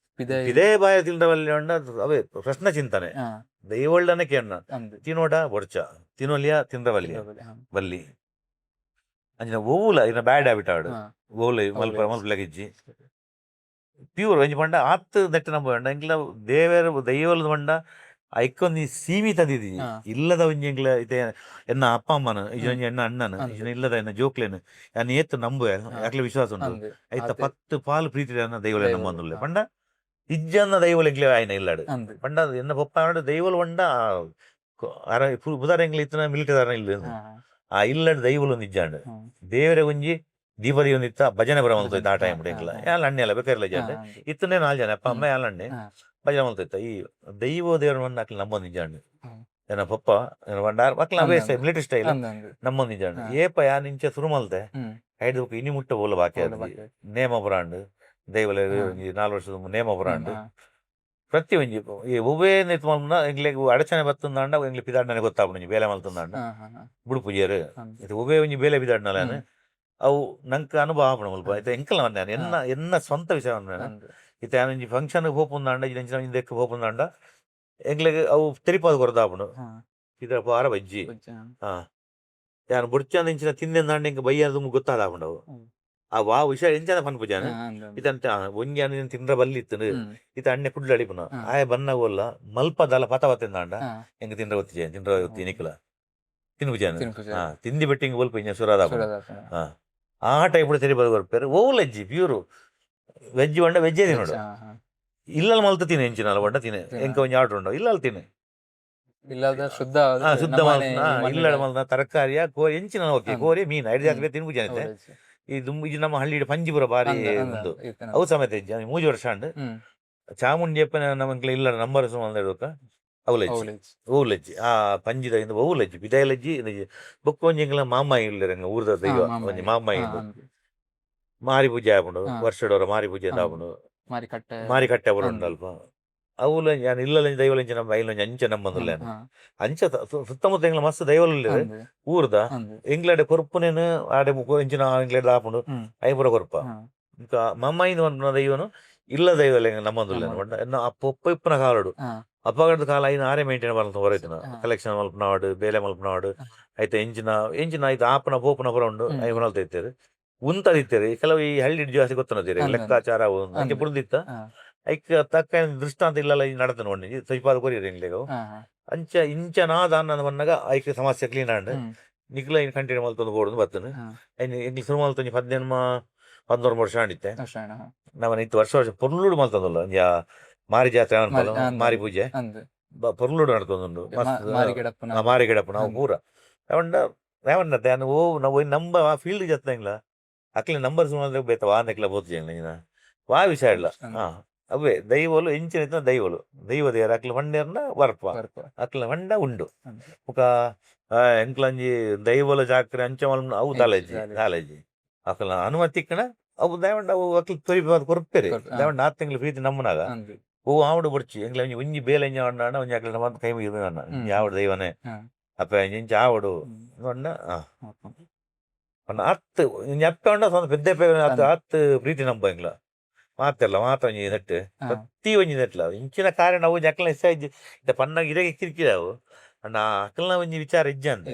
Speaker 4: ಇದೇ ಬಾಯ ತಿಂದ್ರ ಬಲ್ಲಿ ಉಂಡ ಅವೇ ಪ್ರಶ್ನೆ ಚಿಂತನೆ ದೈವಳ್ಳನೆ ಕೇಣ್ಣ ತಿನೋಡ ಬೊಡ್ಚ ತಿನೋಲಿಯ ತಿಂದ್ರ ಬಲ್ಲಿಯ ಬಲ್ಲಿ ಅಂಚಿನ ಓವುಲ ಇನ್ನ ಬ್ಯಾಡ್ ಹ್ಯಾಬಿಟ್ ಆಡು ಓವುಲ ಮಲ್ಪ ಮಲ್ಪಲಗಿಜ್ಜಿ ಪ್ಯೂರ್ ಒಂಜಿ ಪಂಡ ಆತ್ ನೆಟ್ಟ ನಂಬ ಪಂಡ ಎಂಕ್ಲ ದೇವೆರ್ ದೈವಲದ ಪಂಡ ಐಕೊಂಜಿ ಸೀಮಿತ ದಿದಿ ಇಲ್ಲದ ಒಂಜಿ ಎಂಕ್ಲ ಇತ್ತೆ ಎನ್ನ ಅಪ್ಪ ಅಮ್ಮನ ಇಜೊಂಜಿ ಎನ್ನ ಅಣ್ಣನ ಇಜೊಂಜಿ ಇಲ್ಲದ ಎನ್ನ ಜೋಕ್ಲೆನ್ ಯಾನ್ ಏತ್ ನಂಬುವೆ ಅಕ್ಲೆ ವಿಶ್ವಾಸ ಉಂಡು ಐತ ಪತ್ತು ಪಾಲು ಪ್ರೀತಿ ದೈವಲೆ ನಂಬೊಂದುಲ್ಲೆ ಪಂಡ ಇಜ್ಜನ್ನ ದೈವಲು ಎಂಕ್ಲೆ ಆಯ್ನ ಇಲ್ಲಡ್ ಪಂಡ ಎನ್ನ ಪೊಪ್ಪ ಆಂಡ ದೈವಲು ಪಂಡ ಅರ ಪುದಾರ್ ಎಂಕ್ಲೆ ಇತ್ತಿನ ಮಿಲಿಟರಿ ಇಲ್ಲ ಆ ಇಲ್ಲಡ್ ದೈವಲು ಇಜ್ಜಾಂಡ್ ದೇವರ ಒಂಜಿ ದೀಪದಿ ಒಂದಿತ್ತ ಭಜನೆ ಬರ ಮಲ್ತೋಯ್ತು ಆ ಟೈಮ್ ಎಂಕ್ಲ ಯಾಲ್ ಅಣ್ಣೆ ಅಲ್ಲ ಬೇಕಾರಿಲ್ಲ ಇಜ್ಜಾಂಡ್ ಇತ್ತನೇ ನಾಲ್ ಜನ ಅಪ್ಪ ಅಮ್ಮ ಯಾಲ್ ಅಣ್ಣೆ ಭಜನೆ ಮಲ್ತೋಯ್ತ ಈ ದೈವ ದೇವರನ್ನ ಅಕ್ಲೆ ನಂಬೊಂದು ಇಜ್ಜಾಂಡ್ ಎನ್ನ ಪಪ್ಪ ಎನ್ನ ಪಂಡ ಅಕ್ಲ ಅವೇ ಮಿಲಿಟರಿ ಸ್ಟೈಲ್ ನಂಬೊಂದು ಇಜ್ಜಾಂಡ್ ಏಪ ಯಾನ್ ಇಂಚ ಸುರು ಮಲ್ತೆ ಐದು ಬೊಕ ಇನಿ ಮುಟ್ಟ ಬೋಲ ಬಾಕಿ ಆತ್ಜಿ ನೇಮ ಪುರಾಂಡ್ ದೈವಲ ಒಂಜಿ 4 ವರ್ಷದ ನೇಮ ಪುರಾಂಡ್ ಪ್ರತಿ ಒಂಜಿ ಈ ಒವ್ವೇ ನೆತ್ ಮಲ್ಪುನ ಎಂಕ್ಲೆಗ್ ಅಡಚಣೆ ಬತ್ತುಂದಾಂಡ ಎಂಕ್ಲೆ ಪಿದಾಡ್ನನೆ ಗೊತ್ತಾಪುಂಡು ಒಂಜಿ ಬೇಲೆ ಮಲ್ತುಂದಾಂಡ ಬುಡುಪುಜೆರ್ ಇತ್ತೆ ಒವ್ವೇ ಒಂಜಿ ಬೇಲೆ ಪಿದಾಡ್ನಲ ಯಾನ್ ಅವು ನಂಕ್ ಅನುಭವ ಆಪುಂಡು ಮುಲ್ಪ ಇತ್ತೆ ಎಂಕಲ್ನ ಪನ್ನೆ ಯಾನ್ ಎನ್ನ ಎನ್ನ ಸ್ವಂತ ವಿಷಯ ಪನ್ಪೆ ಯಾನ್ ಇತ್ತೆ ಯಾನ್ ಒಂಜಿ ಫಂಕ್ಷನ್ ಪೋಪುಂದಾಂಡ ಇಜ್ಜಿ ಒಂಜಿ ದೆಕ್ಕ್ ಪೋಪುಂದಾಂಡ ಎಂಕ್ಲೆಗ್ ಅವು ತೆರಿಪಾದ್ ಕೊರ್ದಾಪುಂಡು ಪಿದ ಪಾರ ಬಜ್ಜಿ ಯಾನ್ ಬೊಡ್ಚಾಂದ್ ಇಂಚಿನ ತಿಂದೆಂದಾಂಡ ಎಂಕ್ ಬಯ್ಯ ದುಂಬು ಗೊತ್ತಾದಾಪುಂಡು ಅವು ಆ ವಾ ವಿಷಯ ಎಂಚನ ಪನ್ಪುಜಿ ಯಾನ್ ಇತ್ತಂತ ಒಂಜಿ ಯಾನ್ ತಿಂದ್ರ ಬಲ್ಲಿ ಇತ್ತುಂಡು ಇತ್ತೆ ಅಣ್ಣೆ ಕುಡ್ಲ ಅಡಿಪುನ ಆಯೆ ಬನ್ನಗ ಓಲ್ಲ ಮಲ್ಪ ದಾಲ ಪತ ಬತ್ತೆಂದಾಂಡ ಎಂಕ್ ತಿಂದ್ರ ಗೊತ್ತಿಜೆ ತಿಂದ್ರ ಗೊತ್ತಿ ನಿಕ್ಲ ತಿನ್ಪುಜಿ ಯಾನ್ ತಿಂದಿ ಬೆಟ್ಟಿ ಇಂಗ್ ಬೊಲ್ಪ ಇಂಚ ಸುರಾದಾಪುಂಡು ಆ ಟೈಪ್ ತೆರಿಪಾದ್ ಕೊರ್ಪೆರ್ ಓವುಲ ಇಜ್ಜಿ ಪ್ಯೂರ್ ವೆಜ್ ಪಂಡ ವೆಜ್ಜೇ ತಿನೊಡು ಇಲ್ಲಲ್ ಮಲ್ತ್ ತಿನೆ ಎಂಚಿನಲ ಪಂಡ ತಿನೆ ಎಂಕ್ ಒಂಜಿ ಆರ್ಡರ್ ಉಂಡು ಇಲ್ಲಲ್ ತಿನೆ
Speaker 2: ಶುದ್ಧ
Speaker 4: ಶುದ್ಧ ಇಲ್ಲಡ ಮಲ್ತ ತರಕಾರಿಯ ಕೋರಿ ಎಂಚಿನ ಓಕೆ ಕೋರಿ ಮೀನು ಐದು ಜಾತಿ ತಿನ್ಪುಜಿ ಇತ್ತೆ ಈ ದುಂಬು ಇದು ನಮ್ಮ ಹಳ್ಳಿ ಪಂಜಿಪುರ ಬಾರಿ ಉಂದು ಅವು ಸಮೇತ ಇಜ್ಜಿ 3 ವರ್ಷ ಆಂಡ್ ಚಾಮುಂಡಿಯಪ್ಪನ ನಮಂಕ್ಲೆ ಇಲ್ಲ ನಂಬರ್ ಸುಮಾರು ಅವುಲಜ್ಜಿ ಓವುಲಜ್ಜಿ ಆ ಪಂಜಿದ ಇಂದು ಓವುಲಜ್ಜಿ ಬಿದಾಯಲಜ್ಜಿ ಬೊಕ್ಕ ಒಂಜಿ ಎಂಕ್ಲ ಮಾಮಾಯಿ ಉಲ್ಲೆರ್ ಎಂಕ್ಲ ಊರ್ದ ದೈವ ಒಂಜಿ ಮಾಮಾಯಿ ಉಂಡು ಮಾರಿ ಪೂಜೆ ಆಪುಂಡು ವರ್ಷಡೊರ ಮಾರಿ ಪೂಜೆ ಅಂತ ಆಪುಂಡು ಮಾರಿ ಕಟ್ಟೆ ಪೂರ ಉಂಡು ಅಲ್ಪ ಅವುಲ ಯಾನ್ ಇಲ್ಲಲಂಜಿ ದೈವಲಂಚಿ ನಮ್ಮ ಐಲಂಜಿ ಅಂಚ ನಂಬೊಂದುಲ್ಲೆ ಯಾನ್ ಅಂಚ ಸುತ್ತಮುತ್ತ ಎಂಕ್ಲ ಮಸ್ತ್ ದೈವಲು ಉಲ್ಲೆರ್ ಊರ್ದ ಎಂಕ್ಲಾಡೆ ಕೊರ್ಪುನೇನ್ ಆಡೆ ಎಂಚಿನ ಎಂಕ್ಲೆಡ್ ಆಪುಂಡು ಐಪುರ ಕೊರ್ಪ ಇಂಕ ಮಮ್ಮಾಯಿಂದ್ ಪನ್ಪುನ ದೈವನು ಇಲ್ಲ ದೈವಲ ಎಂಕ್ ನಂಬೊಂದುಲ್ಲೆ ಪಂಡ ಎನ್ನ ಅಪ್ಪ ಇಪ್ಪುನ ಕಾಲಡು ಅಪ್ಪಗದ ಕಾಲ ಐನ್ ಆರೆ ಮೇಂಟೈನ್ ಮಲ್ತು ಹೊರೈತಿನ ಕಲೆಕ್ಷನ್ ಮಲ್ಪುನವಾಡು ಬೇಲೆ ಮಲ್ಪುನವಾಡು ಐತ ಎಂಚಿನ ಎಂಚಿನ ಐತ ಆಪುನ ಪೋಪುನ ಪೂರ ಉಂಡು ಐಪುನ ಮಲ್ತ ಇತ್ತೆರ್ ಉಂತದಿತ್ತೆರ್ ಕೆಲವು ಈ ಹಳ್ಳಿ ಜಾಸ್ತಿ ಗೊತ್ತುನದಿರ ಲೆಕ್ಕಾಚಾರ ಅಂಚ ಬುಡ್ದಿತ್ತ ಐಕ್ ತಕ್ಕ ದೃಷ್ಟಾಂತ ಇಲ್ಲಲ್ಲ ನಡತ ನೋಡಿ ಸೈಪಾದ ಕೊರಿಯರ್ ಎಂಕ್ಲೆಗ್ ಅಂಚ ಇಂಚ ನಾ ದಾನ್ನ ಪನ್ನಗ ಐಕ್ ಸಮಸ್ಯೆ ಕ್ಲೀನ್ ಆಂಡ್ ನಿಕ್ಲ ಇನ್ ಕಂಟಿನ್ಯೂ ಮಲ್ತೊಂದು ಬೋಡುಂದು ಬತ್ತುಂಡು ಐನ್ ಎಂಕ್ಲೆ ಸುರು ಮಲ್ತೊಂಜಿ 18 19 ವರ್ಷ ಆಂಡಿತ್ತೆ ನಮನ ಇತ್ತೆ ವರ್ಷ ವರ್ಷ ಪೊರ್ಲುಡು ಮಲ್ತೊಂದುಲ್ಲ ಒಂಜಿ ಆ ಮಾರಿ ಜಾತ್ರೆ ಮಾರಿ ಪೂಜೆ ಪೊರ್ಲುಡು ನಡತೊಂದುಂಡು ಮಸ್ತ್ ಮಾರಿ ಗಿಡಪ್ಪುನ ಅವು ಪೂರ ಅವಂಡ ಯಾವನ್ನತ್ತೆ ಯಾನ್ ಓ ನಾವು ನಂಬ ಆ ಫೀಲ್ಡ್ ಜತ್ತ ಎಂಕ್ಲ ಅಕ್ಲೆ ನಂಬರ್ ಸುಮಾರು ಬೇತ ವಾ ನೆಕ್ಲ ಪೋತುಜಿ ಎಂಕ್ಲೆ ವಾ ವಿಷಯ ಇಲ್ಲ ಅವೇ ದೈವಲು ಎಂಚಿನ ಇತ್ತಿನ ದೈವಲು ದೈವ ದೇವರ ಅಕ್ಲೆ ಪಂಡೇರ್ನ ವರ್ಪ ಅಕ್ಲೆ ಪಂಡ ಉಂಡು ಬೊಕ ಎಂಕ್ಲಂಜಿ ದೈವಲ ಜಾಕ್ರೆ ಅಂಚ ಮಲ್ಪುನ ಅವು ದಾಲಜ್ಜಿ ದಾಲಜ್ಜಿ ಅಕ್ಲ ಅನುಮತಿ ಇಕ್ಕಣ ಅವು ದಯವಂಡ ಅವು ಅಕ್ಲೆ ತೊರಿಪಾದ್ ಕೊರ್ಪೆರ್ ದಯವಂಡ ಆತ್ ತಿಂಗ್ಳು ಪ್ರೀತಿ ನಮ್ಮನಾಗ ಓ ಆವಡು ಬೊಡ್ಚಿ ಎಂಕ್ಲೆ ಒಂಜಿ ಒಂಜಿ ಬೇಲೆ ಎಂಚ ಆಂಡ ಒಂಜಿ ಅಕ್ಲೆ ಮಾತ ಕೈ ಮುಗಿದು ಇಂಚ ಆವಡು ದೈವನೇ ಅಪ್ಪೆ ಇಂಚ ಆವಡು ಪಂಡ ಪಂಡ ಅತ್ ಒಂಜಿ ಅಪ್ಪೆ ಉಂಡ ಸ್ವಂತ ಪೆದ್ದೆ ಅತ್ ಅತ್ ಪ್ರೀತಿ ನಂಬ ಎಂಕ್ಲ ಮಾತೆಲ್ಲ ಮಾತ ಒಂಜಿ ನೆಟ್ ಪ್ರತಿ ಒಂಜಿ ನೆಟ್ಲ ಇಂಚಿನ ಕಾರಣ ಅವು ಅಕ್ಲ ಇಷ್ಟ ಇಜ್ಜಿ ಇತ್ತೆ ಪನ್ನಗ ಇರೆಗೆ ಕಿರಿಕಿರಿ ಅವು ಅಣ್ಣ ಅಕ್ಲ್ನ ಒಂಜಿ ವಿಚಾರ ಇಜ್ಜಂದೆ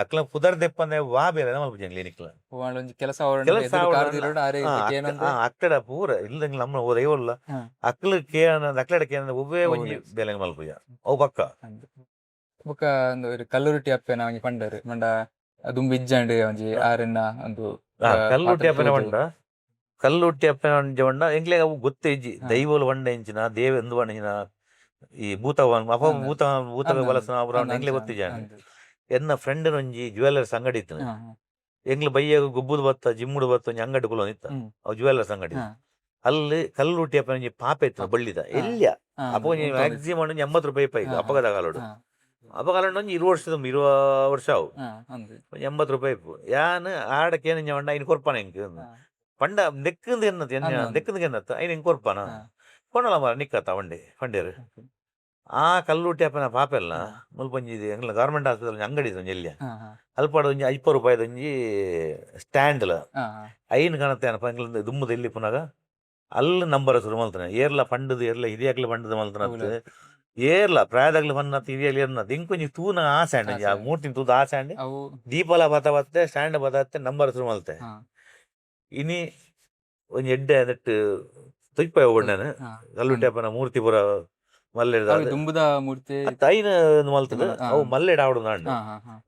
Speaker 4: ಅಕ್ಲ ಪುದರ್ ದೆಪ್ಪಂದೆ ವಾ ಬೇಲೆ ಮಲ್ಪುಜಿ ಎಂಕ್ಲೆ ನಿಕ್ಲ
Speaker 2: ಕೆಲಸ
Speaker 4: ಕೆಲಸ ಅಕ್ಕಡ ಪೂರ ಇಲ್ಲ ನಮ್ಮ ದೈವಲ್ಲ ಅಕ್ಲ ಕೇನ ಅಕ್ಲಡ ಕೇನ ಒವ್ವೇ ಒಂಜಿ ಬೇಲೆ ಮಲ್ಪುಜ ಅವು ಪಕ್ಕ
Speaker 2: ಬೊಕ ಒಂದು ಕಲ್ಲುರುಟಿ ಅಪ್ಪೆನ ಒಂಜಿ ಪಂಡರ್ ಪಂಡ ದುಂಬು ಇಜ್ಜಾಂಡ್ ಒಂಜಿ ಆರೆನ್ನ ಒಂದು
Speaker 4: ಕಲ್ಲುಟ್ಟಿ ಅಪ್ಪೆನ ಪಂಡ ಕಲ್ಲುಟ್ಟಿ ಅಪ್ಪೆನ ಒಂಜಿ ಪಂಡ ಎಂಕ್ಲೆ ಅವು ಗೊತ್ತೇ ಇಜ್ಜಿ ದೈವಲು ಪಂಡ ಎಂಚಿನ ದೇವ ಎಂದು ಪಂಡ ಎಂಚಿನ ಈ ಭೂತ ಅಪ ಭೂತ ಭೂತ ಬಲಸನ ಎಂಕ್ಲೆ ಗೊತ್ತಿಜ್ಜಾಂಡ್ ಎನ್ನ ಫ್ರೆಂಡ್ ಒಂಜಿ ಜ್ಯುವೆಲ್ಲರ್ಸ್ ಅಂಗಡಿ ಇತ್ತು ಎಂಗ್ಲ ಬಯ್ಯ ಗೊಬ್ಬುದು ಬತ್ತ ಜಿಮ್ಮುಡು ಬತ್ತ ಒಂಜಿ ಅಂಗಡಿ ಕುಲೊಂದಿತ್ತ ಅವು ಜ್ಯುವೆಲ್ಲರ್ಸ್ ಅಂಗಡಿ ಅಲ್ಲಿ ಕಲ್ಲುಟ್ಟಿ ಅಪ್ಪನ ಒಂಜಿ ಪಾಪೆ ಇತ್ತು ಬಳ್ಳಿದ ಎಲ್ಲಿಯ ಅಪ್ಪ ಒಂಜಿ ಮ್ಯಾಕ್ಸಿಮಮ್ ಒಂಜಿ 80 ರೂಪಾಯಿ ಪೈಕ್ ಅಪ್ಪಗದ ಕಾಲೋಡು ಅಪ್ಪ ಕಾಲೋಡು ಒಂಜಿ 20 ವರ್ಷದ 20 ವರ್ಷ ಅವು ಒಂಜಿ 80 ರೂಪಾಯಿ ಇಪ್ಪು ಯಾನ್ ಆಡಕ್ಕೆ ಏನ ಪಂಡ ಐನ್ ಕೊರ್ಪಾನ ಎಂಕ್ ಪಂಡ ನೆಕ್ಕಂದು ಎನ್ನತ್ ನೆಕ್ಕಂದು ಎನ್ನತ್ತ ಐನ್ ಎಂಕ್ ಕೊರ್ಪಾನ ಕೊಣಲ ಮಾರ ನಿಕ್ಕತ್ತ ವಂಡಿ ಪಂಡೇರು ಆ ಕಲ್ಲುಟ್ಟಿ ಅಪ್ಪನ ಪಾಪೆಲ್ಲ ಮುಲ್ಪ ಒಂಜಿ ಎಂಗ್ಲ ಗವರ್ಮೆಂಟ್ ಆಸ್ಪತ್ರೆ ಒಂಜಿ ಅಂಗಡಿ ಒಂಜಿ ಎಲ್ಲಿಯ ಅಲ್ಪ ಒಂಜಿ 50 ರೂಪಾಯಿದ ಒಂಜಿ ಸ್ಟ್ಯಾಂಡ್ಲ ಐನ್ ಕಾಣತ್ತೆ ಏನಪ್ಪ ಎಂಗ್ಲ ದುಮ್ಮದ ಎಲ್ಲಿ ಪುನಗ ಅಲ್ಲಿ ನಂಬರ್ ಶುರು ಮಲ್ತಾನೆ ಏರ್ಲ ಪಂಡದು ಏರ್ಲ ಹಿರಿಯಾಗ್ಲ ಪಂಡದು ಮಲ್ತನತ್ತು ಏರ್ಲ ಪ್ರಾಯದಾಗ್ಲ ಪನ್ನತ್ ಹಿರಿಯಾಗ್ಲ ಏರ್ನತ್ ಇಂಕೊಂಜಿ ತೂನ ಆಸೆ ಅಂಡ್ ಆ ಮೂರ್ತಿನ ತೂದ ಆಸೆ ಅಂಡ್ ದೀಪಲ ಬತ್ತ ಬತ್ತೆ ಸ್ಟ್ಯಾಂಡ್ ಬತ್ತತ್ತೆ ನಂಬರ್ ಶುರು ಮಲ್ತೆ ಇನಿ ಒಂಜಿ ಎಡ್ಡೆ ನೆಟ್ ತೊಯ್ಪಾಯ ಒಣ್ಣನ ಕಲ್ಲುಟ್ಟಿ ಅಪ್ಪನ ಮೂರ್ತಿ ಪೂರ ಮಲ್ಲೆಡ್
Speaker 2: ಅವು ದುಂಬುದ ಮೂರ್ತಿ.
Speaker 4: ಅತ್ತ ಐನ್ ಮಲ್ತದ. ಅವು ಮಲ್ಲೆಡ್ ಆವಡು ನಾಂಡ್.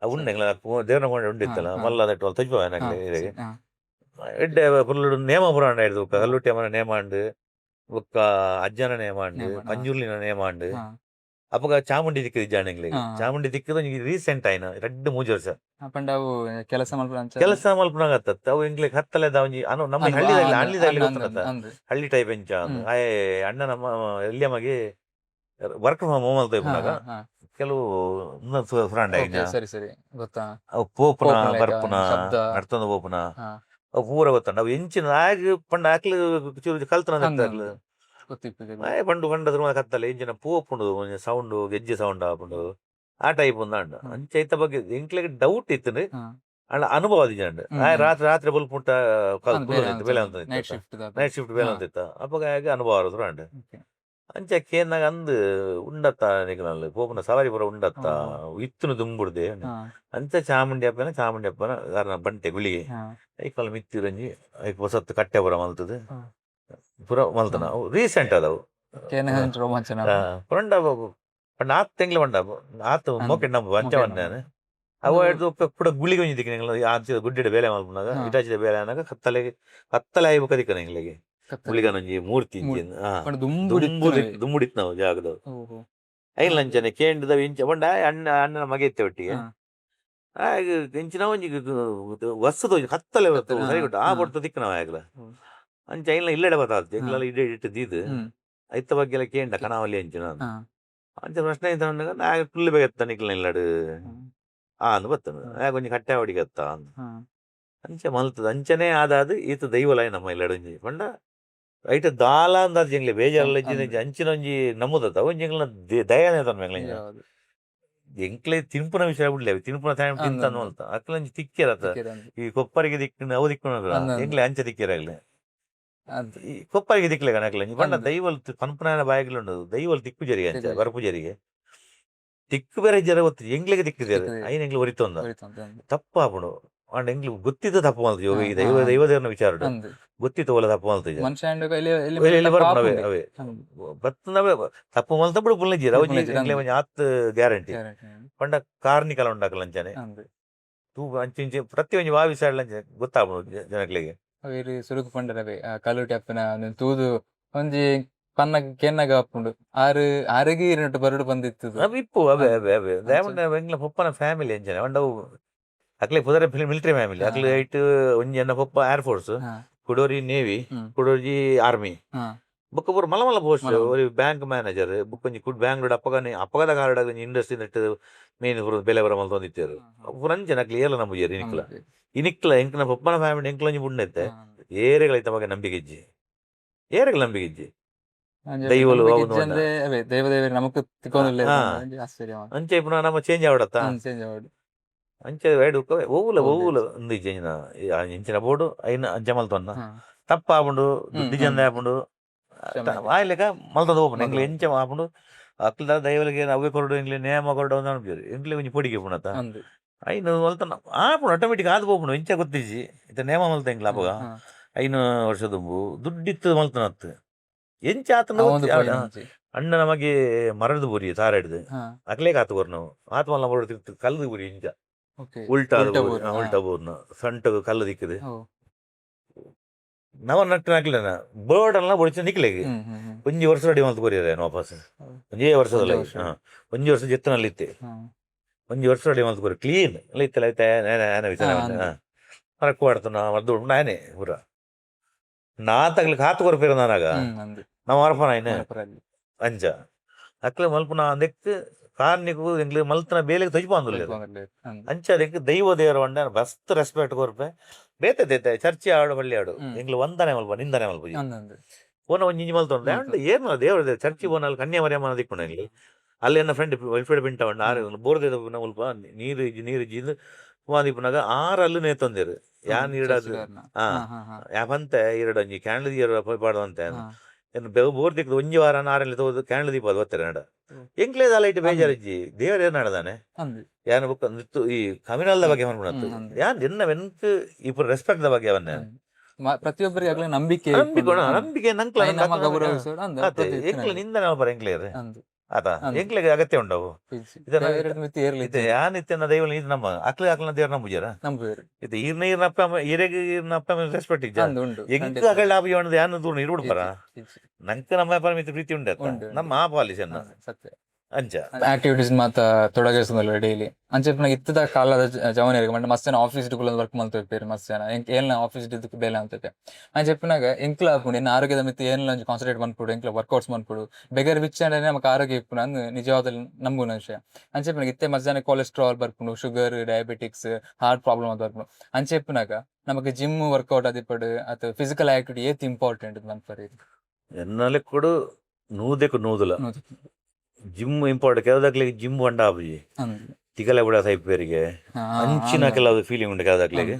Speaker 4: ಅವು ಉಂಡು ಎಂಗ್ಲ ದೇವನ ಕೊಂಡೆ ಉಂಡಿತ್ತಲ್ಲ. ಮಲ್ಲ ದಟ್ಟ ತೊಜ್ಪ ನಂಗೆ. ಎಡ್ಡೆ ಪುರ್ಲುಡು ನೇಮ ಪುರಾಣ ಹಿಡ್ದು ಬೊಕ್ಕ ಕಲ್ಲುಟ್ಟಿ ಅಮ್ಮನ ನೇಮ ಉಂಡು, ಬೊಕ್ಕ ಅಜ್ಜನ ನೇಮ ಉಂಡು, ಪಂಜುರ್ಲಿನ ನೇಮ ಉಂಡು. ಅಪಗ ಚಾಮುಂಡಿ ದಿಕ್ಕದ ಇಜ್ಜಾಂಡ್. ಚಾಮುಂಡಿ ದಿಕ್ಕದ ರೀಸೆಂಟ್ ಆಯ್ನ 2-3 ವರ್ಷ.
Speaker 2: ಪಂಡ ಅವು ಕೆಲಸ ಮಲ್ಪುನ
Speaker 4: ಕೆಲಸ ಮಲ್ಪುನಾಗ ಅತ್ತತ್ತ ಅವು ಎಂಗ್ಲಿಗ್ ಹತ್ತಲೆದ ಒಂಜಿ ಅನು ನಮ್ಮ ಹಳ್ಳಿದಾಗ ಹಳ್ಳಿದಾಗ ಗೊತ್ತುಂಡತ್ತ, ಹಳ್ಳಿ ಟೈಪ್ ಎಂಚ. ಆಯೆ ಅಣ್ಣ ನಮ್ಮ ಎಲ್ಲಿಯ ಮಗೆ work from home ಮಲ್ತ ಇಪ್ಪುನಾಗ ಕೆಲವು ಫ್ರೆಂಡ್ ಆಯ್ನ.
Speaker 2: ಸರಿ ಸರಿ ಗೊತ್ತಾ.
Speaker 4: ಅವು ಪೋಪುನ ಬರ್ಪುನ ನಡ್ತೊಂದು ಪೋಪುನ ಅವು ಪೂರ ಗೊತ್ತುಂಡು. ಅವು ಎಂಚಿನ ಆಗ್ ಪಂಡ ಅಕ್ಲು ಚೂರು ಕಲ್ತನ. ಆಯೆ ಪಂಡು ಪಂಡ ಕತ್ತಲೆ ಎಂಚಿನ ಪೋಪುಂಡು ಒಂಜಿ ಸೌಂಡ್, ಗೆಜ್ಜೆ ಸೌಂಡ್ ಆಪುಂಡು, ಆ ಟೈಪ್ ಉಂದಾಂಡ್. ಅಂಚ ಐತ ಬಗ್ಗೆ ಎಂಕ್ಲೆಗ್ ಡೌಟ್ ಇತ್ತುಂಡು, ಆಂಡ ಅನುಭವ ಆದಿಜಾಂಡ್. ಆಯೆ ರಾತ್ರಿ ರಾತ್ರಿ ಬೊಲ್ಪುಂಟ ಬೇಲೆ ಅಂತ, ನೈಟ್ ಶಿಫ್ಟ್ ಬೇಲೆ ಅಂತ ಇತ್ತ. ಅಪಗ ಆಗ ಅನುಭವ ಆರು ಅಂಡ್. ಅಂಚ ಕೇನ್ನಾಗ ಅಂದ್ ಉಂಡತ್ತ ನಿಕಲಲ್ಲಿ ಪೋಪುನ ಸವಾರಿ ಪೂರ ಉಂಡತ್ತ ಇತ್ತುನು ದುಂಬುಡ್ದೆ. ಅಂಚ ಚಾಮುಂಡಿ ಅಪ್ಪನ ಚಾಮುಂಡಿ ಅಪ್ಪನ ದಾರನ ಬಂಟೆ ಗುಳಿಗೆ ಐಕಲ್ ಮಿತ್ತಿರಂಜಿ ಐಕ್ ಹೊಸತ್ತು ಕಟ್ಟೆ ಪೂರ ಮಲ್ತದು ಪೂರ ಮಲ್ತನ. ಅವು ರೀಸೆಂಟ್ ಅದವು. ಪಂಡ ಪಂಡ ಆತ್ ತೆಂಗ್ಲ ಪಂಡ ಆತ್ ಮೋಕೆ ನಂಬು ಅಂಚ ಬಂದ. ಅವು ಹಿಡ್ದು ಕೂಡ ಗುಳಿಗೆ ಒಂಜಿ ದಿಕ್ಕಿನ ಆಂಚ ಗುಡ್ಡೆಡ್ ಬೇಲೆ ಮಲ್ಪುನಾಗ ಇಟಾಚಿದ ಬೇಲೆ ಆನಾಗ ಕತ್ತಲೆ ಕತ್ತಲೆ ಆಯಿ ಬೊಕ ದಿಕ್ಕನ ಎಂಗ್ಲೆಗೆ ಗುಳಿಗನೊಂಜಿ ಮೂರ್ತಿ ದುಂಬುಡಿತ್ ನಾವು ಜಾಗದ ಐನ್ ಲಂಚನೆ ಕೇಂದ್ರದ ಇಂಚ ಪಂಡ ಅಣ್ಣ ಅಣ್ಣನ ಮಗೆ ಇತ್ತೆ ಒಟ್ಟಿಗೆ ಆಗ ಎಂಚಿನ ಒಂಜಿ ವಸ್ತುದ ಒಂಜಿ ಕತ್ತಲೆ ಸರಿ ಕೊಟ್ಟು ಆ ಪೊರ್ತು ದಿಕ್ಕ ನಾವು ಆಗಲ. ಅಂಚ ಐನ್ಲ ಇಲ್ಲೆಡೆ ಬತ್ತಾದ್ ಎಂಗ್ಲೆಲ್ಲ ಇಡೆ ಇಟ್ಟು ದೀದು ಐತ ಬಗ್ಗೆ ಎಲ್ಲ ಕೇಂಡ ಕಣಾವಲಿ ಅಂಚಿನ ಅಂಚ ಪ್ರಶ್ನೆ ಇತ್ತ. ಆಗ ಕುಲ್ಲು ಬೇಗ ನಿಕ್ಲ ಇಲ್ಲಡು ಆ ಅಂದ್ ಬತ್ತನ ಆಗ ಒಂಜಿ ಕಟ್ಟೆ ಹೊಡಿಗತ್ತ ಅಂಚ ಮಲ್ತದ. ಅಂಚನೆ ಆದಾದ್ ಈತ ದೈವಲಾಯ್ ನಮ್ಮ ಇಲ್ಲಡು ಒಂಜಿ ಪಂಡ ಐಟ ದಾಲ ಅಂದಾದ್ ಎಂಗ್ಲೆ ಬೇಜಾರಲ್ಲ ಅಂಚಿನ ಒಂಜಿ ನಮ್ಮದತ್ತ ಒಂಜಿ ಎಂಗ್ಲ ದಯಾನೇ ತನ್ನ ಎಂಗ್ಲೆ ಎಂಕ್ಲೆ ತಿನ್ಪುನ ವಿಷಯ ಬಿಡ್ಲೆ ತಿನ್ಪುನ ಟೈಮ್ ತಿಂತ ಮಲ್ತ ಅಕ್ಲ ಒಂಜಿ ತಿಕ್ಕಿರತ್ತ ಈ ಕೊಪ್ಪರಿಗೆ ದಿಕ್ಕಿನ ಅವು ದಿಕ್ಕುನ ಎಂಗ್ಲೆ ಅಂಚ ತಿಕ್ಕಿರಾಗ್ಲೆ ಈ ಕೊಪ್ಪರಿಗೆ ದಿಕ್ಲೆ ಕಣಕ್ಲೆ ಪಂಡ ದೈವಲ್ ಪನ್ಪುನ ಬಾಯಿಗಳು ದೈವಲ್ ತಿಕ್ಕು ಜರಿಗೆ ಅಂಚ ಬರಪು ಜರಿಗೆ ತಿಕ್ಕು ಬೇರೆ ಜರ ಗೊತ್ತು ಎಂಗ್ಲಿಗೆ ದಿಕ್ಕಿದ್ದಾರೆ ಐನ್ ಎಂಗ್ಲು ಒರಿತೊಂದ ತಪ್ಪಾಪುಂಡು. ಅಂಡ್ ಎಂಗ್ಲು ಗೊತ್ತಿದ್ದ ತಪ್ಪು ಮಲ್ತ ಯೋಗ ಈ ದೈವ ದೈವದೇವನ ವಿಚಾರ ಗೊತ್ತಿತ್ತು ಒಲ್ಲ ತಪ್ಪು ಮಲ್ತ ಅವೇ ಅವೇ ಬತ್ತನವೇ ತಪ್ಪು ಮಲ್ತ ಬಿಡು ಪುಲ್ಲೆಜ್ಜಿ ಅವು ಎಂಗ್ಲೆ ಒಂಜಿ ಆತ್ ಗ್ಯಾರಂಟಿ. ಪಂಡ ಕಾರ್ನಿಕಲ ಉಂಡಾಕಲ ಅಂಚನೆ ತೂ ಅಂಚೆ ಇಂಚೆ ಪ್ರತಿ ಒಂಜಿ ವಾ ವಿಚಾರ ಅಂಚೆ ಗೊತ್ತಾಪುಂಡು ಜನಕ್ಲೆಗೆ.
Speaker 2: ಅವೇರು ಸುರುಕು ಪಂಡರವೇ ಕಲ್ಲುಟಿ ಅಪ್ಪನ ತೂದು ಒಂಜಿ ಪನ್ನಗ ಕೆನ್ನಗ ಆಪುಂಡು ಆರು ಆರೆಗೆ ಇರನಟ್ಟು ಬರಡು ಬಂದಿತ್ತು.
Speaker 4: ಅವು ಇಪ್ಪು ಅವೇ ಅವೇ ಅವೇ ದೇವಣ್ಣ ಎಂಗ್ಲ ಪೊಪ್ಪನ ಫ್ಯಾಮಿಲಿ ಅಂಚನೆ ಪಂಡ ಅವು ಅಕ್ಲೆ ಪುದರ ಮಿಲಿಟರಿ ಫ್ಯಾಮಿಲಿ ಅಕ್ಲೆ ಐಟ್ ಒಂಜಿ ಎನ್ನ ಪೊಪ್ಪ ಏರ್ ಫೋರ್ಸ್, ಕುಡೋರಿ ನೇವಿ, ಕುಡೋರಿ ಆರ್ಮಿ, ಬೊಕ್ಕ ಪೂರ ಮಲ್ಲ ಮಲ್ಲ ಪೋಸ್ಟ್, ಒರಿ ಬ್ಯಾಂಕ್ ಮ್ಯಾನೇಜರ್, ಬೊಕ್ಕ ಒಂಜಿ ಕುಡ್ ಬ್ಯಾಂಗ್ಳೂರ್ ಅಪ್ಪಗನೆ ಅಪ್ಪಗದ ಕಾಲಡ್ ಒಂಜಿ ಇಂಡಸ್ಟ್ರಿ ನೆಟ್ ಮೇನ್ ಪೂರ ಬೆಲೆ ಬರ ಮಲ್ತೊಂದಿತ್ತೆರ್ ಪೂರ ಅಂಚನೆ ಅಕ್ಲೆ ಏರ್ಲ ನಂಬುಜೆರ್ ಇನಿಕ್ಲ ಇನಿಕ್ಲ ಎಂಕ್ನ ಪೊಪ್ಪನ ಫ್ಯಾಮಿಲಿ ಎಂಕ್ಲ ಒಂಜಿ ಬುಡ್ನೆತ್ತೆ ಏರೆಗಳ ಐತ ಬಗ್ಗೆ ನಂಬಿಕೆ ಇಜ್ಜಿ, ಏರೆಗಳ ನಂಬಿಕೆ ಇಜ್ಜಿ ದೈವಲು
Speaker 2: ದೈವ ದೇವರು ನಮಕ್ ತಿಕ್ಕೊಂದಿಲ್ಲ.
Speaker 4: ಅಂಚೆ ಪುನಃ ನಮ್ಮ ಚೇಂಜ್ ಆವಡತ್ತ ಅಂಚೆ ಒವ್ವುಲ ಒವ್ವುಲ ಉಂದು ಇಜ್ಜಿ ಇಂಚಿನ ಬೋಡು ಐನ ಅಂಚ ಮಲ್ತೊನ್ನ ತಪ್ಪಾಪುಂಡು ದುಡ್ಡು ಜಂದ ಆಪುಂಡು ಆಯ್ಲೆಕ ಮಲ್ತೊಂದು ಹೋಪುಂಡು ಎಂಕ್ಲೆ ಎಂಚ ಆಪುಂಡು ಅಕ್ಲ ದೈವಲಿಗೆ ಅವೇ ಕೊರಡು ಎಂಕ್ಲೆ ನೇಮ ಕೊರಡು ಅಂತ ಅನ್ಪಿರು ಎಂಕ್ಲೆ ಒಂಜಿ ಪೊಡಿಗೆ ಪುಣತ ಐನು ಮಲ್ತನ ಆಪುಂಡು ಆಟೋಮೆಟಿಕ್ ಆದ್ ಪೋಪುಂಡು ಎಂಚ ಗೊತ್ತಿಜ್ಜಿ ಇತ್ತ ನೇಮ ಮಲ್ತ ಎಂಕ್ಲ ಅಪಗ 5 ವರ್ಷ ದುಂಬು ದುಡ್ಡಿತ್ತು ಮಲ್ತನತ್ತು ಎಂಚ ಆತನ ಅಣ್ಣ ನಮಗೆ ಮರದ ಬುರಿ ತಾರ ಹಿಡ್ದು ಅಕ್ಲೇ ಕಾತು ಕೊರ್ ನಾವು ಆತ್ಮಲ್ಲ ಮರಡು ತಿರ್ತು ಕಲ್ದು ಬುರಿ ಇಂಚ ಉಲ್ಟಾ ಉಲ್ಟಾ ಬೋರ್ನ ಸೊಂಟ ಕಲ್ಲು ದಿಕ್ಕದು ನವ ನಟ್ಟು ಹಾಕ್ಲಿಲ್ಲ ಬೋರ್ಡ್ ಅಲ್ಲ ಬೊಡಿಚ ನಿಕ್ಲೆಗೆ ಒಂಜಿ ವರ್ಷ ರೆಡಿ ಮಲ್ತು ಕೊರಿಯರೆ ವಾಪಸ್ ಒಂಜೇ ವರ್ಷದಲ್ಲ ಒಂಜಿ ವರ್ಷ ಜೆತ್ತನಲ್ಲಿ ಇತ್ತೆ ಒಂಜಿ ವರ್ಷ ರೆಡಿ ಮಲ್ತು ಕೊರಿ ಕ್ಲೀನ್ ಎಲ್ಲ ಇತ್ತಲ್ಲ ಐತೆ ವಿಚಾರ ಮರಕ್ಕು ಆಡ್ತಾನ ಮದ್ದು ನಾನೇ ಪೂರ ನಾ ತಗ್ಲಿಕ್ಕೆ ಹಾತು ಕೊರ್ಪಿರ ನಾನಾಗ ನಾವು ಅರ್ಪಣ ಐನ ಅಂಚ ಅಕ್ಲೆ ಮಲ್ಪುನ ಅಂದೆಕ್ ಕಾರ್ನಿಕು ಎಂಗ್ಲೆ ಮಲ್ತನ ಬೇಲೆಗೆ ತೊಜ್ಪಾಂದುಲ್ಲ ಅಂಚ ಅದಕ್ಕೆ ದೈವ ದೇವರ వంಡ ಬಸ್ತ್ ರೆಸ್ಪೆಕ್ಟ್ ಕೊರ್ಪೆ ಬೇತೆ ದೇತೆ ಚರ್ಚೆ ಆಡು ಬಳ್ಳಿ ಆಡು ಎಂಗ್ಲು ವಂದನೆ ಮಲ್ಪ ನಿಂದನೆ ಮಲ್ಪ ಓನ ಒಂಜಿ ಇಂಜಿ ಮಲ್ತೊಂದು ಅಂಡ ಏರ್ನ ದೇವರ ದೇವ ಚರ್ಚಿ ಬೋನಲ್ಲಿ ಕನ್ಯಾ ಮರಿಯಮ್ಮನ ದಿಕ್ಕುಂಡು ಎಂಗ್ಲಿ ಅಲ್ಲಿ ಎನ್ನ ಫ್ರೆಂಡ್ ವೆಲ್ಫೇಡ್ ಪಿಂಟ ಉಂಡು ಆರು ಬೋರ್ದೇದ ಮುಲ್ಪ ನೀರು ಇಜ್ಜಿ ನೀರು ಇಜ್ಜಿ ದಿಪ್ಪುನಾಗ ಆರು ಅಲ್ಲು ನೇತೊಂದೇರು ಯಾನ್ ಇಡದು ಯಾಪಂತೆ ಇರಡು ಒಂಜಿ ಕ್ಯಾಂಡಲ್ ದೀಯರ ಪಾಡುವಂತೆ ಬೋರ್ ದಿಕ್ಕದು ಒಂಜಿ ವಾರ ಆರಲ್ಲಿ ತೋದು ಕ್ಯಾಂಡಲ್ ದೀಪ ಅದು ಬತ್ತಾರೆ ನಡ ಎಂಕ್ಲೇದ ಲೈಟ್ ಬೇಜಾರಿಜ್ಜಿ ದೇವರ ಏನ್ ನಡದಾನೆ ಯಾನ್ ಬುಕ್ಕ ನಿತ್ತು ಈ ಕಮ್ಯುನಲ್ ಬಗ್ಗೆ ಮನ್ಪುನತ್ತು ಯಾನ್ ಎನ್ನ ವೆನ್ಕ್ ಇಪ್ಪು ರೆಸ್ಪೆಕ್ಟ್ the ಬಗ್ಗೆ ಅವನ್ನ
Speaker 2: ಪ್ರತಿಯೊಬ್ಬರಿಗೆ ನಂಬಿಕೆ
Speaker 4: ನಂಬಿಕೆ ನಂಬಿಕೆ ನಂಕ್ಲ
Speaker 2: ಗೌರವಿಸೋಡು
Speaker 4: ಎಂಕ್ಲ ನಿಂದನೆ ಮಲ್ಪರ ಎಂಕ್ಲೇರ್. ಆತ
Speaker 2: ಅಂದ್.
Speaker 4: ಎಂಕ್ಲೆಗ್ ಅಗತ್ಯ ಉಂಡವು
Speaker 2: ಇಜ್ಜಿ.
Speaker 4: ಇದನ್ನ
Speaker 2: ದೇವೆರೆಡ್ ಮಿತ್ತ್ ಏರ್ಲ
Speaker 4: ಇತ್ತೆ
Speaker 2: ಇಜ್ಜಿ.
Speaker 4: ಯಾನ್ ಇತ್ತೆ ದೈವ ಇದು ನಮ್ಮ ಅಕ್ಲೆ ಅಕ್ಲನ ದೇವ್ರ ನಂಬುಜಾರ
Speaker 2: ನಂಬುವೆರ್.
Speaker 4: ಇತ್ತೆ ಈರ್ನ ಈರ್ನ ಅಪ್ಪ ಅಮ್ಮ ಈರೆಗ್ ಈರ್ನ ಅಪ್ಪ ಅಮ್ಮ ರೆಸ್ಪೆಕ್ಟ್ ಇಜ್ಜ
Speaker 2: ಅಂದ್ ಉಂಡು.
Speaker 4: ಎಂಕ್
Speaker 2: ಖಂಡಿತ.
Speaker 4: ಅಕಲ್ಡ ಆಪುಜಿ ಪಂಡ್ದ್ ಯಾನ್ ದೂರ ಇರುಡು ಪರ
Speaker 2: ಇಜ್ಜಿ, ಇಜ್ಜಿ.
Speaker 4: ನಂಕ್ ನಮ್ಮ ಅಪ್ಪನ ಮಿತ್ತ್ ಪ್ರೀತಿ ಉಂಡು ಅತ್ತ
Speaker 2: ಉಂಡು, ಉಂಡು.
Speaker 4: ನಮ್ಮ ಆ ಪಾಲಿಸಿ ಅನ್ನ
Speaker 2: ಹಾ, ಸತ್ಯ.
Speaker 4: ಅಂಚ
Speaker 2: ಆಕ್ಟಿವಿಟೀಸ್ ಮಾತ ತೊಡಗಿಸೋದಲ್ಲ ಡೈಲಿ. ಅಂಚ ಇಪ್ಪುನಗ ಇತ್ತದ ಕಾಲದ ಜವನೆರ್ಗ್ ಪಂಡ ಮಸ್ತ್ ಜನ ಆಫೀಸ್ ಡ್ ವರ್ಕ್ ಮಲ್ತೊಪೆರ್ ಮಸ್ತ್ ಜನ ಏಲ್ನ ಆಫೀಸ್ ಡ್ ಬೇಲೆ ಮಲ್ತೊಪೆ. ಅಂಚ ಇಪ್ಪುನಗ ಎಂಕ್ಲ ಆಪುಂಡು ಎನ್ನ ಆರೋಗ್ಯದ ಮಿತ್ತ್ ಏನ್ಲ ಒಂಜಿ ಕಾನ್ಸಂಟ್ರೇಟ್ ಮನ್ಪೊಡು, ಎಂಕ್ಲ ವರ್ಕೌಟ್ಸ್ ಮನ್ಪೊಡು, ಬೆಗರ್ ಬಿಚ್ಚಾಂಡನೆ ನಮಕ್ ಆರೋಗ್ಯ ಇಪ್ಪುನ ಅಂದ್ ನಿಜವಾದ ನಂಬುನ ವಿಷಯ. ಅಂಚ ಇಪ್ಪುನಗ ಇತ್ತೆ ಮಸ್ತ್ ಜನ ಕೊಲೆಸ್ಟ್ರಾಲ್ ಬರ್ಪುಂಡು, sugar, diabetics, heart problem ಅದು ಬರ್ಪುಂಡು. ಅಂಚ ಇಪ್ಪುನಗ ನಮಕ್ ಜಿಮ್ ವರ್ಕೌಟ್ ಆದಿಪ್ಪಡ್ ಅತ್ ಫಿಸಿಕಲ್ ಆಕ್ಟಿವಿಟಿ ಏತ್ ಇಂಪಾರ್ಟೆಂಟ್ ಮನ್ಪರೆ.
Speaker 4: ಎನ್ನ ಲೆಕ್ಕಡು ನೂದೆಕ್ ನೂದುಲ ಜಿಮ್ ಇಂಪಾರ್ಟೆಂಟ್. ಕೆಲವುದಕ್ಲೆಗ್ ಜಿಮ್ ಪಂಡ ಆಪುಜಿ, ತಿಗಲೆ ಬುಡ ಸೈಪೇರಿಗೆ ಅಂಚಿನ ಕೆಲವು ಫೀಲಿಂಗ್ ಉಂಡು ಕೆಲವುದಕ್ಲೆಗ್.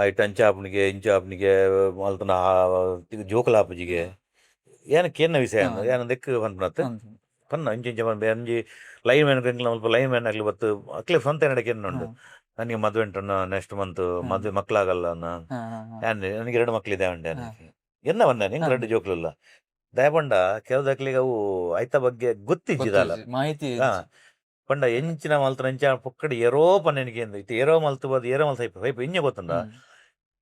Speaker 4: ಆಯ್ಟ್ ಅಂಚ ಆಪುನಿಗೆ ಇಂಚ ಆಪುನಿಗೆ ಮಲ್ತನ ಜೋಕುಲು ಆಪುಜಿಗೆ ಏನ ಕೇನ್ನ ವಿಷಯ ಯಾನ್ ದೆಕ್ಕ್ ಪನ್ಪುನತ್ ಪನ್ನ ಇಂಚ ಇಂಚ ಪನ್ಪೆ ಅಂಜಿ ಲೈನ್ ಮ್ಯಾನ್ ಎಂಕ್ಲ ಮುಲ್ಪ ಲೈನ್ ಮ್ಯಾನ್ ಅಕ್ಲು ಬತ್ತು ಅಕ್ಲೆ ಸ್ವಂತ ಎನ್ನಡ ಕೇನ್ನ ಉಂಡು. ನನಗೆ ಮದುವೆ ಉಂಟಣ್ಣ ನೆಕ್ಸ್ಟ್ ಮಂತ್ ಮದುವೆ ಮಕ್ಕಳಾಗಲ್ಲ ಅಣ್ಣ, ಯಾನ್ ನನಗೆ ಎರಡು ಮಕ್ಕಳಿದೆ ಉಂಡೆ ಎನ್ನ ಬಂದಾನೆ ಎಂಕ್ ಎರಡು ಜೋಕುಲುಲ್ಲ ದಯಪಂಡ ಕೆಲವುದಕ್ಲೆಗ್ ಅವು ಐತ ಬಗ್ಗೆ ಗೊತ್ತಿಜ್ಜಿದಾಲ
Speaker 2: ಮಾಹಿತಿ.
Speaker 4: ಹಾ ಪಂಡ ಎಂಚಿನ ಮಲ್ತನ ಎಂಚ ಪೊಕ್ಕಡೆ ಏರೋ ಪನ್ನೆನಿಗೆ ಇತ್ತೆ ಏರೋ ಮಲ್ತು ಬದ್ ಏರೋ ಮಲ್ತ ಐಪ ಐಪ ಇಂಜ ಗೊತ್ತುಂಡ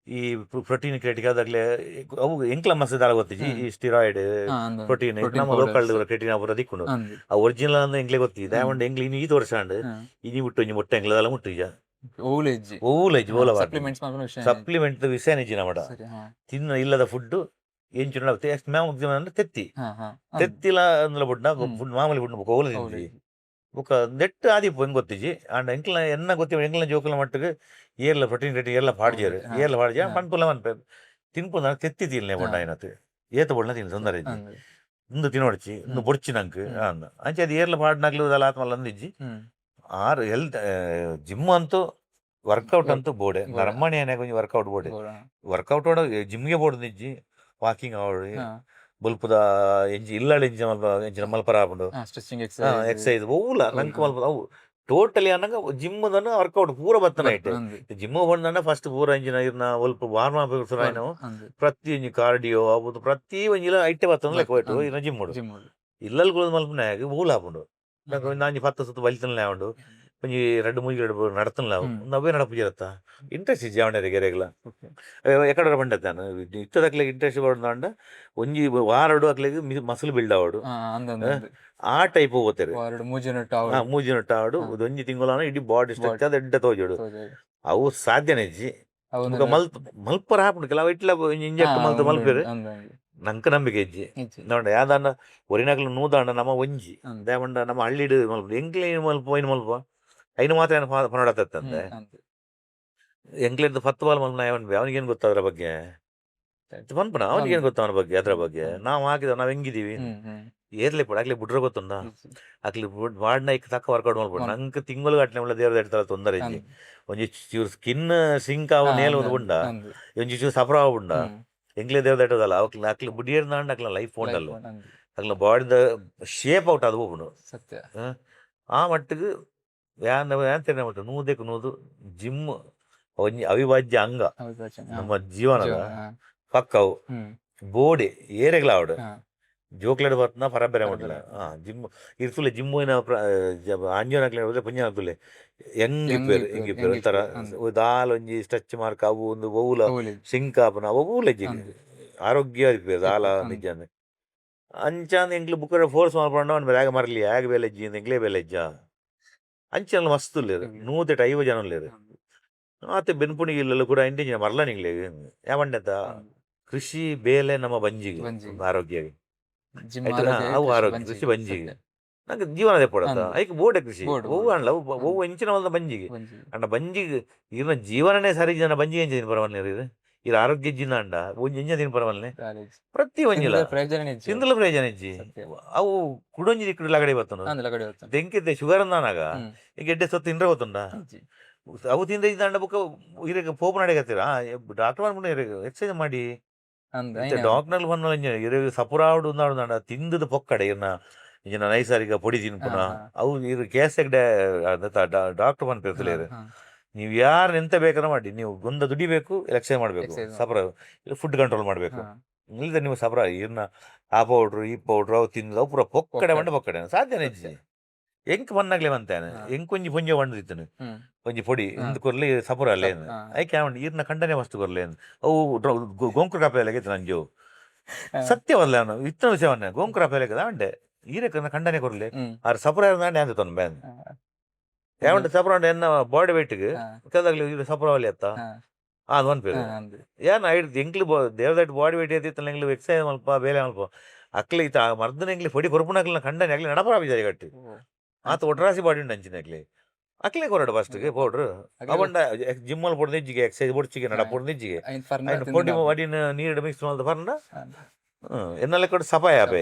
Speaker 4: ಈ ಪ್ರೋಟೀನ್ ಕ್ರಿಯೇಟಿಕ್ ಅದಾಗ್ಲೆ ಅವು ಎಂಕ್ಲ ಮಸ್ತ್ ದಾಲ ಗೊತ್ತಿಜಿ ಈ ಸ್ಟಿರಾಯ್ಡ್ ಪ್ರೋಟೀನ್ ನಮ್ಮ ಲೋಕಲ್ ಕ್ರಿಯೇಟಿನ್ ಪೂರ ದಿಕ್ಕುಂಡು ಆ ಒರಿಜಿನಲ್ ಅಂದ್ರೆ ಎಂಕ್ಲೆ ಗೊತ್ತಿ ದಯಪಂಡ ಎಂಕ್ಲೆ ಇನಿ ಈತ್ ವರ್ಷ ಆಂಡ್ ಇನಿ ಬಿಟ್ಟು ಒಂಜಿ ಮೊಟ್ಟೆ ಎಂಕ್ಲ ದಾಲ ಮುಟ್ಟು ಇಜ್ಜ
Speaker 2: ಓಲ ಇಜ್ಜಿ.
Speaker 4: ಓಲ ಇಜ್ಜಿ ಓಲ
Speaker 2: ಸಪ್ಲಿಮೆಂಟ್ಸ್ ಮಲ್ಪುನ ವಿಷಯ
Speaker 4: ಸಪ್ಲಿಮೆಂಟ್ ವಿಷಯ ಇಜ್ಜಿ ನಮ್ಮಡ.
Speaker 2: ಸರಿ, ಹಾ.
Speaker 4: ತಿನ್ನ ಇಲ್ಲದ ಫುಡ್ ಎಂಚು ಮ್ಯಾಮ್ ತೆತ್ತಿ
Speaker 2: ಹಾ, ಹಾ.
Speaker 4: ತೆತ್ತಿಲ ಅಂದ್ಲ ಬುಡ್ನ ಫುಡ್ ಮಾಮೂಲಿ ಬುಡ್ನ ಬೊಕ ಓಲ
Speaker 2: ಓಲ
Speaker 4: ತಿಂದಿ
Speaker 2: ಇಜ್ಜಿ.
Speaker 4: ಬೊಕ ನೆಟ್ ಆದಿಪ್ಪು ಹೆಂಗ್ ಗೊತ್ತಿಜ್ಜಿ ಆಂಡ ಎಂಕ್ಲ ಎನ್ನ ಗೊತ್ತಿ ಎಂಕ್ಲ ಜೋಕುಲ ಮಟ್ಟಿಗೆ ಏರ್ಲ ಪ್ರೋಟೀನ್ ಕ್ರಿಯೇಟಿನ್ ಏರ್ಲ ಪಾಡ್ಜೇರು ಏರ್ಲ ಪಾಡ್ಜೆ ಪನ್ಪುಲ ಮನ್ಪೆ ತಿನ್ಪುನ ತೆತ್ತಿ ತಿನ್ಲೆ ಬೊಂಡ ಐನತ್ ಏತ ಬೊಂಡ ತಿನ್ ತೊಂದರೆ ಇಜ್ಜಿ ಇಂದು ತಿನೋಡ್ಚಿ ಇಂದು ಬೊಡ್ಚಿ ನಂಕ್ ಅಂದ್ ಅಂಚೆ ಅದು ಏರ್ಲ ಪಾಡ್ನಾಗ್ಲು ದಾಲ ಆತ್ಮಲ್ಲ ಅಂದಿಜ್ಜಿ ಆರು ಹೆಲ್ತ್ ಜಿಮ್ ಅಂತೂ ವರ್ಕೌಟ್ ಅಂತೂ ಬೋಡೆ ನರಮಣಿ ಏನಾಗ ಒಂಜಿ ವರ್ಕೌಟ್ ಬೋಡೆ ವರ್ಕೌಟ್ ಜಿಮ್ಗೆ ಬೋಡು ನಿಜ್ಜಿ ವಾಕಿಂಗ್ ಆವಡ್ ಬೊಲ್ಪುದ ಎಂಜಿ ಇಲ್ಲಳ ಎಂಜಿ ಮಲ್ಪ ಎಂಚಿನ ಮಲ್ಪರ ಆಪುಂಡು
Speaker 2: ಸ್ಟ್ರೆಚಿಂಗ್ ಎಕ್ಸರ್ಸೈಸ್
Speaker 4: ಎಕ್ಸೈಸ್ ಒವ್ವುಲ ನಂಕ್ ಮಲ್ಪ ಅವು ಟೋಟಲಿ ಅನ್ನಗ ಜಿಮ್ ದನ ವರ್ಕೌಟ್ ಪೂರ ಬತ್ತನ ಐಟ್ ಜಿಮ್ ಬಂದನ ಫಸ್ಟ್ ಪೂರ ಎಂಜಿನ ಇರ್ನ ಒಲ್ಪ ವಾರ್ಮ್ ಅಪ್ ನಾವು ಪ್ರತಿ ಒಂಜಿ ಕಾರ್ಡಿಯೋ ಅವು ಪ್ರತಿ ಒಂಜಿಲ ಐಟೆ ಬತ್ತನ ಲೆಕ್ಕ ಹೋಯ್ತು ಇರ್ನ ಜಿಮ್ ಇಲ್ಲಲ್ ಕುಳದ ಮಲ್ಪನ ಓಲ ಆಪುಂಡು ನಂಕ್ ಒಂಜಿ ಪತ್ತು ಸುತ್ತು ಬಲಿತನಲೇ ಆವೊಂಡು ಒಂಜಿ ರಡ್ಡ್ ಮೂಜಿ ರಡ್ಡ್ ನಡತನಲ ಅವೇ ನಡಪುಜಿರತ್ತ ಇಂಟ್ರೆಸ್ಟ್ ಇಜ್ಜಿ ಅವನರಿಗೆ ಎರೆಗ್ಲ ಎಕಡೆ ಪಂಡತ್ತಾನ ಇತ್ತದಕ್ಲೆಗ್ ಇಂಟ್ರೆಸ್ಟ್ ಬರೋದಂಡ ಒಂಜಿ ವಾರಡು ಅಕ್ಲೆಗ್ ಮಸಲ್ ಬಿಲ್ಡ್ ಆವಡು ಆ ಟೈಪ್ ಹೋಗ್ತಾರೆ. ಮೂಜಿ ನೊಟ್ಟು ಆವಡು ಒಂಜಿ ತಿಂಗಳಾನ ಇಡೀ ಬಾಡಿ ಸ್ಟ್ರಕ್ಚರ್ ಎಡ್ಡೆ ತೋಜೋಡು ಅವು ಸಾಧ್ಯನೇ ಇಜ್ಜಿ. ಬೊಕ ಮಲ್ತ್ ಮಲ್ಪರ ಆಪುಂಡು ಕೆಲವು ಇಟ್ಲ ಇಂಜೆಕ್ಟ್ ಮಲ್ತ್ ಮಲ್ಪೆರ್ ನಂಕ್ ನಂಬಿಕೆ ಇಜ್ಜಿ ನೋಡ ಯಾದಾಂಡ ಒರಿನಕ್ಲು ನೂದಾಂಡ ನಮ್ಮ ಒಂಜಿ ದಾಯೆಪಂಡ ನಮ್ಮ ಹಳ್ಳಿಡ್ ಮಲ್ಪ ಎಂಕ್ಲೆ ಮಲ್ಪ ಐನ್ ಮಲ್ಪ ಐನ್ ಮಾತ್ರ ಏನ್ ಪನೊಡತ್ತಂತೆ ಎಂಕ್ಲೆರ್ದ್ ಪತ್ತು ಬಾಲ್ ಮಲ್ಪನ ಅವನ್ ಅವನಿಗೇನು ಗೊತ್ತ ಅದ್ರ ಬಗ್ಗೆ ಪನ್ಪುನ ಅವನಿಗೇನು ಗೊತ್ತ ಅವನ ಬಗ್ಗೆ ಅದ್ರ ಬಗ್ಗೆ ನಾವು ಹಾಕಿದ ನಾವ್ ಹೆಂಗಿದೀವಿ ಏರ್ಲೆ ಪಡ ಅಕ್ಲೆ ಬುಡ್ರ ಗೊತ್ತುಂಡ ಅಕ್ಲೆ ವಾಡ್ನ ಇಕ್ ತಕ್ಕ ವರ್ಕೌಟ್ ಮಲ್ಪಡು ನಂಕ್ ತಿಂಗಳು ಗಟ್ಲೆ ಉಳ್ಳ ದೇವ್ರ ಎಡ್ತಾರ ತೊಂದರೆ ಇಜ್ಜಿ ಒಂಜಿ ಚೂರು ಸ್ಕಿನ್ ಸಿಂಕ್ ಆವು ನೇಲ್ ಒಂದು ಬುಂಡ ಒಂಜಿ ಚೂರು ಸಫರ್ ಆವು ಬುಂಡ ಎಂಕ್ಲೆ ದೇವ್ರ ದಟ್ಟದಲ್ಲ ಅಕ್ಲೆ ಅಕ್ಲೆ ಬುಡಿಯರ್ದಾಂಡ ಅಕ್ಲ ಲೈಫ್ ಉಂಡಲ್ಲ ಅಕ್ಲ ಬಾಡಿದ ಶೇಪ್ ಔಟ್ ಅದು ಹೋಗುಂಡು
Speaker 2: ಸತ್ಯ.
Speaker 4: ಆ ಮಟ್ಟಿಗೆ ಯಾನ್ ಯಾನ್ ತೆರಿನ ಮಟ್ಟ ನೂದೆಕ್ ನೂದು ಜಿಮ್ ಒಂಜಿ ಅವಿಭಾಜ್ಯ ಅಂಗ ನಮ್ಮ ಜೀವನದ ಪಕ್ಕವು ಬೋಡಿ ಏರೆಗ್ಲ ಆವಡು ಜೋಕ್ಲೆಡ್ ಬರ್ತನ ಪರಬೇರೆ ಮಟ್ಲ ಜಿಮ್ ಇರ್ತುಲೆ ಜಿಮ್ ಹೋಯಿನ ಅಂಜೋನಕ್ಲೆ ಪುಂಜನಕ್ಲೆ ಹೆಂಗ್ ಇಪ್ಪೇರು ಹಿಂಗ್ ಇಪ್ಪೇರು ಒಂಥರ ದಾಲ್ ಒಂಜಿ ಸ್ಟ್ರೆಚ್ ಮಾರ್ಕ್ ಅವು ಒಂದು ಒವ್ಲ ಸಿಂಕ್ ಆಪುನ ಒವ್ಲ ಇಜ್ಜಿ ಆರೋಗ್ಯ ಇಪ್ಪೇರು ದಾಲ ನಿಜ ಅಂಚಾಂದ್ ಎಂಕ್ಲು ಬುಕ್ಕರ ಫೋರ್ಸ್ ಮಲ್ಪಂಡ ಅವ್ನು ಬ್ಯಾಗ್ ಮರಲಿ ಯಾಗ ಬೇಲೆ ಇಜ್ಜಿ ಎಂಕ್ಲೇ ಬೇಲೆ ಇಜ್ಜ ಅಂಚೆಲ್ಲ ಮಸ್ತ್ ಉಲ್ಲೇರು ನೂತೆಟ್ ಐವ ಜನ ಉಲ್ಲೇರು ಆತೆ ಬೆನ್ಪುಣಿಗೆ ಇಲ್ಲಲ್ಲ ಕೂಡ ಇಂಡಿಂಜ ಮರಲ ನಿಂಗ್ಲೆ ಯಾವಂಡೆತ ಕೃಷಿ ಬೇಲೆ ನಮ್ಮ ಬಂಜಿಗೆ ಆರೋಗ್ಯ ಅವು ಆರೋಗ್ಯ ಕೃಷಿ ಬಂಜಿಗೆ ನಂಗೆ ಜೀವನ ಪಡತ್ತ ಐಕ್ ಬೋಡೆ ಕೃಷಿ ಒವ್ವು ಅಣ್ಣ ಒವ್ವು ಎಂಚಿನ ಮಲ್ದ ಬಂಜಿಗೆ ಅಂಡ ಬಂಜಿಗೆ ಇರ್ನ ಜೀವನನೇ ಸರಿ ಜನ ಬಂಜಿಗೆ ಎಂಚ ದಿನ ಪರವಲ್ಲ ಇದು ಇರ ಆರೋಗ್ಯ ಜಿನ್ನ ಅಂಡ ಒಂಜಿ ಎಂಜ ದಿನ ಪರವಲ್ನೆ ಪ್ರತಿ ಒಂಜಿಲ ತಿಂದಲ ಪ್ರಯೋಜನ ಇಜ್ಜಿ ಅವು ಕುಡೊಂಜಿ ದಿಕ್ಕುಡು ಲಗಡೆ ಬತ್ತನು ದೆಂಕಿದ್ದೆ ಶುಗರ್ ಅಂದಾನಾಗ ಈಗ ಎಡ್ಡೆ ಸೊತ್ತು ತಿಂದ್ರೆ ಗೊತ್ತುಂಡ ಅವು ತಿಂದ ಇದ್ದಾಂಡ ಬುಕ್ಕ ಇರಕ್ಕೆ ಪೋಪು ನಡೆಗತ್ತೀರ ಡಾಕ್ಟರ್ ಮಾಡ್ಬಿಟ್ಟು ಇರಕ್ಕೆ ಎಕ್ಸರ್ಸೈಸ್ ಮಾಡಿ ಡಾಕ್ಟರ್ ಬಂದ ಇರ ಸಪುರಾವಡು ಉಂದಾಡು ತಿಂದದ ಪೊಕ್ಕಡೆ ಇರ್ನ ಇಂಜಿನ ನೈಸರ್ಗಿಕ ಪೊಡಿ ತಿನ್ಪುನ ಅವು ಇರು ಕೇಸೆಗ್ ಡಾಕ್ಟರ್ ಪನ್ಪಿರ್ತಲೇರು ನೀವು ಯಾರು ಎಂತ ಬೇಕಾದ್ರೂ ಮಾಡಿ ನೀವು ಗೊಂದ ದುಡಿಬೇಕು, ಎಕ್ಸರ್ಸೈಸ್ ಮಾಡಬೇಕು, ಸಪರ ಫುಡ್ ಕಂಟ್ರೋಲ್ ಮಾಡಬೇಕು. ಇಲ್ದ ನಿಮ್ಮ ಸಬ್ರ ಇರ್ನ ಆ ಪೌಡ್ರು ಈ ಪೌಡ್ರು ಅವು ತಿಂದು ಅವು ಪೂರ ಪೊಕ್ಕಡೆ
Speaker 2: ಪೊಕ್ಕಡೆ.
Speaker 4: ಬಂಡ ಪೊಕ್ಕಡೆ ಸಾಧ್ಯನೇ ಇಜ್ಜಿ. ಎಂಕ್ ಮನ್ನಾಗ್ಲೆ ಬಂತಾನೆ. ಎಂಕ್ ಒಂಜಿ ಪೊಂಜೆ ಬಂದಿತ್ತನು. ಒಂಜಿ ಪೊಡಿ ಇಂದು ಕೊರ್ಲಿ ಸಪುರ ಅಲ್ಲೇ. ಐಕೆ ಅವನು ಈರ್ನ ಖಂಡನೆ ವಸ್ತು ಕೊರ್ಲೆ ಅವು ಗೋಂಕುರ ಕಾಪೆ ಇತ್ತು ನಂಜು. ಸತ್ಯವಲ್ಲ ಅವನು ಇತ್ತನ ವಿಷಯವನ್ನ ಗೋಂಕುರ ಕಾಪೆ ಅಂಡೆ ಈರೆ ಖಂಡನೆ ಕೊರ್ಲಿ. ಆರ್ ಸಪುರ ನಾಂಡೆ ಅಂತ ತೊನ್ ಬ್ಯಾನ್. ಯಾವಂಡ ಸಪುರ ಅಂಡೆ ಎನ್ನ ಬಾಡಿ ವೆಯ್ಟ್ಗೆ ಕೆಲದಾಗ್ಲಿ ಇದು ಸಪುರ ಅಲ್ಲಿ ಅತ್ತ. ಅದು ಒನ್ ಪೇರು. ಏನ್ ಐಡ್ ಎಂಕ್ಲು ದೇವದಾಟ್ ಬಾಡಿ ವೆಯ್ಟ್ ಐತಿ ಎಂಗ್ಲು ಎಕ್ಸಸೈಸ್ ಮಲ್ಪ ಬೇಲೆ ಮಲ್ಪ ಅಕ್ಲೆ ಇತ್ತ ಮರ್ದನ ಎಂಗ್ಲಿ ಪೊಡಿ ಕೊರ್ಪುನಕ್ಲ ಖಂಡನೆ ಆಗ್ಲಿ ನಡಪರ ಬಿಜಾರಿ ಗಟ್ಟಿ. ಆತ ಒಟ್ರಾಸಿ ಬಾಡಿ ಉಂಡು ಅಂಚಿನ ಅಕ್ಲೆ ಅಕ್ಲೆ ಕೊರಡು ಫಸ್ಟ್ಗೆ ಪೌಡ್ರ್ ಅವಂಡ ಜಿಮ್ ಅಲ್ಲಿ ಪೊಡ್ದು ಇಜ್ಜಿಗೆ ಎಕ್ಸಸೈಸ್ ಬೊಡ್ಚಿಗೆ ನಡ ಪೊಡ್ದು ಇಜ್ಜಿಗೆ ಐನ್ ಪೊಡಿ ವಡಿನ ನೀರು ಮಿಕ್ಸ್ ಮಲ್ದ ಪರ್ನ ಎನ್ನಲ್ಲ ಕೊಡು ಸಪಾಯ ಆಪೆ.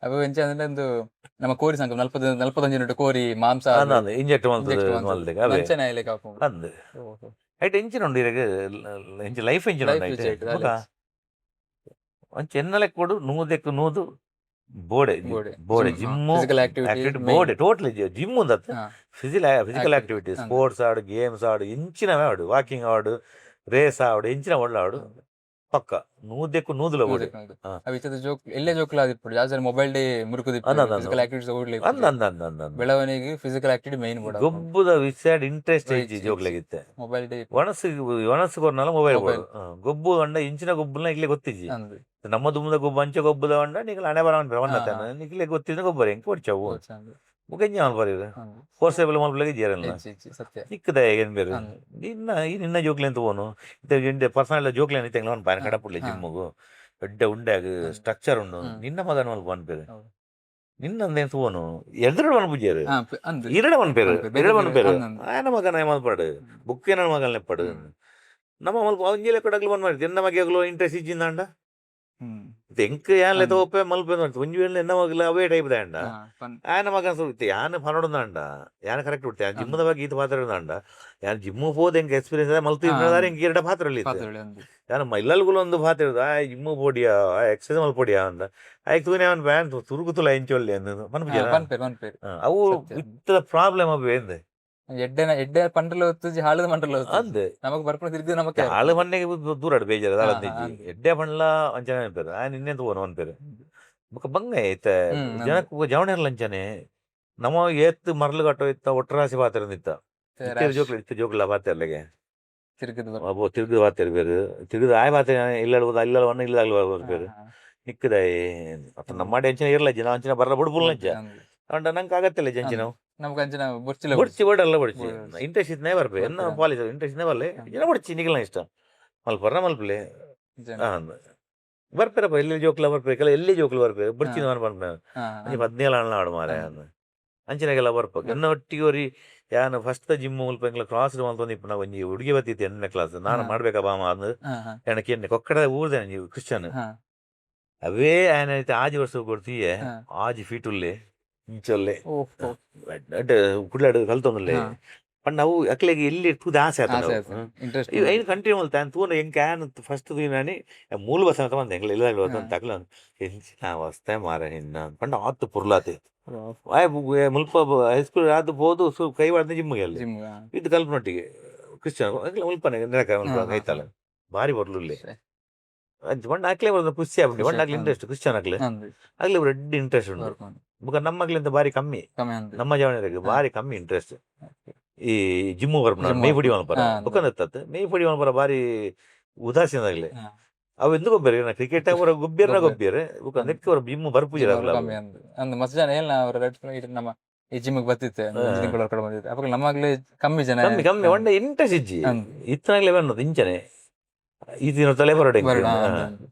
Speaker 2: ಅವು ಎಂಚ ಅಂದ್ರೆ ಒಂದು ನಮ್ಮ ಕೋರಿ ಸಂಘ 40 45 ಮಿನಿಟ್ ಕೋರಿ ಮಾಂಸ
Speaker 4: ಇಂಜೆಕ್ಟ್ ಮಲ್ತದ ಮಲ್ದೆಗೆ ಅವೇ.
Speaker 2: ಅಂಚನೆ ಆಯ್ಲೆಕ್ ಆಪುಂಡು.
Speaker 4: ಅಂದ್ ಐಟ್ ಎಂಚಿನ ಉಂಡು ಇರೆಗ್ ಎಂಚ ಲೈಫ್ ಎಂಚಿನ ಉಂಡು.
Speaker 2: Life
Speaker 4: ಐಟ್
Speaker 2: ಇಜ್ಜಿ ಐಟ್
Speaker 4: ಬೊಕ ಅಂಚ ಎನ್ನಲೆ ಕೊಡು ನೂದೆಕ್ ನೂದು ಬೋಡೆ.
Speaker 2: ಬೋಡೆ.
Speaker 4: ಬೋಡೆ
Speaker 2: gym,
Speaker 4: gym
Speaker 2: physical activity
Speaker 4: activity
Speaker 2: main.
Speaker 4: ಬೋಡೆ totally gym ಉಂದತ್. Physical physical activity sports ಆಡು ಗೇಮ್ಸ್ ಆಡು ಎಂಚಿನವೇ ಆಡು ವಾಕಿಂಗ್ ಆಡು ರೇಸ್ ಆಡು ಎಂಚಿನ ಒಳ್ಳೆ ಆಡು ಪಕ್ಕ ನೂದೆಕ್ಕು ನೂದುಲ ಬೋಡೆ.
Speaker 2: ಅವು ಇತ್ತದ ಜೋಕ್ ಎಲ್ಲೇ ಜೋಕ್ಲ ಆದಿಪ್ಪುಡು ಜಾಸ್ತಿ ಮೊಬೈಲ್ ಡೇ ಮುರುಕುದಿಪ್ಪು.
Speaker 4: ಅಂದ್ ಅಂದ್ ಅಂದ್.
Speaker 2: ಫಿಸಿಕಲ್ ಆಕ್ಟಿವಿಟೀಸ್ ಓಡ್ಲಿ.
Speaker 4: ಅಂದ್ ಅಂದ್ ಅಂದ್ ಅಂದ್ ಅಂದ್.
Speaker 2: ಬೆಳವಣಿಗೆ ಫಿಸಿಕಲ್ ಆಕ್ಟಿವಿಟಿ ಮೈನ್ ಬೋಡ.
Speaker 4: ಗೊಬ್ಬುದ ವಿಷಯ ಇಂಟ್ರೆಸ್ಟ್ ಇಜ್ಜಿ.
Speaker 2: ಇಜ್ಜಿ.
Speaker 4: ಜೋಕ್ಲೆಗಿತ್ತೆ
Speaker 2: ಮೊಬೈಲ್ ಡೇ
Speaker 4: ಒಣಸು ಒಣಸು ಕೊರ್ನಲ ಮೊಬೈಲ್
Speaker 2: ಮೊಬೈಲ್.
Speaker 4: ಬೋಡು. ಗೊಬ್ಬು ಅಂಡ ಇಂಚಿನ ಗೊಬ್ಬುನ ಇಗ್ಲೆ ಗೊತ್ತಿಜ್ಜಿ.
Speaker 2: ಅಂದ್.
Speaker 4: ನಮ್ಮ ದುಮ್ಮದ ಗೊಬ್ಬು ಅಂಚೆ ಗೊಬ್ಬುದ ಅಂಡ ನಿಕ್ಲೆ ಹಣೆ ಬರ ಅನ್ಪೇರು ಒನ್ನತಾನ ನಿಕ್ಲೆ ಗೊತ್ತಿದ್ದ ಗೊಬ್ಬರ ಎಂಕ್ ಕೊಡ್ಚವು.
Speaker 2: ಅಂದ್.
Speaker 4: ಮುಖಂಜಿ ಮಲ್ಪರ
Speaker 2: ಅಂದ್.
Speaker 4: ಫೋರ್ಸೇಬಲ್ ಮಲ್ಪಲೆಗೆ ಜೇರಲ್ಲ.
Speaker 2: ಇಜ್ಜಿ ಇಜ್ಜಿ ಸತ್ಯ.
Speaker 4: ನಿಕ್ಕದ ಏನ್ ಬೇರೆ. ನಿನ್ನ ಈ ನಿನ್ನ ಜೋಕ್ಲೆ ಅಂತ ಹೋನು ಪರ್ಸನಲ್ ಜೋಕ್ಲೆ ಅಂತ ಒಂದು ಪಾನ್ ಕಡಪುಡ್ಲೆ. ಜಿಮ್ಮಗು ದೊಡ್ಡ ಉಂಡಾಗ ಸ್ಟ್ರಕ್ಚರ್ ಉಂಡು. ನಿನ್ನ ಮಗನ ಮಲ್ಪ ಅನ್ಪೇರು. ನಿನ್ನಂದೇನು ತೋನು ಎದುರು ಮನ್ಪುಜೇರು.
Speaker 2: ಅಂದ್.
Speaker 4: ಇರಡ ಮನ್ಪೇರು.
Speaker 2: ಮನ್ಪೇರು.
Speaker 4: ಇರಡ ಮನ್ಪೇರು.
Speaker 2: ಅಂದ್ ಅಂದ್.
Speaker 4: ಆಯನ ಮಗನ ಮಲ್ಪಾಡು ಬುಕ್ಕೇನ ಮಗನ ನೆಪ್ಪಾಡು. ನಮ್ಮ ಮಲ್ಪ ಒಂಜಿಲೆ ಕೊಡಗ್ಲು ಬಂದ್ ಮಾಡಿ ಎನ್ನ ಮಗೆಗ್ಲು ಇಂಟ್ರೆಸ್ಟ್ ಇಜ್ಜಿಂದಾಂಡ. ಎಂಕ್ ಯಾನ್ಲೆ ತೋಪೆ ಮಲ್ಪೆ ಒಂಜಿ ವೇಳೆ ಎನ್ನ ಮಗಲ ಅವೇ ಟೈಪ್ ದಾಂಡ. ಆಯನ ಮಗನ ಸುರುತ್ತೆ ಯಾನ್ ಫನೋಡಂದಾಂಡ ಯಾನ್ ಕರೆಕ್ಟ್ ಬಿಡ್ತೆ ಯಾನ್ ಜಿಮ್ಮದ ಬಗ್ಗೆ ಈತ ಪಾತ್ರ ಅಂಡ ಯಾನ್ ಜಿಮ್ಮು ಪೋದ ಎಂಕ್ ಎಕ್ಸ್ಪೀರಿಯನ್ಸ್ ಮಲ್ತು ಇದ್ದಾರೆ ಎಂಕ್ ಎರಡ ಪಾತ್ರ ಇತ್ತು.
Speaker 2: ಪಾತ್ರೆ ಅಂದ್.
Speaker 4: ಯಾನ್ ಇಲ್ಲಲ್ಗುಲ ಒಂದು ಪಾತ್ರ ಇರೋದು ಆ ಜಿಮ್ಮು ಪೋಡಿಯಾ ಆ ಎಕ್ಸಸೈಸ್ ಮಲ್ಪೊಡಿಯಾ ಅಂದ ಆಯ್ತು ತೂನೆ ಅವನ್ ಬ್ಯಾನ್ ತುರುಕುತುಲ ಎಂಚೊಲ್ಲೆ ಅಂದ್ ಮನ್ಪುಜೇರಾ.
Speaker 2: ಪನ್ಪೇರು ಪನ್ಪೇರು.
Speaker 4: ಅವು
Speaker 2: ಸತ್ಯ.
Speaker 4: ಇತ್ತದ ಪ್ರಾಬ್ಲಮ್ ಅವು ಎಂದ್.
Speaker 2: ಎಡ್ಡೆನ ಎಡ್ಡೆ ಪಂಡ್ರಲ ಹೊತ್ತುಜಿ ಹಾಳದ ಪಂಡ್ರಲ ಹೊತ್ತುಜಿ.
Speaker 4: ಅಂದ್.
Speaker 2: ನಮಗ್ ಬರ್ಪುನ ತಿರ್ಗಿ ನಮಕ್.
Speaker 4: ಆಳು ಮನ್ನೆಗೆ ದೂರ ಬೇಜಾರು ದಾಲಂದಿಜ್ಜಿ. ಎಡ್ಡೆ ಪಂಡ್ಲ ಅಂಚನೆ ಅನ್ಪೇರು ಆಯ್ ನಿನ್ನೆ ತೂವನು ಅನ್ಪೇರು ಬೊಕ ಬಂಗ ಐತೆ. ಜನಕ್ ಜವಣೆರ್ಲ ಅಂಚನೆ ನಮ್ಮ ಏತ್ ಮರ್ಲು ಕಟ್ಟೋ ಇತ್ತ ಒಟ್ಟರಾಸಿ ಪಾತ್ರ ಇತ್ತ ಇತ್ತೆರ್ ಜೋಕ್ಲು ಇತ್ತ ಜೋಕ್ಲ ಪಾತೆರ್ಲೆಗೆ.
Speaker 2: ತಿರ್ಗದ್ ಬರ್
Speaker 4: ಅಬ್ಬೋ ತಿರುಗು ಪಾತೆರ್ ಬೇರು ತಿರುಗು ಆಯ್ ಪಾತೆ ಇಲ್ಲ ಇಲ್ಲ ಒನ್ನ ಇಲ್ಲ ಬೇರು ನಿಕ್ಕದಾಯ್ ಅತ್ತ ನಮ್ಮ ಅಂಚನೆ ಇರ್ಲ ಜನ ಅಂಚನೆ ಬರ್ಲ ಬುಡ್ಬುಲ್ ಅಂಚ ಅಂಡ ನಂಗೆ ಆಗತ್ತಿಲ್ಲ ಜಂಚಿನ.
Speaker 2: ನಮಗ್ ಅಂಚಿನ ಬೊರ್ಚಿಲ.
Speaker 4: ಬುಡ್ಚಿ ಬೋಡಲ್ಲ ಬುಡ್ಚಿ.
Speaker 2: ಬೊಡ್ಚಿ.
Speaker 4: ಇಂಟ್ರೆಸ್ಟ್ ಇತ್ತನೇ ಬರ್ಪೆ ಎನ್ನ
Speaker 2: ಬರ್ಪೆ.
Speaker 4: ಪಾಲಿಸಿ ಇಂಟ್ರೆಸ್ಟ್ ಇತ್ತನೇ ಬರ್ಲೆ ಜನ ಬುಡ್ಚಿ ನಿಗಲ್ನ ಇಷ್ಟ ಮಲ್ಪರ್ನ ಮಲ್ಪಲೆ. ಬರ್ಪೇರಪ್ಪ ಎಲ್ಲಿ ಜೋಕ್ಲ ಬರ್ಪೆ ಕೆಲ ಎಲ್ಲಿ ಜೋಕ್ಲು ಬರ್ಪೆ ಬುಡ್ಚಿ ಬರ್ಪೆ ಅಂಚೆ 17 ಅಣ್ಣ ಆಡು ಮಾರೆ ಅಂಚಿನಾಗೆಲ್ಲ ಬರ್ಪ ಎನ್ನ ಒಟ್ಟಿಗೆ ಒರಿ ಯಾನ್ ಫಸ್ಟ್ ಜಿಮ್ ಮುಲ್ಪ ಎಂಗ್ಲ ಕ್ರಾಸ್ ಮಲ್ತೊಂದು ಇಪ್ಪುನ ಒಂಜಿ ಹುಡುಗಿ ಬತ್ತಿತ್ತು 8ನೇ ಕ್ಲಾಸ್ ನಾನು ಮಾಡ್ಬೇಕಾ ಬಾಮ ಅಂದ್ ಎನಕ್ಕೆ ಎನ್ನೆ ಕೊಕ್ಕಡ ಊರ್ದೆ ಒಂಜಿ ಕ್ರಿಶ್ಚಿಯನ್. ಅವೇ ಆಯನ ಐತೆ ಆಜಿ ವರ್ಷ ಕೊಡ್ತೀಯೆ. ಆಜಿ ಫೀಟ್ ಉಲ್ಲೆ ಇಂಚೊಲ್ಲೆ ಕುಡ್ಲಾಡು ಕಲ್ತೊಂದುಲ್ಲೆ ಪಂಡ ಅವು ಅಕ್ಲೆಗ್ ಎಲ್ಲಿ ತೂದು ಆಸೆ ಆತಂಡ್ ಅವು.
Speaker 2: ಇಂಟ್ರೆಸ್ಟ್.
Speaker 4: ಇವ್ ಐನ್ ಕಂಟಿನ್ಯೂ ಮಲ್ತೆ ಆನ್ ತೂನ ಎಂಕ್ ಆನ್ ಫಸ್ಟ್ ತೂಯಿನಾನಿ ಮೂಲ ಬಸ್ ಅಂತ ಬಂದೆ ಎಂಕ್ಲ ಇಲ್ಲ ತಕ್ಲ ಎಂಚಿನ ಅವಸ್ಥೆ ಮಾರೆ ನಿನ್ನ ಪಂಡ ಆತ್ ಪುರ್ಲಾತೆ ಆಯ್ ಮುಲ್ಪ ಹೈಸ್ಕೂಲ್ ಆದ್ ಪೋದು ಸು ಕೈ ವಾಡ್ದ ಜಿಮ್ಗೆ ಅಲ್ಲಿ
Speaker 2: ಜಿಮ್
Speaker 4: ಇದು ಕಲ್ಪನೊಟ್ಟಿಗೆ ಕ್ರಿಶ್ಚಿಯನ್ ಎಂಕ್ಲ ಮುಲ್ಪನೆ ನಿರಕ ಮುಲ್ಪ ಕೈತಾಲ ಬಾರಿ ಬರ್ಲುಲ್ಲೆ ಅಂಚ ಪಂಡ ಅಕ್ಲೆ ಬರೋದು ಖುಷಿ ಆಪುಂಡು ಪಂಡ ಅಕ್ಲೆ ಇಂಟ್ರೆಸ್ಟ್ ಕ್ರಿಶ್ಚಿಯನ್ ಅಕ್ಲೆ ಅಕ್ಲೆ ರೆಡ್ ಇಂಟ್ರೆಸ್ಟ್ ಉಂಡು ಬೊಕ ನಮ್ಮಗ್ಲಿಂತ ಬಾರಿ ಕಮ್ಮಿ.
Speaker 2: ಕಮ್ಮಿ ಅಂದ್.
Speaker 4: ನಮ್ಮ ಜವನರಿಗೆ ಬಾರಿ ಕಮ್ಮಿ ಇಂಟ್ರೆಸ್ಟ್ ಈ ಜಿಮ್ಮು ಬರ್ಪುನ
Speaker 2: ಜಿಮ್
Speaker 4: ಮೇ ಪುಡಿ ಮಲ್ಪರ ಬೊಕಂದತ್ತತ್ ಮೇ ಪುಡಿ ಮಲ್ಪರ ಬಾರಿ ಉದಾಸೀನ ಆಗ್ಲೆ. ಅವು ಎಂದು ಗೊಬ್ಬರ ಕ್ರಿಕೆಟ್ ಅವರ ಗೊಬ್ಬಿಯರ್ನ
Speaker 2: ಗೊಬ್ಬರ.
Speaker 4: ಗೊಬ್ಬಿಯರ್ ಬೊಕ ನೆಕ್ ಅವರ ಜಿಮ್ಮು ಬರ್ಪುಜೆರ್ ಅಕ್ಲ ಅವು.
Speaker 2: ಕಮ್ಮಿ ಅಂದ್ ಅಂದ್ ಮಸ್ತ್ ಜನ ಏನ್ ಅವರ ನಮ್ಮ ಈ ಜಿಮ್ ಬರ್ತಿತ್ತೆ ತಿಂಗಳ ಕಡೆ ಬಂದಿತ್ತೆ ಅವಾಗ ನಮ್ಮಾಗ್ಲೇ ಕಮ್ಮಿ ಜನ.
Speaker 4: ಕಮ್ಮಿ ಕಮ್ಮಿ ಒಂಡ ಇಂಟ್ರೆಸ್ಟ್ ಇಜ್ಜಿ.
Speaker 2: ಅಂದ್.
Speaker 4: ಇತ್ತನಾಗ್ಲೆ ಬನ್ನದು ಇಂಚನೆ ಈ ದಿನ ತಲೆ ಬರೋಡೆ
Speaker 2: ಬರೋಣ, ಅಂದ್ ಅಂದ್.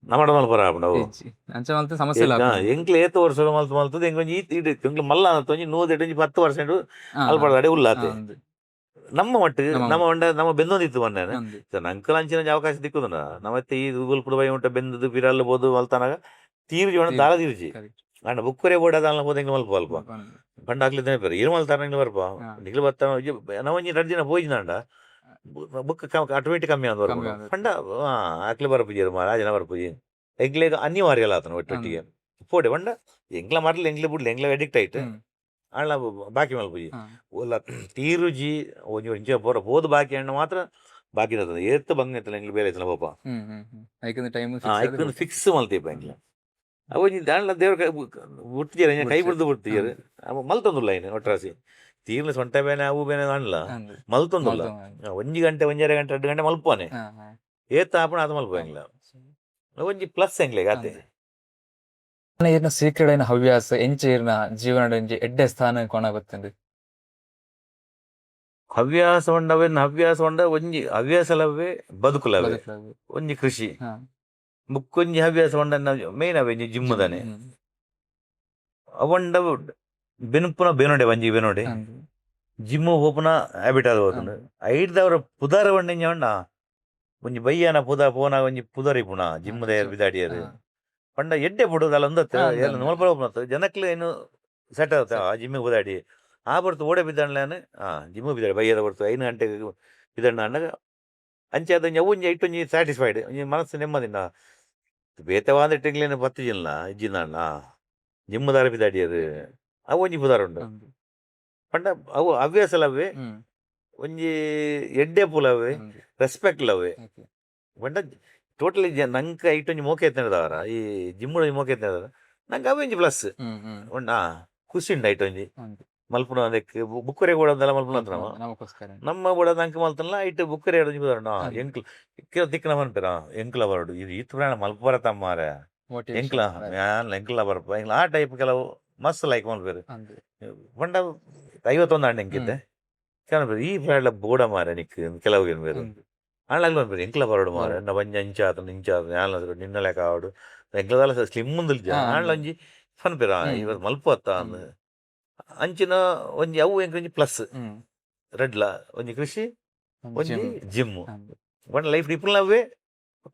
Speaker 4: ನಮ್ಮಡ ಮಲ್ಪರ ಆಪುಂಡು ಅವು.
Speaker 2: ಇಜ್ಜಿ ಅಂಚ ಮಲ್ತೆ ಸಮಸ್ಯೆ ಇಲ್ಲ.
Speaker 4: ಎಂಕ್ಲೆ ಏತ್ ವರ್ಷ ಮಲ್ತು ಮಲ್ತದ ಎಂಕ್ ಒಂಜಿ ಈತ್ ಇಡ್ ಎಂಕ್ಲೆ ಮಲ್ಲ ಆನತ್ ಒಂಜಿ ನೂದೆಡ್ ಒಂಜಿ 10 ವರ್ಷ ಉಂಡು ಅಲ್ಪ ಅಡೆ ಉಲ್ಲಾತೆ.
Speaker 2: ಅಂದ್.
Speaker 4: ನಮ್ಮ ಮಟ್ಟಿಗೆ
Speaker 2: ನಮ್ಮ
Speaker 4: ನಮ್ಮ ಒಂಡ ನಮ್ಮ ಬೆಂದೊಂದಿತ್ತು ಮೊನ್ನೆ.
Speaker 2: ಅಂದ್.
Speaker 4: ನಂಕಲ್ ಅಂಚಿನ ಒಂಜಿ ಅವಕಾಶ ದಿಕ್ಕುದುಂಡ ನಮ್ಮತ್ತೆ ಈ ಉಲ್ಪುಡು ಬೈ ಉಂಟ ಬೆಂದದು ಪಿರಲ್ಲು ಬೋದು ಮಲ್ತನಾಗ ತೀರ್ಜಿ ಒಣ ದಾಲ ತೀರ್ಜಿ. ಅಂಡ ಬುಕ್ಕುರೆ ಬೋಡ ದಾಲ ಬೋದು ಎಂಕ್ಲೆ ಮಲ್ಪ ಅಲ್ಪ ಪಂಡ ಆಗ್ಲಿದ್ದಾನೆ ಬೇರೆ ಇರು ಮಲ್ತಾರ ಎಂಕ್ಲೆ ಬರ್ಪ ನಿಕ್ಲೆ ಬರ್ತಾ ನಾವೊಂಜಿ 2 ದಿನ ಪೋಯಿನಾಂಡ ಬುಕ್ ಆಟೋಮೆಟಿಕ್ ಕಮ್ಮಿ ಆದ್
Speaker 2: ಕಮ್ಮಿ
Speaker 4: ಬರ್ಪುಂಡು.
Speaker 2: ಆದ್.
Speaker 4: ಪಂಡ ಆಕ್ಲೆ ಬರ್ಪುಜೆರ್ ಮಾರ ಜನ ಬರ್ಪುಜಿ ಎಂಕ್ಲೆಗ್ ಅನಿವಾರ್ಯ ಆತನ ಒಟ್ಟೊಟ್ಟಿಗೆ ಪೋಡೆ ಪಂಡ ಎಂಕ್ಲ ಮರ್ಲ ಎಂಕ್ಲೆ ಬುಡ್ಲೆ ಎಂಕ್ಲೆ ಅಡಿಕ್ಟ್ ಆಯ್ತು ಆಂಡ ಬಾಕಿ ಮಲ್ಪುಜಿ. ಒಲ್ಲ ತೀರುಜಿ ಒಂಜಿ ಒಂಜಿ ಪೋರ ಪೋದು ಬಾಕಿ ಅಣ್ಣ ಮಾತ್ರ ಬಾಕಿ ಏತ್ ಬಂಗ ಇತ್ತಲ್ಲ ಎಂಕ್ಲು ಬೇಲೆ ಇತ್ತಲ್ಲ ಪಾಪ.
Speaker 2: ಹ್ಮ್ ಹ್ಮ್ ಹ್ಮ್ ಐಕಂದ್ರೆ ಟೈಮ್.
Speaker 4: ಐಕೊಂದು ಫಿಕ್ಸ್ ಮಲ್ತೀಪ ಎಂಕ್ಲ. ಅವು ಒಂಜಿ ದಾಂಡ್ಲ ದೇವ್ರ ಬುಡ್ತಿಜೆರ್, ಕೈ ಬುಡ್ದು ಬುಡ್ತಿಜೆರ್. ಅವ ಮಲ್ತೊಂದುಲ್ಲ ಐನ್ ಒಟ್ರಾಸಿ ತೀರ್ನ ಸೊಂಟ ಬೇನೆ ಅವು ಬೇನೆ ಆಂಡ್ಲ ಮಲ್ತೊಂದುಲ್ಲ. 1 ಗಂಟೆ, 1.5 ಗಂಟೆ, 2 ಗಂಟೆ ಮಲ್ಪುವನೆ. ಏತ್ ಆಪುಂಡು ಆತ್ ಮಲ್ಪುವ ಎಂಕ್ಲ. ಒಂಜಿ ಪ್ಲಸ್ ಎಂಕ್ಲೆಗ್ ಆತೆ.
Speaker 2: ಈರ್ನ ಸೀಕ್ರೆಟ್ ಐನ ಹವ್ಯಾಸ ಎಂಚ ಈರ್ನ ಜೀವನಡ್ ಒಂಜಿ ಎಡ್ಡೆ ಸ್ಥಾನ ಕೊಣ ಬತ್ತುಂಡು?
Speaker 4: ಹವ್ಯಾಸ ಉಂಡ, ಅವೇನ್ ಹವ್ಯಾಸ ಉಂಡ, ಒಂಜಿ ಹವ್ಯಾಸಲವೇ ಬದುಕುಲವೇ.
Speaker 2: ಬದುಕುಲವೇ.
Speaker 4: ಒಂಜಿ ಕೃಷಿ. ಬುಕ್ಕೊಂಜಿ ಹವ್ಯಾಸ ಉಂಡ, ಮೇನ್ ಅವೇ ಜಿಮ್ ದಾನೆ. ಅವಂಡ ಬೆನುಪುನ ಬೇನೋಡೆ, ಒಂಜಿ ಬೇನೋಡೆ. ಜಿಮ್ ಪೋಪುನ ಹ್ಯಾಬಿಟ್ ಆದ್ ಪೋತುಂಡು. ಐಡ್ದವರ ಪುದಾರ ಬಂಡ ಉಂಡ, ಒಂಜಿ ಬಯ್ಯನ ಪುದ ಪೋನ ಒಂಜಿ ಪುದರ್ ಇಪ್ಪುನ ಜಿಮ್ ದ ಬಿದಾಡಿಯರು. ಪಂಡ ಎಡ್ಡೆ ಪುಡು ದಾಲ ಒಂದತ್ತು. ಎಲ್ಲ ನೋಲ್ಪ ಹೋಪುನತ್ತು ಜನಕ್ಲೆ ಏನು ಸೆಟ್ ಆತ. ಆ ಜಿಮ್ಮಿಗೆ ಬುದಾಡಿ ಆ ಬರ್ತು ಓಡೆ ಬಿದ್ದಾಡ್ಲಾನು. ಆ ಜಿಮ್ಮು ಬಿದ್ದಾಡಿ ಬಯ್ಯದ ಬರ್ತು 5 ಗಂಟೆಗೆ ಬಿದ್ದಾಡ್ನ ಅಂದಾಗ ಅಂಚೆ ಅದೊಂಜಿ ಅವು ಒಂಜಿ ಐಟೊಂಜಿ ಸ್ಯಾಟಿಸ್ಫೈಡ್, ಒಂಜಿ ಮನಸ್ಸು ನೆಮ್ಮದಿನ. ಬೇತೆ ವಾಂದಿಟ್ಟಿಗ್ಲೇನು ಪತ್ತು ಜಿಲ್ಲ ಇಜ್ಜಿಂದಾಂಡ ಜಿಮ್ಮುದಾರ ಬಿದ್ದಾಡಿಯರು, ಅವು ಒಂಜಿ ಪುದಾರ್ ಉಂಡು. ಪಂಡ ಅವು ಹವ್ಯಾಸಲವೇ, ಒಂಜಿ ಎಡ್ಡೆ ಪುಲವೇ, ರೆಸ್ಪೆಕ್ಟ್ ಲವೇ. ಪಂಡ ಟೋಟಲಿ ನಂಗೆ ಐಟ್ ಒಂಜಿ ಮೋಕೆ ಎತ್ತನದವರ, ಈ ಜಿಮ್ಮುಡು ಒಂಜಿ ಮೋಕೆ ಎತ್ತನದವರ, ನಂಗೆ ಅವೇ ಒಂಜಿ ಪ್ಲಸ್.
Speaker 2: ಹ್ಮ್ ಹ್ಮ್
Speaker 4: ಉಂಡಾ ಖುಷಿ ಉಂಡು ಐಟ್ ಒಂಜಿ ಮಲ್ಪುನ ಅದಕ್ಕೆ ಬುಕ್ಕರೆ ಕೂಡ ಅಂದಲ್ಲ ಮಲ್ಪುನ ಅಂತ ನಮ್ಮ
Speaker 2: ನಮಗೋಸ್ಕರ.
Speaker 4: ನಮ್ಮ ಕೂಡ ನಂಗೆ ಮಲ್ತಲ್ಲ ಐಟ್ ಬುಕ್ಕರೆ ಒಂಜಿ ಬರೋಣ. ಎಂಕ್ಲು ಕೆಲವು ತಿಕ್ಕನ ಮನ್ಪೆರ ಎಂಕ್ಲ ಬರೋಡು ಇದು ಈತ್ ಪ್ರಾಣ ಮಲ್ಪರ ತಮ್ಮಾರೆ ಎಂಕ್ಲ ಯಾನ್ ಎಂಕ್ಲ ಬರಪ ಎಂಕ್ಲ ಆ ಟೈಪ್ ಕೆಲವು ಮಸ್ತ್ ಲೈಕ್ ಮಲ್ಪೆರು. ಪಂಡ 51 ಆಂಡ್ ಎಂಕಿದ್ದೆ ಕೆಲವು ಈ ಪ್ರಾಣ ಬೋಡ ಮಾರೆ ನಿಕ್ ಕೆಲವು ಬೇರು ಆಂಡ್ಲಾಗ್ಲ ಮನ್ಪೆರು ಎಂಕ್ಲ ಬರೋಡು ಮಾರೆ ಎನ್ನ ಬಂಜ ಅಂಚ ಆತನ ಇಂಚ ಆತನ ಯಾನ್ ನಿನ್ನ ಲೆಕ್ಕ ಆವಡು ಎಂಕ್ಲದಾಲ ಸ್ಲಿಮ್ ಮುಂದುಲ್ಜ. ಆಂಡ್ಲ ಒಂಜಿ ಪನ್ಪೆರ ಇವತ್ತು ಮಲ್ಪತ್ತ ಅಂದ್ ಅಂಚಿನ ಒಂಜಿ ಅವು ಎಂಕ್ ಒಂಜಿ ಪ್ಲಸ್. ರೆಡ್ಲ ಒಂಜಿ ಕೃಷಿ, ಒಂಜಿ ಜಿಮ್. ಒನ್ ಲೈಫ್ ಇಪ್ಪುನವೇ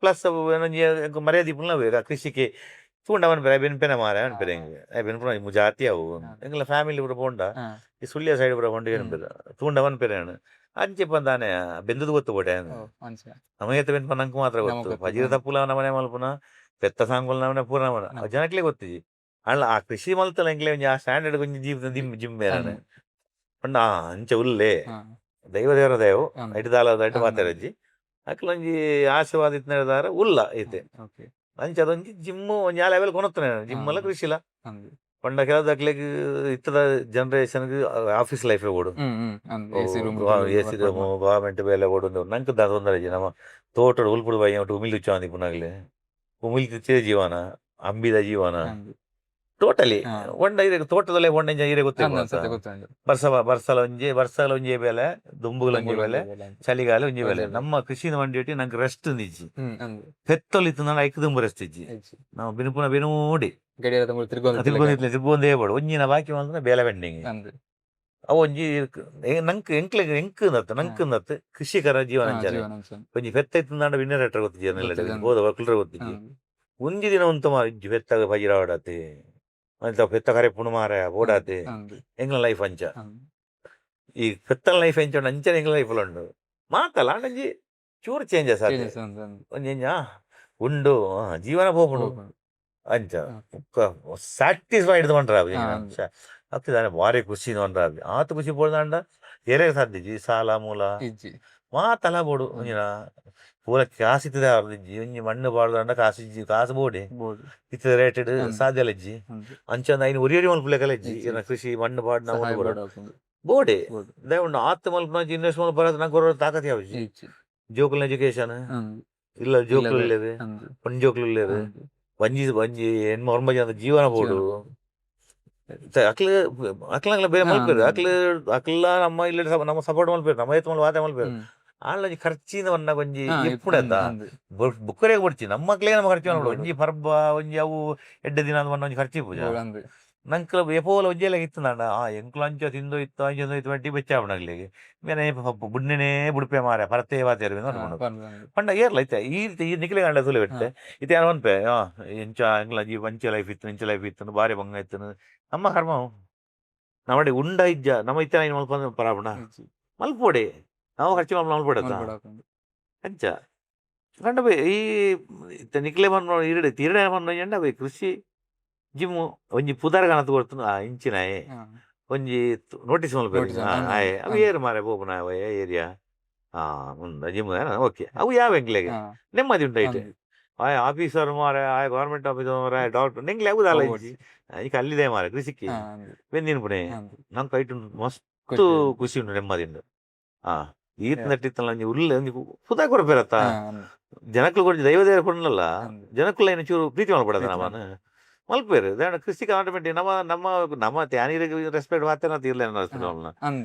Speaker 4: ಪ್ಲಸ್ ಒಂಜಿ ಎಂಕ್ ಮರ್ಯಾದೆ ಇಪ್ಪುನವೇ. ಆ ಕೃಷಿಗೆ ತೂಂಡ ಪನ್ಪೆರ್ ಬೆನ್ಪೆನ ಮಾರೆ ಪನ್ಪೆರ್ ಎಂಕ್ ಬೆನ್ಪುನ ಜಾತಿ ಅವು. ಎಂಕ್ಲ ಫ್ಯಾಮಿಲಿ ಪೂರ ಪೋಂಡ ಈ ಸುಳ್ಯ ಸೈಡ್ ಪೂರ ಪೋಂಡ ಪನ್ಪೆರ್ ತೂಂಡ ಪನ್ಪೆರ್ ಅಂಚೆ ದಾನೆ ಬೆಂದದು ಗೊತ್ತು ಬೋಟೆ. ನಮಗೆ ಬೆನ್ಪ ನಂಗೆ ಮಾತ್ರ ಗೊತ್ತು. ಪಜಿರ ತಪ್ಪುಲ ನಮನೆ ಮಲ್ಪುನ ಪೆತ್ತ ಸಾಂಗುಲ ನಮನೆ ಪೂರ ನಮನೆ ಜನಕ್ಲೆ ಗೊತ್ತಿಜಿ. ಅಲ್ಲ ಆ ಕೃಷಿ ಮಲ್ತಲ ಎಂಕ್ಲೆ ಒಂಜಿ ಆ ಸ್ಟ್ಯಾಂಡರ್ಡ್ ಒಂಜಿ ಜೀವನ ದಿಮ್ ಜಿಮ್ ಬೇರೆ. ಪಂಡ ಅಂಚೆ ಉಲ್ಲೆ ದೈವ ದೇವರ ದೈವ ಐಟ್ ದಾಲ ಐಟ್ ಮಾತಾಡಜ್ಜಿ ಅಕ್ಲೊಂಜಿ ಆಶೀರ್ವಾದ ಇತ್ತಿನ ಉಲ್ಲ ಐತೆ. ಅಂಚೆ ಅದೊಂಜಿ ಜಿಮ್ ಒಂಜಿ ಆ ಲೆವೆಲ್ ಕೊನೊತ್ತನೆ ಜಿಮ್ ಅಲ್ಲ ಕೃಷಿಲ. ಪಂಡ ಕೆಲವು ಇತ್ತದ ಜನರೇಷನ್ ಆಫೀಸ್ ಲೈಫ್ ಓಡು, ಎ ಸಿ ಗವರ್ಮೆಂಟ್ ಬೇಲೆ ಓಡು. ನಂಗೆ ದಾದ ತೊಂದರೆ ಇಜ್ಜಿ. ನಮ್ಮ ತೋಟಡ್ ಉಲ್ಪುಡು ಬಯ್ಯ ಉಮಿಲ್ ತುಚ್ಚ ಪುನಾಗ್ಲೆ ಉಮಿಲ್ ತುಚ್ಚೇ ಜೀವನ, ಅಂಬಿದ ಜೀವನ ಟೋಟಲಿ. ಒಂಡ ಇರೆ ತೋಟದಲ್ಲೇ ಒಂಡ ಇರೆ ಗೊತ್ತಿಲ್ಲ. ಬರ್ಸ ಬರ್ಸಲ ಒಂಜಿ, ಬರ್ಸಲ ಒಂಜಿ ಬೇಲೆ, ದುಂಬುಗಳ ಒಂಜಿ ಬೇಲೆ, ಚಳಿಗಾಲ ಒಂಜಿ ಬೇಲೆ. ನಮ್ಮ ಕೃಷಿ ಮಂಡಿ ನಂಗೆ ರೆಸ್ಟ್ ಇಜ್ಜಿ. ಪೆತ್ತೊಲಿ ಇತ್ತು ಐಕ್ ದುಂಬು ರೆಸ್ಟ್ ಇಜ್ಜಿ. ನಾವು ಬಿನುಪುನ ಬಿನೋಡಿ ತಿರ್ಗೊಂದಿತ್ಲೆ ತಿರ್ಗೊಂದೇ ಬೋಡು. ಒಂಜಿನ ಬಾಕಿ ಬಂದ್ರೆ ಬೇಲೆ ಪೆಂಡಿಂಗ್. ಅವು ಒಂಜಿ ನಂಕ್ ಎಂಕ್ಲೆ ಎಂಕ್ ನಂಕ್ ನತ್ತು ಕೃಷಿಕರ ಜೀವನ ಅಂಚನೆ. ಒಂಜಿ ಪೆತ್ತ ಇತ್ತು ವಿನ್ನರ್ ಗೊತ್ತಿಜ್ಜಿ, ಹೋದ ಒಕ್ಕಲ್ರ ಗೊತ್ತಿಜ್ಜಿ. ಒಂಜಿ ದಿನ ಉಂತು ಇಜ್ಜಿ ಪೆತ್ತಾಗ ಬಜಿರಾವಡತೆ ಅಂತ ಪೆತ್ತ ಕರೆಪುಣು ಮಾರ ಓಡಾತೆ. ಎಂಗ್ಲ ಲೈಫ್ ಅಂಚ. ಈ ಪೆತ್ತಲ ಲೈಫ್ ಎಂಚ ಉಂಡು ಅಂಚನೆ ಎಂಗ್ಲ ಲೈಫ್ ಉಂಡು ಮಾತಲ್ಲ. ಅಂಚಿ ಚೂರು ಚೇಂಜಸ್ ಆತೆ ಒಂಜಿ ಎಂಜ ಉಂಡು ಜೀವನ ಪೋಪುಂಡು ಅಂಚ ಸ್ಯಾಟಿಸ್ಫೈಡ್ ಪಂಡ್ರ ಅತ್ತಿದಾನೆ ಭಾರಿ ಖುಷಿ ಪಂಡ್ರ. ಆತ್ ಖುಷಿ ಪೋಡ್ದಾಂಡ ಏರೇ ಸಾಧ್ಯ ಸಾಲ ಮೂಲ ಮಾತಲ ಬೋಡು. ಒಂಜಿನ ಪೂರ ಕಾಸು ಇತ್ತದೆ ಇಜ್ಜಿ. ಒಂಜಿ ಮಣ್ಣು ಪಾಡ್ದಾಂಡ ಕಾಸು ಇಜ್ಜಿ, ಕಾಸು ಬೋಡೆ ಇತ್ತದ ರೇಟೆಡ್ ಸಾಧ್ಯ ಇಜ್ಜಿ. ಅಂಚ ಐನ್ ಒರಿ ಒರಿ ಮಲ್ಪುಲೆಕಲ ಇಜ್ಜಿ. ಕೃಷಿ ಮಣ್ಣು ಪಾಡ್ ನಾವು ಬೋಡೆ ದೇವುಂಡು ಆತ್ ಮಲ್ಪುನ ಇನ್ವೆಸ್ಟ್ ಮಲ್ಪ ನಂಗೆ ಹೊರ ತಾಕತ್ ಯಾವ ಜೋಕುಲ್ನ ಎಜುಕೇಶನ್ ಇಲ್ಲ, ಜೋಕುಲು ಇಲ್ಲೇರು, ಪೊಣ್ಣು ಜೋಕುಲು ಇಲ್ಲೇರು, ಒಂಜಿ ಒಂಜಿ ಎಣ್ಮ ಒರ್ಂಬ ಜನ ಜೀವನ ಬೋಡು. ಅಕ್ಲು ಅಕ್ಲಂಗ್ಲ ಬೇರೆ ಮಲ್ಪೇರು. ಅಕ್ಲು ಅಕ್ಲ ನಮ್ಮ ಇಲ್ಲ ನಮ್ಮ ಸಪೋರ್ಟ್ ಮಲ್ಪೇರು, ನಮ್ಮ ಏತ್ ಮಲ್ ವಾದ ಮಲ್ಪೇರು. ಆಂಡ ಒಂಜಿ ಖರ್ಚಿನ ವನ್ನಾಗ ಒಂಜಿ ಇಪ್ಪುಡತ್ತ ಬುಕ್ಕರೆ ಕೊಡ್ಚಿ ನಮ್ಮ ಮಕ್ಳಿಗೆ ನಮ್ಮ ಖರ್ಚು ಮಾಡ್ಬೋದು. ಒಂಜಿ ಪರ್ಬ ಒಂಜಿ ಅವು ಎಡ್ಡೆ ದಿನ ಅಂದ್ ಒಂಜಿ ಖರ್ಚು ಪೂಜ ನಂಕ್ಲ ಎಪೋಲ ಒಂಜೆಲ್ಲ ಇತ್ತು ನಾಡ. ಆ ಎಂಕ್ಲ ಅಂಚ ತಿಂದು ಇತ್ತು, ಅಂಚ ಇತ್ತು ಬಟ್ಟಿ ಬೆಚ್ಚ ಆಪುಂಡು ಮೇನೆ ಬುಡ್ನೆನೇ ಬುಡ್ಪೆ ಮಾರೆ ಪರತೆ ವಾತೇರು ಪಂಡ ಏರ್ಲ ಇತ್ತೆ ಈ ರೀತಿ ಈ ನಿಕ್ಲೆ ಗಂಡ ತುಲೆ ಬಿಟ್ಟೆ ಇತ್ತೆ ಯಾರು ಅನ್ಪೆ ಎಂಚ ಎಂಕ್ಲ ಜೀವ ಅಂಚೆ ಲೈಫ್ ಇತ್ತು, ಇಂಚ ಲೈಫ್ ಇತ್ತು, ಬಾರಿ ಬಂಗ ಇತ್ತು. ನಮ್ಮ ಕರ್ಮ ನಮ್ಮಡೆ ಉಂಡ ಇಜ್ಜ ನಮ್ಮ ಇತ್ತೆ ಮಲ್ಪ ಪರಾಪುಣ ಮಲ್ಪೋಡೆ ನಾವು ಖರ್ಚು ಮಲ್ಪ ಮಲ್ಪೋಡತ್ತ ಅಂಚ ಕಂಡ ಈ ಇತ್ತೆ ನಿಕ್ಲೆ ಮನ್ ಇರಡೆ ತೀರಡೆ ಮನ್ ಅವೆ ಕೃಷಿ ಜಿಮ್ಮು ಒಂಜಿ ಪುದರ್ ಗಣತ್ ಕೊಡ್ತು ಆ ಇಂಚಿನಾಯೆ ಒಂಜಿ ನೋಟಿಸ್ ಮಲ್ಪೆರ್ ಆಯೆ ಅವು ಏರು ಮಾರೆ ಪೋಪುನ ಏರಿಯಾ. ಆ ಉಂದು ಜಿಮ್ ಓಕೆ ಅವು ಯಾವ ಎಂಕ್ಲೆಗ್ ನೆಮ್ಮದಿ ಉಂಟು ಐಟ್. ಆಯ್ ಆಫೀಸರ್ ಮಾರೆ, ಆಯ್ ಗೌರ್ಮೆಂಟ್ ಆಫೀಸರ್ ಮಾರೆ, ಡಾಕ್ಟರ್ ನಿಂಗ್ಲೆ ಅವು ದಾಲ ಇಜ್ಜಿ. ಈಗ ಅಲ್ಲಿದೆ ಮಾರೆ ಕೃಷಿಕ್ಕೆ ಬೆಂದಿನ ಪುಣೆ ನಂಗೆ ಐಟ್ ಮಸ್ತ್
Speaker 2: ಖುಷಿ.
Speaker 4: ಖುಷಿ ಉಂಟು, ನೆಮ್ಮದಿ ಉಂಟು. ಆ ಈತ್ ನಟ್ಟಿತ್ತಲ್ಲ ಒಂಜಿ ಉಲ್ಲ ಒಂಜಿ ಪುದಾ ಕೊರ್ಪೇರತ್ತ. ಜನಕ್ಲು ಕೊರ್ಜಿ ದೈವ ದೇವ ಕೊಡ್ನಲ್ಲ. ಜನಕ್ಕುಲ ಏನು ಚೂರು ಪ್ರೀತಿ ಮಲ್ಪಡದ.
Speaker 2: ಪ್ರೀತಿ.
Speaker 4: ನಮನ್ ಮಲ್ಪೇರು ದಾಣ ಕೃಷಿಕ ಆಟೋಮೆಟಿಕ್ ನಮ್ಮ ನಮ್ಮ ನಮ್ಮ ತ್ಯಾನೀರಿಗೆ ರೆಸ್ಪೆಕ್ಟ್ ವಾತೇನ ತೀರ್ಲೆ ರೆಸ್ಪೆಕ್ಟ್ ಮಲ್ಪನ.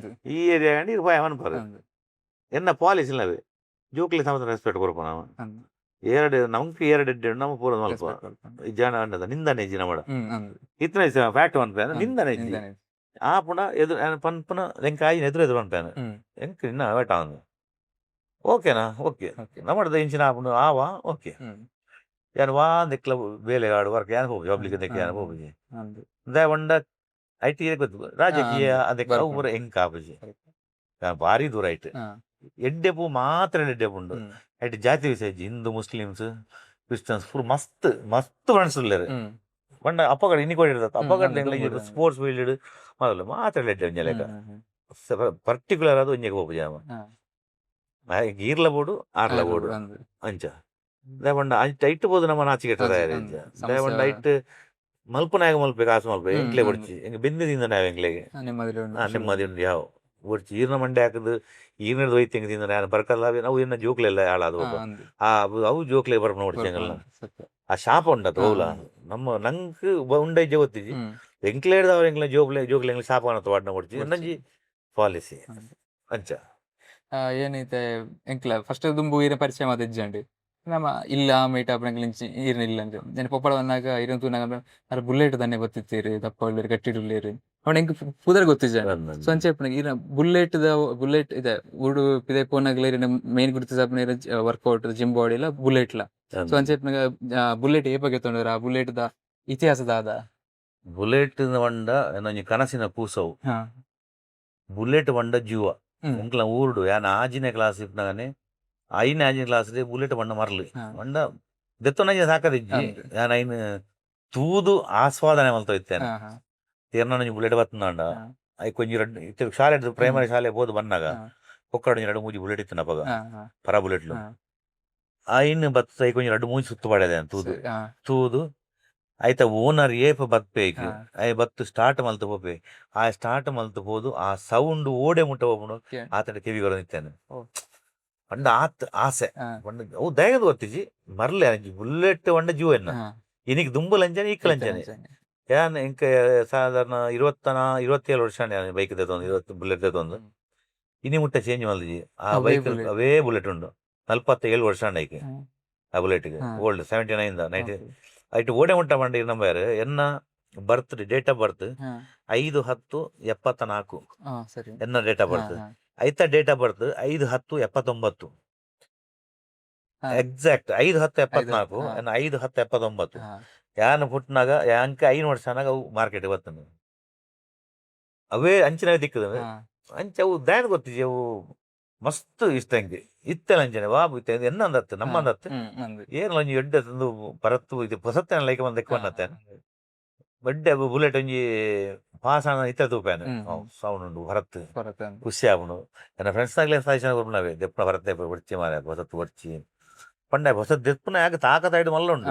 Speaker 4: ಈ ಏರಿಯಾ ಇರ್ ಭಯ ಮನ್ಪರು. ಎನ್ನ ಪಾಲಿಸಿ ಇಲ್ಲವೇ ಜೋಕ್ಲಿ ಸಮೇತ ರೆಸ್ಪೆಕ್ಟ್ ಕೊರ್ಪ ನಾವು. ಎರಡು ನಮ್ಗೆ ಎರಡು ಎಡ್ಡೆ ನಮ್ಮ ಪೂರ ಮಲ್ಪ ಜನ ಅಂಡದ ನಿಂದನೆ ಇಜ್ಜಿ ನಮ್ಮಡ. ಇತ್ತನ ಫ್ಯಾಕ್ಟ್ ಪನ್ಪೆ ನಿಂದನೆ ಇಜ್ಜಿ. ಆ ಪುಣ ಎದುರು ಪನ್ಪುನ ಎಂಕ್ ಆಯಿನ ಎದುರು ಎದುರು ಪನ್ಪೇನು. ಎಂಕ್ ಇನ್ನ ವೇಟ ಅಂದು ಓಕೆನಾ ಓಕೆ. ನಮ್ಮಡದ ಇಂಚಿನ ಆಪುಂಡು ಆವಾ ಓಕೆ. ಯಾನ್ ವಾ ದೆಕ್ಲ ಬೇಲೆಗಾಡು ವರ್ಕ್ ಯಾನ್ ಪೋಪುಜಿ ಪಬ್ಲಿಕ್ ದೆಕ್ ಯಾನ್ ಪೋಪುಜಿ. ದಾಯೆ ಪಂಡ IT ಗೊತ್ತು ರಾಜಕೀಯ ಅದಕ್ಕೆ ಅವು ಪೂರ ಎಂಕ್ ಆಪುಜಿ. ಯಾನ್ ಬಾರಿ ದೂರ ಐಟ್. ಎಡ್ಡೆಪು ಮಾತ್ರ ಎಡ್ಡೆಪು ಉಂಡು. ಐಟ್ ಜಾತಿ ವಿಷಯ ಇಜ್ಜಿ. ಹಿಂದೂ ಮುಸ್ಲಿಮ್ಸ್ ಕ್ರಿಶ್ಚಿಯನ್ಸ್ ಪೂರ ಮಸ್ತ್ ಮಸ್ತ್ ಫ್ರೆಂಡ್ಸ್ ಉಲ್ಲೆರ್. ಪಂಡ ಅಪ್ಪಗಡ ಇನ್ನಿ ಕೊಡಿ ಅಪ್ಪಗಡ ಸ್ಪೋರ್ಟ್ಸ್ ಫೀಲ್ಡ್ ಮೊದಲು ಮಾತ್ರ ಎಡ್ಡೆ ಒಂಜಿ ಲೆಕ್ಕ ಪರ್ಟಿಕ್ಯುಲರ್ ಅದು ಒಂಜೆಗೆ ಪೋಪುಜಿ ಅವ. ಗೀರ್ಲ ಬೋಡು ಆರ್ಲ ಬೋಡು ಅಂಚ. ದಾಯೆ ಪಂಡ ಅಂಚ ಐಟ್ ಪೋದು ನಮ್ಮ ನಾಚಿಕೆ ದಾಯೆ ಪಂಡ ಐಟ್ ಮಲ್ಪನಾಗ ಮಲ್ಪೆ ಕಾಸು ಮಲ್ಪೆ ಎಂಕ್ಲೆ ಬೊಡ್ಚಿ ಎಂಕ್ ಬೆಂದಿ ತಿಂದನ ಎಂಕ್ಲೆಗೆ. ನೆಮ್ಮದಿ ಉಂಡು ಯಾವ ಬೊಡ್ಚಿ ಈರ್ನ ಮಂಡೆ ಹಾಕುದು ಈರ್ನದ ಒಯ್ತು ಎಂಕ್ ತಿಂದನ ಯಾನ್ ಬರ್ಕಲ್ಲ ಅವು ಎನ್ನ ಜೋಕ್ಲೆಲ್ಲ ಹಾಳಾದ ಆ ಅವು ಜೋಕ್ಲೆ ಬರ್ಪುನ ಬೊಡ್ಚಿ ಎಂಕಲ್ನ. ಆ ಶಾಪ ಉಂಡತ ಓಲ ನಮ್ಮ ನಂಕ್ ಉಂಡೈಜೆ ಗೊತ್ತಿಜಿ. ಎಂಕ್ಲೇಡ್ದವ್ರು ಎಂಕ್ಲೆ ಜೋಕ್ಲೆ ಜೋಕ್ಲೆ ಎಂಕ್ಲೆ ಶಾಪ ಅನತ ವಾಡ್ನ ಬೊಡ್ಚಿ ಎನ್ನಂಜಿ ಪಾಲಿಸಿ ಅಂಚ.
Speaker 2: ಏನೈತೆ ಎಂಕ್ಲ ಫಸ್ಟ್ ದುಂಬು ಈರ ಪರಿಚಯ ಮಾತ ಇಜ್ಜಂಡ್. ನಮ್ಮ ಇಲ್ಲ ಮೀಟ್ ಆಪುನ ಇಂಚಿ ಈರ್ನ ಇಲ್ಲ ಅಂಚ ನೆನ್ ಪೊಪ್ಪಡ ಬನ್ನಾಗ ಈರನ್ ತೂನಾಗ ಅರ್ ಬುಲೆಟ್ ದಾನೆ ಬತ್ತಿತ್ತೀರ್ ದಪ್ಪ ಉಲ್ಲೇರ್ ಗಟ್ಟಿಡ್ ಉಲ್ಲೇರ್ ಅವನ ಎಂಕ್ ಪುದರ್ ಗೊತ್ತಿಜ್ಜಂಡ್. ಸೊ ಅಂಚ ಇಪ್ಪುನಗ ಈರ್ನ ಬುಲೆಟ್ ದ ಬುಲೆಟ್ ಇದೆ ಊಡು ಪಿದಯ್ ಪೋನಾಗಲ ಈರೆನ ಮೇನ್ ಗುರ್ತಿಸಾಪುನ ಈರ ವರ್ಕೌಟ್ ಜಿಮ್ ಬಾಡಿ ಲ ಬುಲೆಟ್ ಲ. ಸೊ ಅಂಚ ಇಪ್ಪುನಗ ಬುಲೆಟ್ ಏಪ ಗೆತೊಂಡರ್, ಆ ಬುಲೆಟ್ ದ ಇತಿಹಾಸ ದಾದ?
Speaker 4: ಬುಲೆಟ್ ಪಂಡ ಒಂಜಿ ಕನಸಿನ ಕೂಸವು. ಬುಲೆಟ್ ಪಂಡ ಜೀವ. ಎಂಕ್ಲ ಊರುಡು ಯಾನ್ ಆಜಿನೇ ಕ್ಲಾಸ್ ಇಪ್ಪುನಗನೆ ಐನೇ ಆಜಿನ ಕ್ಲಾಸ್ ಬುಲೆಟ್ ಪಂಡ ಮರ್ಲ್ ಪಂಡ ದೆತ್ತೊನಂಜಿ ಸಾಕದಿಜ್ಜಿ. ಯಾನ್ ಐನ್ ತೂದು ಆಸ್ವಾದನೆ ಮಲ್ತ ಇತ್ತೇನೆ. ತೇರ್ನ ಬುಲೆಟ್ ಬತ್ತುಂಡ ಐಕ್ ಒಂಜಿ ರಡ್ಡ್ ಇತ್ತೆ ಶಾಲೆ ಪ್ರೈಮರಿ ಶಾಲೆ ಪೋದು ಬನ್ನಾಗ ಕೊಕ್ಕಡ ಒಂಜಿ ರಡ್ಡ್ ಮೂಜಿ ಬುಲೆಟ್ ಇತ್ತಿನ ಅಪಗ ಪರ ಬುಲೆಟ್ಲು. ಐನ್ ಬತ್ತ ಐಕ್ ಒಂಜಿ ರಡ್ಡ್ ಮೂಜಿ ಸುತ್ತು ಪಾಡ್ಯದೆ ತೂದು ತೂದು ಐತ ಓನರ್ ಏಪ ಬತ್ಪೆ ಐಕ್ I ಬತ್ತು ಸ್ಟಾರ್ಟ್ ಮಲ್ತ್ ಪೋಪೆ. ಆ ಸ್ಟಾರ್ಟ್ ಮಲ್ತ್ ಪೋದು ಆ ಸೌಂಡ್ ಓಡೆ ಮುಟ್ಟ ಪೋಪುಂಡು ಆತಡ ಕೆವಿ ಕೊರೊಂದಿತ್ತೇನೆ. ಪಂಡ ಆತ್ ಆಸೆ ಪಂಡ ಅವು ದಾಯೆಗ್ ಗೊತ್ತಿಜ್ಜಿ ಮರ್ಲೆ ಅಂಚಿ ಬುಲೆಟ್ ಪಂಡ ಜೀವ ಎನ್ನ. ಇನಿಕ್ ದುಂಬುಲ ಅಂಚನೆ ಇಕ್ಕಲ ಅಂಚನೆ. ಯಾನ್ ಎಂಕ್ ಸಾಧಾರಣ 27 ವರ್ಷ ಯಾನ್ ಬೈಕ್ ದೆತೊಂದು 20 ಬುಲೆಟ್ ದೆತೊಂದು ಇನಿ ಮುಟ್ಟ ಚೇಂಜ್ ಮಲ್ದಿಜಿ ಆ ಬೈಕ್. ಅವೇ ಬುಲೆಟ್ ಉಂಡು. 47 ವರ್ಷ ಆಂಡ್ ಐಕ್ ಆ ಬುಲೆಟ್ ಗ್. ಓಲ್ಡ್ 79 ದ 90 ಐಟ್ ಓಡೆ ಮುಟ್ಟ ಪಂಡ ನಂಬರ್ ಎನ್ನ ಬರ್ತ್ ಡೇಟ್ ಆಫ್ ಬರ್ತ್ 5/10/74 ಎನ್ನ ಡೇಟ್ ಆಫ್ ಬರ್ತ್. ಐತ ಡೇಟ್ ಆಫ್ ಬರ್ತ್ 5/10/79. ಎಕ್ಸಾಕ್ಟ್ 5/10/74 ಎನ್ನ 5/10/79. ಯಾನ್ ಪುಟ್ನಾಗ ಯಾಂಕ್ 5 ವರ್ಷ ಆನಾಗ ಅವು ಮಾರ್ಕೆಟ್ ಬತ್ತಂಡು. ಅವೇ ಅಂಚಿನವೇ ದಿಕ್ಕದ ಅಂಚ ಅವು ದಾಯೆಗ್ ಗೊತ್ತಿಜಿ ಅವು ಮಸ್ತ್ ಇಷ್ಟ ಎಂಕ್ ಇತ್ತೆಲ ಅಂಚನೆ ವಾ ಇತ್ತೆ ಎನ್ನ ಅಂದತ್ತು ನಮ್ಮ ಅಂದತ್ತು ಏನ್ಲ ಒಂಜಿ ಎಡ್ಡೆ ತಂದು ಪರತ್ತು ಇದು ಪೊಸತ್ತೇನ ಲೈಕ್ ಬಂದು ದೆಕ್ಕೊಂಡತ್ತೆ ಎಡ್ಡೆ ಬುಲೆಟ್ ಒಂಜಿ ಪಾಸ್ ಆನ ಇತ್ತೆ ತೂಪೇನೆ ಸೌಂಡ್ ಉಂಡು ಹೊರತ್ತು ಖುಷಿ ಆಪುಂಡು. ಎನ್ನ ಫ್ರೆಂಡ್ಸ್ ನಾಗ್ಲೇ ಸಜೆಷನ್ ಕೊರ್ಪುನವೇ ದೆಪ್ಪುನ ಹೊರತ್ತೆ ಬೊಡ್ಚಿ ಮಾರ್ರೆ ಹೊಸತ್ತು ಬೊಡ್ಚಿ ಪಂಡ ಹೊಸತ್ ದೆಪ್ಪುನ ಯಾಕೆ ತಾಕತ್ ಐಡ್ ಮಲ್ಲ ಉಂಡು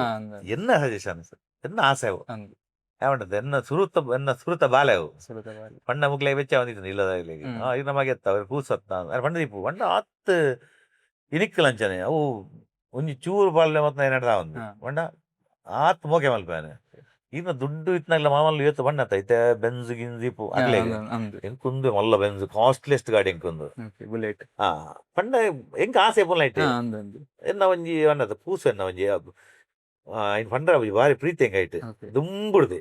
Speaker 4: ಎನ್ನ ಸಜೆಷನ್ ಎನ್ನ ಆಸೆ ಅವು ಯಾವಂಟದ ಎನ್ನ ಸುರುತ ಎನ್ನ ಸುರುತ ಬಾಲೆ ಅವು ಪಂಡ ಮುಗ್ಲೆ ಬೆಚ್ಚ ಬಂದಿತ್ತು ಇಲ್ಲದಾಗಲಿ ಇದು ನಮಗೆ ಎತ್ತ ಅವ್ರು ಕೂಸತ್ತ ಪಂಡ ದೀಪು ಪಂಡ ಆತ್ ಇನಿಕ್ಕಲ್ ಅಂಚನೆ ಅವು ಒಂಜಿ ಚೂರು ಬಾಲ್ಯ ಮತ್ತ ಏನಾಡ್ದ ಒಂದು ಪಂಡ ಆತ್ ಮೋಕೆ ಮಲ್ಪೇನೆ. ಇನ್ನ ದುಡ್ಡು ಇತ್ನಾಗ್ಲ ಮಾಮೂಲು ಇವತ್ತು ಬಣ್ಣತ್ತ ಐತೆ ಬೆನ್ಸ್ ಗಿನ್ಸ್ ಇಪ್ಪು ಅಗ್ಲೇ ಎಂಕುಂದು ಮಲ್ಲ ಬೆನ್ಸ್ ಕಾಸ್ಟ್ಲಿಯೆಸ್ಟ್ ಗಾಡಿ ಎಂಕುಂದು.
Speaker 2: ಬುಲೆಟ್.
Speaker 4: ಆ ಪಂಡ ಎಂಕ್ ಆಸೆ ಪುಲ್ಲ ಐತೆ ಎನ್ನ ಒಂಜಿ ಅನ್ನದ ಕೂಸು ಎನ್ನ ಒಂಜಿ ಐನ್ ಪಂಡ್ರ ಒಂಜಿ ಬಾರಿ ಪ್ರೀತಿ ಎಂಕ್ ಐಟ್ ದುಂಬುಡ್ದು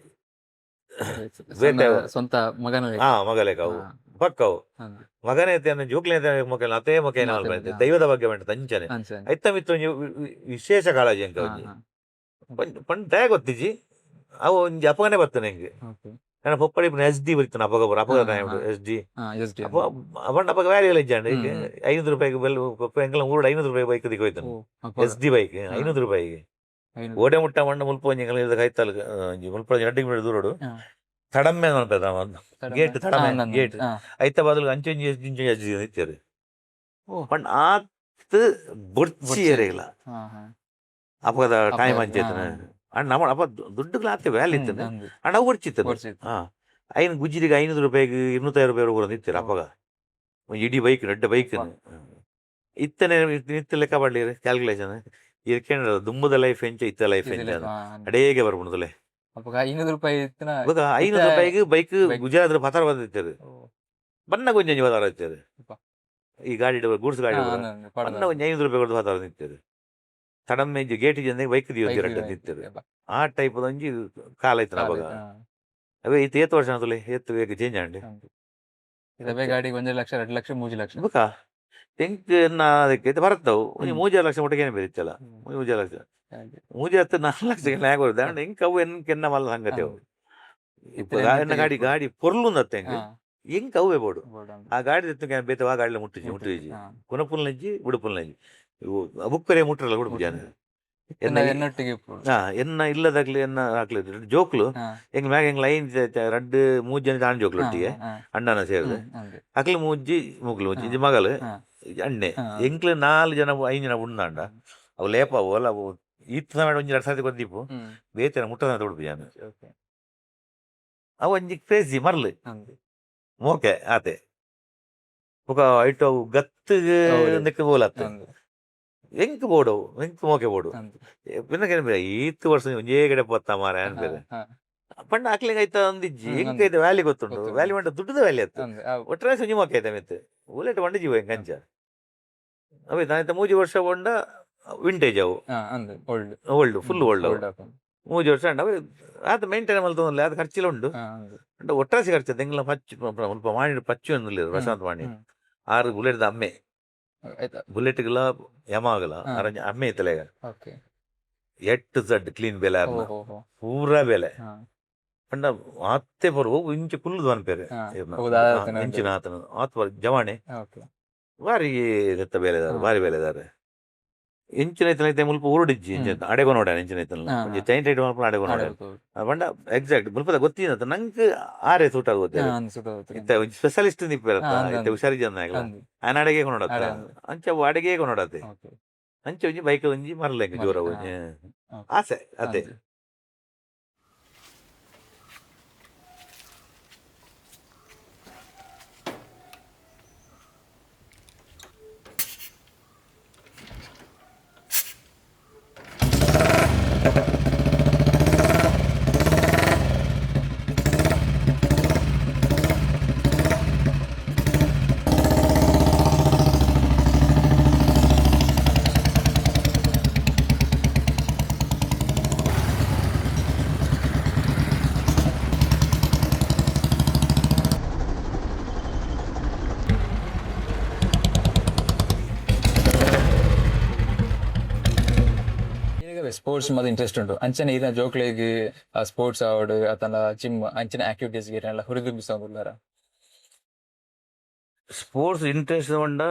Speaker 2: ಸ್ವಂತ ಮಗನ.
Speaker 4: ಹಾ ಮಗಲೇಕ ಅವು ಪಕ್ಕ ಅವು ಮಗನೇ ಜೋಕ್ಲೆ ಮೊಕೇನ ಅತೇ ಮೊಕೇನ ದೈವದ ಬಗ್ಗೆ ಬಂಟ ಅಂಚನೆ ಐತ ಮಿತ್ತ ಒಂಜಿ ವಿಶೇಷ ಕಾಳಜಿ ಎಂಕ ಒಂಜಿ ಪಂಡ ದಯ ಗೊತ್ತಿಜ್ಜಿ ಅವು ಒಂಜಿ ಅಪಗನೆ ಬರ್ತನೆ ಎಂಕ್. ನನ್ನ ಪೊಪ್ಪಡಿ ಎಸ್ ಡಿ ಬರ್ತನೆ ಅಪಗ ಅಪಗ ಎಸ್ ಡಿ ಅಪ್ಪ ಪಂಡ ಅಪಗ ವ್ಯಾಲ್ಯೂ ಇಜ್ಜಾಂಡ್ 500 ರೂಪಾಯಿಗೆ ಬೆಲ್ ಎಂಕಲ್ನ ಊರುಡು 500 ರೂಪಾಯಿ ಬೈಕ್ ದಿಕ್ಕೋಯ್ತಾನೆ ಎಸ್ ಡಿ ಬೈಕ್ 500 ರೂಪಾಯಿಗೆ ಓಡೆ ಮುಟ್ಟ ಮಣ್ಣ ಮುಲ್ಪ ಒಂಜಿ ಎಂಕಲ್ನ ಕೈತಲ್ ಒಂಜಿ ಮುಲ್ಪ ರಡ್ಡ್ ಕಿಲೋಮೀಟರ್ ದೂರಡು ತಡಮ್ಮೆ ಮನ್ಪೆದ ಗೇಟ್ ತಡಮೆ ಗೇಟ್ ಐತ ಬದಲು ಅಂಚೊಂಜಿ ಎಸ್ ಡಿ ಇಂಚೊಂಜಿ ಎಸ್ ಡಿ ಇತ್ತೆರ್. ಪಂಡ ಆತ್ ಬೊಡ್ಚಿ ಏರೆಗ್ಲ.
Speaker 2: ಹಾ ಹಾ
Speaker 4: ಅಪಗದ ಟೈಮ್
Speaker 2: ಅಪಗ,
Speaker 4: ಅಂಚೆತ್ತನ. ಅಂಡ್ ನಮ್ಮ ಅಪ ದುಡ್ಡುಗ್ಲ ಆತೆ ವ್ಯಾಲ್ಯೂ ಇತ್ತನ. ಅಂಡ್ ಅವು ಬೊಡ್ಚಿತ್ತನ.
Speaker 2: ಬೊಡ್ಚಿತ್ತು.
Speaker 4: ಹಾ, ಐನ್ ಗುಜ್ಜಿರಿಗೆ 500 ರೂಪಾಯಿಗೆ 250 ರೂಪಾಯಿ ಕೊರೊಂದು ಇತ್ತೆರ್ ಅಪಗ. ಒಂಜಿ ಇಡೀ ಬೈಕ್, ರಡ್ಡ್ ಬೈಕ್. ಇತ್ತನೆ ಇತ್ತ ಲೆಕ್ಕ ಪಾಡ್ಲಿರ್ ಕ್ಯಾಲ್ಕುಲೇಷನ್. ಇರ್ ಕೇಂದ್ರ ದುಂಬುದ ಲೈಫ್ ಎಂಚ, ಇತ್ತ ಲೈಫ್ ಎಂಚ, ಅಡೇಗೆ ಬರ್ಪುಂಡು ತುಲೆ.
Speaker 2: ಅಪಗ 500 ರೂಪಾಯಿ ಇತ್ತಿನ
Speaker 4: ಬೊಕ 500 ರೂಪಾಯಿಗೆ ಬೈಕ್.
Speaker 2: ಬೈಕ್.
Speaker 4: ಗುಜರಾತ್ ಪತಾರ ಬಂದಿತ್ತೆರ್. ಬನ್ನಗ ಒಂಜೊಂಜಿ ಪತಾರ ಇತ್ತೆರ್. ಈ ಗಾಡಿ, ಗೂಡ್ಸ್ ಗಾಡಿ ಬನ್ನ ಒಂಜಿ 500 ರೂಪಾಯಿ ಕೊಡ್ದು ಪತಾರ ನಿತ್ತೆರ್. ತಡಮ್ಮೆ ಗೇಟ್ ಜಂದೆ ಬೈಕ್ ದಿಯೊಂದು ರಡ್ಡ್ ನಿತ್ತೆರ್. ಆ ಟೈಪ್ ಒಂಜಿ ಕಾಲ ಇತ್ತು ಅಪಗ. ಅವೇ ಇತ್ತು ಏತ್ ವರ್ಷ ತುಲೆ, ಏತ್ ಬೇಗ ಚೇಂಜ್ ಆಂಡ್.
Speaker 2: ಇದೇ ಗಾಡಿಗೆ 1.5 ಲಕ್ಷ, 2 ಲಕ್ಷ, 3 ಲಕ್ಷ.
Speaker 4: ಬೊಕ ಎಂಕ್ ನಾ ಅದಕ್ಕೆ ಬರ್ತವು ಒಂಜಿ 3.5 ಲಕ್ಷ ಮುಟ್ಟಕ್ಕೆ ಏನು ಬೇರಿತ್ತಲ್ಲ. 3.5 ಲಕ್ಷ, ಮೂಜಿ ಹತ್ತು 4 ಲಕ್ಷ ನ್ಯಾಯ ಬರುತ್ತೆ. ಅಂಡ್ ಎಂಕ್ ಅವು ಎನ್ ಕೆನ್ನ ಮಲ್ಲ ಸಂಗತಿ ಅವು. ಇಪ್ಪ ಎನ್ನ ಗಾಡಿ ಗಾಡಿ ಪೊರ್ಲುಂದತ್ತೆ ಎಂಕ್. ಎಂಕ್ ಅವೇ ಬೋಡು. ಆ ಗಾಡಿ ದೆತ್ತುಕ ಬೇತೆ ಆ ಗಾಡಿಲ ಮುಟ್ಟುಜಿ ಮುಟ್ಟುಜಿ. ಕುನಪುಲ್ನಜ್ಜಿ, ಉಡುಪುಲ್ನಜ್ಜಿ, ಬುಕ್ಕರೆ ಮುಟ್ಟರಲ್ಲ ಉಡುಪು ಜನ. ಎನ್ನ
Speaker 2: ಎನ್ನೊಟ್ಟಿಗೆ ಇಪ್ಪುಡು.
Speaker 4: ಹಾ, ಎನ್ನ ಇಲ್ಲದಾಗ್ಲಿ ಎನ್ನ ಆಗ್ಲಿ ಜೋಕ್ಲು ಎಂಗ್ ಮ್ಯಾಗ ಎಂಗ್ ಲೈನ್ ರಡ್ಡ್ ಮೂಜಿ ಜನ ಆಣ್ ಜೋಕ್ಲು ಒಟ್ಟಿಗೆ ಅಣ್ಣನ ಸೇರ್ದು. ಅಕ್ಲು ಮೂಜಿ, ಮುಕ್ಲು ಮೂಜಿ, ಇಂಜಿ ಮಗಲು ಅಣ್ಣೆ. ಎಂಕ್ಲು ನಾಲ್ ಜನ ಐನ್ ಜನ ಉಂಡಾಂಡ ಅವು ಲೇಪ ಅವು ಅಲ್ಲ. ಅವು ಈತ್ ಸಮಯ ಒಂಜಿ ರಡ್ಡ್ ಸರ್ತಿ ಕೊರ್ದಿಪ್ಪು. ಬೇತೆ ಮುಟ್ಟದ ಉಡುಪು ಜನ. ಅವು ಒಂಜಿ ಕ್ರೇಜಿ ಮರ್ಲ್ ಮೋಕೆ ಆತೆ. ಬೊಕ ಐಟ್ ಅವು ಗತ್ತ್ ನೆಕ್ ಬೋಲತ್ತೆ. ಎಂಕ್ ಬೋಡು ಅವು, ಎಂಕ್ ಮೋಕೆ ಬೋಡು. ಪಿನ್ನ ಕೆನ ಈತ್ ವರ್ಷ ಒಂಜೇ ಕಡೆ ಪೊತ್ತ ಮಾರ ಅನ್ಪೇರು. ಪಂಡ ಅಕ್ಲೆಗ್ ಐತ ಒಂದಿಜ್ಜಿ. ಎಂಕ್ ಐತ ವ್ಯಾಲ್ಯೂ ಗೊತ್ತುಂಡು. ವ್ಯಾಲ್ಯೂ ಪಂಡ ದುಡ್ಡುದ ವ್ಯಾಲ್ಯೂ ಅತ್ತು. ಒಟ್ಟರೆ ಒಂಜಿ ಮೋಕೆ ಐತ ಮಿತ್ತ್ ಬುಲೆಟ್ ಪಂಡ ಜೀವ ಎಂಕ್ ಅಂಚ. ಅವೇ ದಾನಿತ 3 ವರ್ಷ ಪಂಡ ವಿಂಟೇಜ್ ಅವು.
Speaker 2: ಓಲ್ಡ್.
Speaker 4: ಓಲ್ಡ್, ಫುಲ್ ಓಲ್ಡ್ ಅವು. 3 ವರ್ಷ ಅಂಡ ಅವೇ ಆತ ಮೇಂಟೈನ್ ಮಲ್ತೊಂದುಲ್ಲೆ, ಆತ ಖರ್ಚಿಲ ಉಂಡು. ಅಂಡ ಒಟ್ರಾಸಿ ಖರ್ಚು ಎಂಗ್ಲ ಪಚ್ಚು ಮುಲ್ಪ ಮಾಣಿ ಪಚ್ಚು ಒಂದುಲ್ಲೆರ್ ಪ್ರಶಾಂತ್ ಮಾಣಿ. ಆರ್ ಬುಲೆಟ್ದ ಅಮ್ಮೆ. ಬುಲೆಟ್ಗ್ಲ ಯಮಹಾಗ್ಲ ಅರಂಜ ಅಮ್ಮೆ ಇತ್ತಲೆಗ. ಎಟ್ಟು ಝಡ್ ಕ್ಲೀನ್ ಬೆಲೆ ಆರ್ನ. ಪೂರಾ ಬೆಲೆ. ಪಂಡ ಆತೆ ಪೊರು ಇಂಚ ಕುಲ್ಲುದು ಪನ್ಪೆರ್. ಇಂಚಿನ ಆತನ ಆತ್ ಜವಾಣೆ. ಬಾರಿ ದತ್ತ ಬೇಲೆದಾರ, ಬಾರಿ ಬೇಲೆದಾರ. ಎಂಚಿನ ಐತನ ಮುಲ್ಪ ಊರುಡಿಜ್ಜಿ ಇಂಚಿನ ಅಡೆಗೊ ನೋಡ ಎಂಚಿನ ಐತನ ಒಂಜಿ ಚೈನ್ ಟೈಟ್ ಮಲ್ಪುನ ಅಡೆಗೊ ನೋಡ. ಪಂಡ ಎಕ್ಸಾಕ್ಟ್ ಮುಲ್ಪದ ಗೊತ್ತಿನ ನಂಕ್ ಆರೆ ಸೂಟ್ ಆದ್ ಗೊತ್ತಿಲ್ಲ. ಇತ್ತೆ ಒಂಜಿ ಸ್ಪೆಷಲಿಸ್ಟ್ ನಿಪ್ಪೆರತ್ತ. ಇತ್ತೆ ಹುಷಾರಿ ಜನ ಆಗಲ ಆಯನ ಅಡೆಗೆ ಕೊನೊಡತ್ತ. ಅಂಚ ಅವು ಅಡೆಗೆ ಕೊನೊಡತ್ತೆ. ಅಂಚ ಒಂಜಿ ಬೈಕ್ ಒಂಜಿ ಮರಲ ಎಂಕ್ ಜೋರ ಒಂಜಿ ಆಸೆ ಅದೇ.
Speaker 2: ಸ್ಪೋರ್ಟ್ಸ್ ಮದ ಇಂಟ್ರೆಸ್ಟ್ ಉಂಟು. ಅಂಚನೆ ಈನ ಜೋಕ್ಲೆಗ್ ಸ್ಪೋರ್ಟ್ಸ್ ಆವಡ್ ಅತನ ಜಿಮ್ ಅಂಚನೆ ಆಕ್ಟಿವಿಟೀಸ್ ಗೆ ಹುರಿದುಂಬಿಸೊಂದುಲ್ಲೆರ?
Speaker 4: ಸ್ಪೋರ್ಟ್ಸ್ ಇಂಟ್ರೆಸ್ಟ್ ಪಂಡ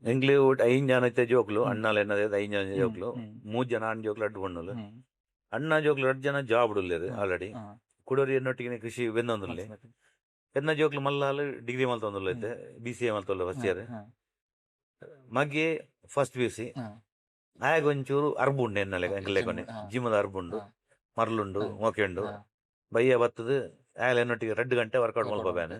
Speaker 4: ಎಂಕ್ಲೆ ಒಟ್ಟು ಐನ್ ಜನ ಇತ್ತೆ ಜೋಕ್ಲು. ಅಣ್ಣಲ ಎನ್ನದ ಐನ್ ಜನ ಜೋಕ್ಲು. ಮೂಜಿ ಜನ ಆಣ್ ಜೋಕ್ಲು, ರಡ್ಡ್ ಪೊಣ್ಣುಲು. ಅಣ್ಣ ಜೋಕ್ಲು ರಡ್ಡ್ ಜನ ಜಾಬ್ ಉಲ್ಲೆರ್ ಆಲ್ರೆಡಿ. ಕುಡೊರಿ ಎನ್ನೊಟ್ಟಿಗೆ ಕೃಷಿ ಬೆಂದೊಂದುಲ್ಲೆ. ಎನ್ನ ಜೋಕ್ಲು ಮಲ್ಲಾಲ್ ಡಿಗ್ರಿ ಮಲ್ತೊಂದುಲ್ಲ ಇತ್ತೆ, ಬಿ.ಸಿ.ಎ ಮಲ್ತೊಲ್ಲ ಫಸ್ಟ್ ಇಯರ್. ಮಗೆ ಫಸ್ಟ್ ಪಿ.ಯು.ಸಿ. ಆಯಗ್ ಒಂಚೂರು ಅರ್ಬು ಉಂಡು ಎನ್ನ ಲೆಕ್ಕ ಎಂಕ್ ಲೆಕ್ಕನೆ. ಜಿಮ್ಮದ ಅರ್ಬುಂಡು, ಮರ್ಲುಂಡು, ಮೋಕೆ ಉಂಡು. ಬಯ್ಯ ಬತ್ತದು ಆಯಲ್ ಎನ್ನೊಟ್ಟಿಗೆ 2 ಗಂಟೆ ವರ್ಕೌಟ್ ಮಲ್ಪ ಬ್ಯಾನ್.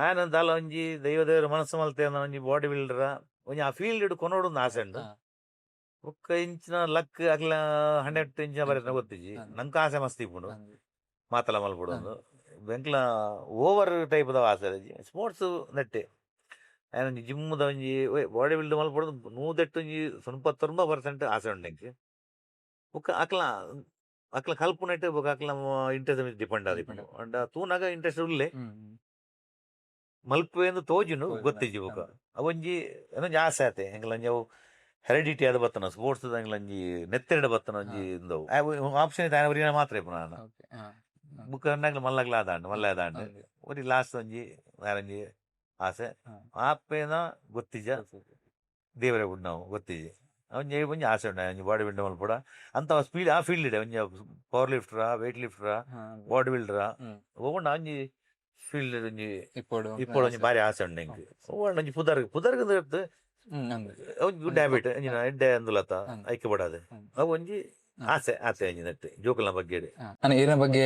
Speaker 4: ಆಯನ ದಾಲ ಒಂಜಿ ದೈವ ದೇವರ ಮನಸ್ಸು ಮಲ್ತೆ ಒಂಜಿ ಬಾಡಿ ಬಿಲ್ಡರ್ ಒಂಜಿ ಆ ಫೀಲ್ಡ್ ಕೊನೊಡು ಆಸೆ ಉಂಡು. ಬೊಕ್ಕ ಇಂಚಿನ ಲಕ್ ಅಕ್ಲ ಹಂಡ್ರೆಡ್ ಇಂಚಿನ ಬರೆತ ಗೊತ್ತಿಜ್ಜಿ. ನಂಕ್ ಆಸೆ ಮಸ್ತ್ ಇಪ್ಪುಂಡು ಮಾತಲ ಮಲ್ಪೊಡು ಒಂದು. ಎಂಕ್ಲ ಓವರ್ ಟೈಪ್ ದ ಆಸೆ ಸ್ಪೋರ್ಟ್ಸ್ ನೆಟ್ಟೆ. ಆಯನ ಒಂಜಿ ಜಿಮ್ಮುದ ಒಂಜಿ ಬಾಡಿ ಬಿಲ್ಡ್ ಮಲ್ಪೊಡು ನೂದೆಟ್ಟು ಒಂಜಿ 99% ಆಸೆ ಉಂಡು ಎಂಕ್. ಬೊಕ್ಕ ಅಕ್ಲ ಅಕ್ಲ ಕಲ್ಪುನೆಟ್ ಬೊಕ್ಕ ಅಕ್ಲ ಇಂಟ್ರೆಸ್ಟ್ ಮಿತ್ತ್ ಡಿಪೆಂಡ್ ಆದಿಪ್ಪುಂಡು. ಅಂಡ ತೂನಗ ಇಂಟ್ರೆಸ್ಟ್ ಉಲ್ಲೆ. ಮಲ್ಪುವೆ ತೋಜುಂಡು, ಗೊತ್ತಿಜ್ಜಿ. ಬೊಕ್ಕ ಅವೊಂಜಿ ಒಂಜಿ ಆಸೆ ಆತೆ. ಎಂಕ್ಲ ಒಂಜಿ ಅವು ಹೆರಿಡಿಟಿ ಆದ್ ಬತ್ತನ ಸ್ಪೋರ್ಟ್ಸ್, ಎಂಕ್ಲ ಒಂಜಿ ನೆತ್ತೆರಡ್ ಬತ್ತನ ಒಂಜಿ ಇಂದವು. ಆಪ್ಷನ್ ಇತ್ತೆ ಆಯನ ಒರಿಯನ ಮಾತ್ರ ಇಪ್ಪುನ ಆನ. ಬೊಕ್ಕ ಅಣ್ಣಗ್ಲ ಮಲ್ಲಗ್ಲ ಆದಾಂಡ್ ಮಲ್ಲ ಆದಾಂಡ್. ಒರಿ ಲಾಸ್ಟ್ ಒಂಜಿ ಒಂಜಿ ಆಸೆ ಆಪೇನ ಗೊತ್ತಿಜ್ಜ, ದೇವರೇ ಬುಡ್ನವು ಗೊತ್ತಿಜ್ಜಿ. ಒಂಜಿ ಒಂಜಿ ಆಸೆ ಉಂಡು ಒಂಜಿ ಬಾಡಿ ಬಿಲ್ಡ್ ಮಲ್ಪೊಡ ಅಂತ. ಸ್ಪೀಡ್ ಆ ಫೀಲ್ಡ್ ಒಂಜಿ ಪವರ್ ಲಿಫ್ಟರಾ, ವೇಟ್ ಲಿಫ್ಟರಾ, ಬಾಡಿ ಬಿಲ್ಡರಾ ಹೋಗೊಂಡ ಒಂಜಿ ಫೀಲ್ಡ್ ಒಂಜಿ
Speaker 2: ಇಪ್ಪೊಡು.
Speaker 4: ಇಪ್ಪೊಡು ಒಂಜಿ ಬಾರಿ ಆಸೆ ಉಂಡು ಎಂಕ್. ಒಂಜಿ ಪುದರ್ ಪುದರ್ಗ್ ಅಂದ್
Speaker 2: ಅಂದ್.
Speaker 4: ಒಂಜಿ ಗುಡ್ ಹ್ಯಾಬಿಟ್ ಒಂಜಿ ಎಡ್ಡೆ ಅಂದುಲತ ಐಕೆ ಬೋಡಾದ್ ಅವು ಒಂಜಿ ಆಸೆ ಆಸೆ ಒಂಜಿ ನೆಟ್ ಜೋಕುಲ್ನ ಬಗ್ಗೆ.
Speaker 2: ಅಣ್ಣ, ಈರ್ನ ಬಗ್ಗೆ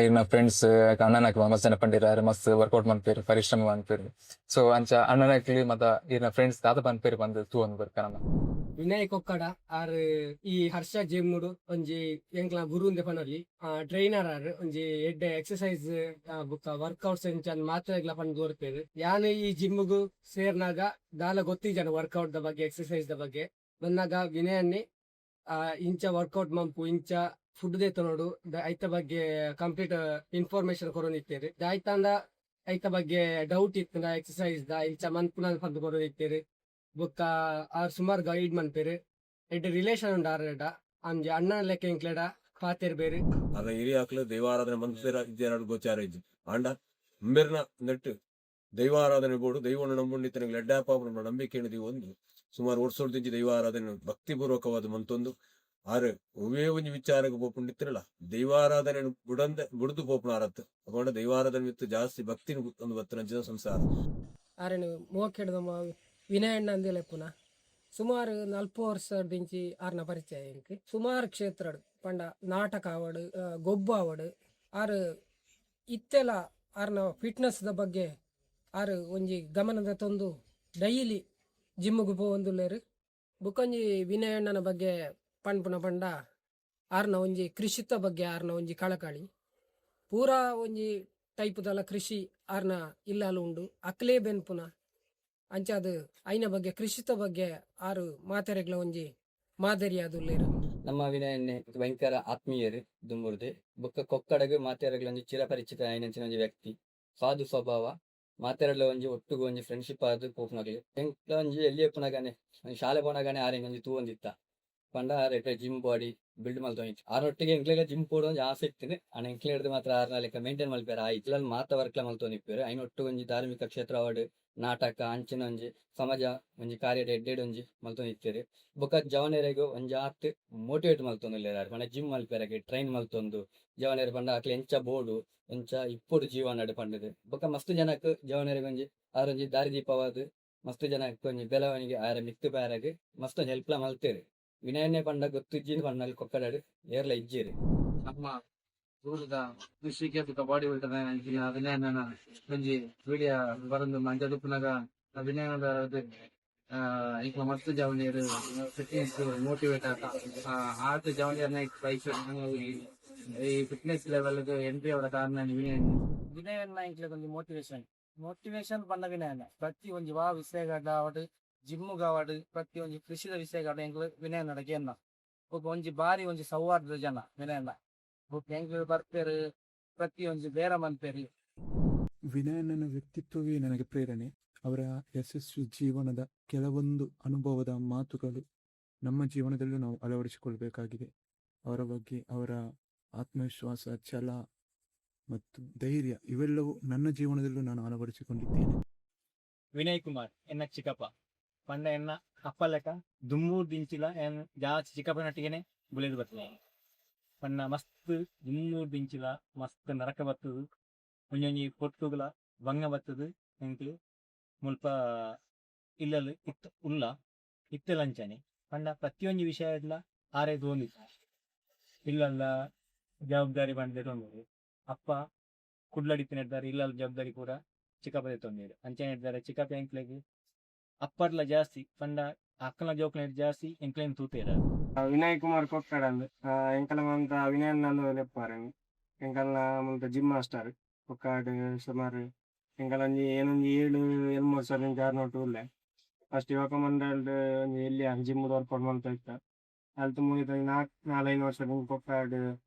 Speaker 2: ಈರ್ನ ಫ್ರೆಂಡ್ಸ್, ಅಣ್ಣನಕ್ ಮಸ್ತ್ ಜನ ಪಂಡಿರ ಆರ್ ಮಸ್ತ್ ವರ್ಕೌಟ್ ಮನ್ಪೇರು, ಪರಿಶ್ರಮ ಮನ್ಪೇರು. ಸೊ ಅಂಚ ಅಣ್ಣನಕ್ಲಿ ಮತ್ತ ಈರ್ನ ಫ್ರೆಂಡ್ಸ್ ದಾದ ಪನ್ಪೇರು ಪಂದ್ ತೂವೊಂದು ಬರ್ಕ ನಮ.
Speaker 5: ವಿನಯ್ ಕೊಕ್ಕಡ ಆರ್ ಈ ಹರ್ಷ ಜಿಮ್ಮುಡು ಒಂಜಿ ಎಂಕ್ಲ ಗುರು ಪನೊಲಿ, ಟ್ರೈನರ್. ಆರ್ ಒಂಜಿ ಎಡ್ಡೆ ಎಕ್ಸಸೈಸ್ ಬುಕ್ಕ ವರ್ಕೌಟ್ಸ್ ಎಂಚ ಮಾತೆರೆಗ್ಲ ಪಂದ್ ಕೊರ್ಪೆರ್. ಯಾನ್ ಈ ಜಿಮ್ಗ್ ಸೇರ್ನಾಗ ದಾಲ ಗೊತ್ತಿಜಾಂಡ್ ವರ್ಕೌಟ್ ದ ಬಗ್ಗೆ, ಎಕ್ಸಸೈಸ್ ದ ಬಗ್ಗೆ. ಬನ್ನಗ ವಿನಯನ್ನೇ ಇಂಚ ವರ್ಕೌಟ್ ಮಂಪು, ಇಂಚ ಫುಡ್ ದೆತೊನೊಡು, ಐತ ಬಗ್ಗೆ ಕಂಪ್ಲೀಟ್ ಇನ್ಫಾರ್ಮೇಶನ್ ಕೊರೊಂದಿತ್ತೆರ್. ದಾಯ್ತಾಂಡ ಐತ ಬಗ್ಗೆ ಡೌಟ್ ಇತ್ತ್ಂಡ ಎಕ್ಸಸೈಸ್ ದ ಇಂಚ ಮನ್ಪುನ ಪಂದ್ ಕೊರೊಂದಿತ್ತೆರ್. ಬೊಕ್ಕ ಆರ್ ಸುಮಾರು ಗೈಡ್ ಮನ್ಪೆರ್. ಎಡ್ಡೆ ರಿಲೇಷನ್ ಉಂಡು ಆರೆಡ, ಅಂಜಿ ಅಣ್ಣನ ಲೆಕ್ಕ ಎಂಕ್ಲೆಡ ಪಾತೆರ್ಬೆರ್.
Speaker 6: ಅರ್ನ ಹಿರಿಯಾಕ್ಲು ದೈವಾರಾಧನೆ ಮನ್ಪೆರ ಇಜ್ಜೆರ ಗೋಚಾರ ಇಜ್ಜಿ. ಆಂಡ ಉಂಬೆರ್ನ ನೆಟ್ ದೈವಾರಾಧನೆ ಬೋಡು, ದೈವನ ನಂಬುಂಡಿತ್ತನಿಗೆ ಎಡ್ಡೆ ಆಪುಂಡು ನಂಬಿಕೆಯನ್ನು ದೀವೊಂದು ಸುಮಾರು ವರ್ಷೊಡ್ದಿಂಚಿ ದೈವಾರಾಧನೆ ಭಕ್ತಿಪೂರ್ವಕವಾದ ಮಂತೊಂದು ಆರ್ ಒವ್ವೇ ಒಂಜಿ ವಿಚಾರಕ್ಕೆ ಪೋಪುಂಡಿತ್ತಿರಲ್ಲ, ದೈವಾರಾಧನೆ ಬುಡಂದೆ ಬುಡ್ದು ಪೋಪುನ ಆರತ್. ಅಪಂಡ ದೈವಾರಾಧನೆ ಮಿತ್ತ್ ಜಾಸ್ತಿ ಭಕ್ತಿನ ಒಂದು ಬತ್ತಿನಂಚಿನ ಸಂಸಾರ.
Speaker 7: ಆರೆನ್ ಮೋಕೆಡ್ದ ವಿನಯಣ್ಣ ಅಂದೇ ಲೆಪ್ಪುನ. ಸುಮಾರು 40 ವರ್ಷದಿಂಚಿ ಆರ್ನ ಪರಿಚಯ ಎಂಕ್. ಸುಮಾರು ಕ್ಷೇತ್ರಡ್ ಪಂಡ ನಾಟಕ ಆವಡ್, ಗೊಬ್ಬು ಆವಡ್, ಆರ್ ಇತ್ತೆಲ ಆರ್ನ ಫಿಟ್ನೆಸ್ ದ ಬಗ್ಗೆ ಆರ್ ಒಂಜಿ ಗಮನದ ತಂದು ಡೈಲಿ ಜಿಮ್ಗೆ ಪೋವೊಂದುಲ್ಲೆರ್. ಬುಕ್ಕೊಂಜಿ ವಿನಯಣ್ಣನ ಬಗ್ಗೆ ಪನ್ಪುನ ಪಂಡ ಆರ್ನ ಒಂಜಿ ಕೃಷಿತ ಬಗ್ಗೆ ಆರ್ನ ಒಂಜಿ ಕಳಕಳಿ. ಪೂರಾ ಒಂಜಿ ಟೈಪುದಲ ಕೃಷಿ ಆರ್ನ ಇಲ್ಲಲ್ ಉಂಡು, ಅಕ್ಲೇ ಬೆನ್ಪುನ. ಅಂಚಾದ್ ಐನ ಬಗ್ಗೆ, ಕೃಷಿತ ಬಗ್ಗೆ ಆರು ಮಾತೆರೆಗ್ಲ ಒಂಜಿ ಮಾದರಿಯಾದುಲ್ಲೆರ್.
Speaker 8: ನಮ್ಮ ವಿನಯಣ್ಣೆ ಭಯಂಕರ ಆತ್ಮೀಯರು ದುಂಬುರ್ದೆ. ಬೊಕ್ಕ ಕೊಕ್ಕಡಗ್ ಮಾತೆರೆಗ್ಲ ಒಂಜಿ ಚಿರಪರಿಚಿತ ಆಯಿನಂಚಿನ ಒಂಜಿ ವ್ಯಕ್ತಿ. ಸಾಧು ಸ್ವಭಾವ, ಮಾತೆರೆಡ್ಲ ಒಂಜಿ ಒಟ್ಟುಗು ಒಂಜಿ ಫ್ರೆಂಡ್ಶಿಪ್ ಆದ್ ಪೋಪುನಕ್ಲೆ. ಎಂಕ್ಲ ಒಂಜಿ ಎಲ್ಲಿ ಉಪ್ಪುನಗನೆ, ಒಂಜಿ ಶಾಲೆ ಪೋನಗನೆ ಆರೆಗ್ ಒಂಜಿ ತೂವೊಂದಿತ್ತ ಪಂಡ ಆರ್ ಎಡ್ಡೆ ಜಿಮ್ ಬಾಡಿ ಬಿಲ್ಡ್ ಮಲ್ತೊಂದಿತ್ತು. ಆರೊಟ್ಟಿಗೆ ಎಂಕ್ಲೆಗ್ಲ ಜಿಮ್ ಪೋಡು ಒಂಜಿ ಆಸೆ ಇತ್ತಿನಿ. ಆಂಡ ಎಂಕ್ಲೆರ್ದ್ ಮಾತ್ರ ಆರ್ನ ಲೆಕ್ಕ ಮೇಂಟೈನ್ ಮಲ್ಪೆರೆ ಆಯಿ ಮಾತ ವರ್ಕ್ಲ ಮಲ್ತೊಂದಿಪ್ಪೆರ್. ಐನ ಒಟ್ಟುಗು ಒಂಜಿ ಧಾರ್ಮಿಕ ಕ್ಷೇತ್ರ ಆವಡ್, ನಾಟಕ ಅಂಚಿನ ಒಂಜಿ ಸಮಾಜ ಒಂಜಿ ಕಾರ್ಯಡ್ ಎಡ್ಡೆಡ್ ಒಂಜಿ ಮಲ್ತೊಂದಿತ್ತೆರ್. ಬೊಕ್ಕ ಜವನೆರೆಗ್ ಒಂಜಿ ಆತ್ ಮೋಟಿವೇಟ್ ಮಲ್ತೊಂದುಲ್ಲೆರ್ ಆರ್. ಪಂಡ ಜಿಮ್ ಮಲ್ಪೆರೆಗ್ ಟ್ರೈನ್ ಮಲ್ತೊಂದು ಜವನೆರ್ ಪಂಡ ಅಕ್ಲೆ ಎಂಚ ಬೋಡು, ಎಂಚ ಇಪ್ಪೊಡು ಜೀವನಡ್ ಪಂಡುದು. ಬೊಕ್ಕ ಮಸ್ತ್ ಜನಕ್ ಜವನೆರೆಗ್ ಒಂಜಿ ಆರೊಂಜಿ ದಾರಿದೀಪವಾದ್ ಮಸ್ತ್ ಜನಕ್ ಒಂಜಿ ಬೆಳವಣಿಗೆ ಆಯೆರೆ ಮಿತ್ತ್ ಬರಗ್ ಮಸ್ತ್ ಒಂಜಿ ಹೆಲ್ಪ್ಲ ಮಲ್ತೆರ್. ವಿನಯಣ್ಣೆ ಪಂಡ ಗೊತ್ತಿಜ್ಜಿಂದ್ ಪಂಡ ಕೊಕ್ಕಡಡ್ ಏರ್ಲ ಇಜ್ಜೆರ್.
Speaker 9: ನಮ್ಮ ಊರುದ ಕೃಷಿಗೆ ಬೊಕ್ಕ ಬಾಡಿ ಬಿಲ್ಡರ್ ವಿನಯಣ್ಣನ ಒಂಜಿ ವಿಡಿಯೋ ಬರೊಂದು. ಅಂಚ ಉಪ್ಪುನಗ ವಿನಯನ ಎಂಕ್ಲ ಮಸ್ತ್ ಜವನಿಯೆರ್ ಫಿಟ್ನೆಸ್ ಮೋಟಿವೇಟ್ ಆತ. ಆತ್ ಜವನಿಯರ್ನ ಬೈಕ್ ಈ ಫಿಟ್ನೆಸ್ ಲೆವೆಲ್ ಗ್ ಎಂಟ್ರಿ ಆವರ ಕಾರಣ ವಿನಯಣ್ಣ.
Speaker 10: ವಿನಯಣ್ಣ ಎಂಕ್ಲೆಗ್ ಒಂಜಿ ಮೋಟಿವೇಶನ್. ಮೋಟಿವೇಶನ್ ಪಂಡ ವಿನಯಣ್ಣ. ಪ್ರತಿ ಒಂಜಿ ವಾ ವಿಷಯಗಾಡ ಆವಡ್, ಜಿಮ್ ಆವಡ್, ಪ್ರತಿ ಒಂಜಿ ಕೃಷಿದ ವಿಷಯಗಾಡ ಎಂಕ್ಲು ವಿನಯಣ್ಣಡ ಕೇನ್ನ. ಬೊಕ ಒಂಜಿ ಬಾರಿ ಒಂಜಿ ಸೌಹಾರ್ದ ಜನ ವಿನಯಣ್ಣ. ಬೊಕ ಎಂಕ್ಲು ಬರ್ಪೆರ್, ಪ್ರತಿ ಒಂಜಿ ಬೇರ ಮನ್ಪೆರ್.
Speaker 11: ವಿನಯಣ್ಣನ ವ್ಯಕ್ತಿತ್ವವೇ ನನಗೆ ಪ್ರೇರಣೆ. ಅವರ ಯಶಸ್ವಿ ಜೀವನದ ಕೆಲವೊಂದು ಅನುಭವದ ಮಾತುಗಳು ನಮ್ಮ ಜೀವನದಲ್ಲೂ ನಾವು ಅಳವಡಿಸಿಕೊಳ್ಬೇಕಾಗಿದೆ. ಅವರ ಬಗ್ಗೆ ಅವರ ಆತ್ಮವಿಶ್ವಾಸ, ಛಲ ಮತ್ತು ಧೈರ್ಯ ಇವೆಲ್ಲವೂ ನನ್ನ ಜೀವನದಲ್ಲೂ ನಾನು ಅಳವಡಿಸಿಕೊಂಡಿದ್ದೇನೆ.
Speaker 10: ವಿನಯ್ ಕುಮಾರ್ ಎನ್ನ ಚಿಕ್ಕಪ್ಪ ಪಂಡ ಎನ್ನ ಅಪ್ಪ ಲೆಕ್ಕ. ದುಮ್ಮೂರ್ದಿಂಚಿಲ ಎನ್ ಜಾಸ್ತಿ ಚಿಕ್ಕಪ್ಪನೊಟ್ಟಿಗೆನೆ ಬುಲೆದ್ ಬರ್ತದೆ. ಪಂಡ ಮಸ್ತ್ ದುಮ್ಮೂರ್ದಿಂಚಿಲ ಮಸ್ತ್ ನರಕ ಬತ್ತದು, ಒಂಜೊಂಜಿ ಪೊರ್ತುಗುಲ ಬಂಗ ಬತ್ತದು. ಎಂಕ್ಲು ಮುಲ್ಪ ಇಲ್ಲಲ್ ಇತ್ತ ಉಲ್ಲ ಇತ್ತೆಲ ಅಂಚನೆ. ಪಂಡ ಪ್ರತಿಯೊಂಜಿ ವಿಷಯಡ್ಲ ಆರೇ ತೂವೊಂದಿತ್ತೆ. ಇಲ್ಲಲ್ಲ ಜವಾಬ್ದಾರಿ ಪಂಡ ದೆತೊಂಡೆರ್. ಅಪ್ಪ ಕುಡ್ಲಡ್ ಇತ್ತಿನ ಇಲ್ಲಲ್ ಜವಾಬ್ದಾರಿ ಪೂರ ಚಿಕ್ಕಪ್ಪ ದೆತೊಂಡೆರ್. ಅಂಚನೆ ಇದ್ದಾರೆ ಚಿಕ್ಕಪ್ಪ ಎಂಕ್ಲೆಗ್ ಅಪ್ಪಡ್ಲ ಜಾಸ್ತಿ. ಪಂಡ ಅಕ್ಕನ ಜೋಕ್ಲೆಡ್ ಜಾಸ್ತಿ ಎಂಕ್ಲೆನ್ ತೂತೆರ್.
Speaker 12: ವಿನಯ್ ಕುಮಾರ್ ಕೊಕ್ಕಡ ಅಂದ್. ಎಂಕಲ ಮಾಂತ ವಿನಯಣ್ಣ ಅಂದ್ ಲೆಪ್ಪಾರ್. ಎಂಕಲ್ನ ಮುಲ್ಪ ಜಿಮ್ ಮಾಸ್ಟರ್ ಕೊಕ್ಕಾಡ್. ಸುಮಾರು ಎಂಕಲ ಒಂಜಿ ಏನೊಂಜಿ 7 8 ವರ್ಷ ಆರ್ನೊಟ್ಟು ಉಲ್ಲೆ. ಫಸ್ಟ್ ಯುವಕ ಮಂಡಲಡ್ ಒಂಜಿ ಎಲ್ಯ ಜಿಮ್ ವರ್ಕೌಟ್ ಮಲ್ತ ಇತ್ತ. ಅಲ್ತ್ ಮುಗಿತ್ ಒಂಜಿ ನಾಕ್ ನಾಲೈನ್ ವರ್ಷ ಕೊಕ್ಕಾಡ್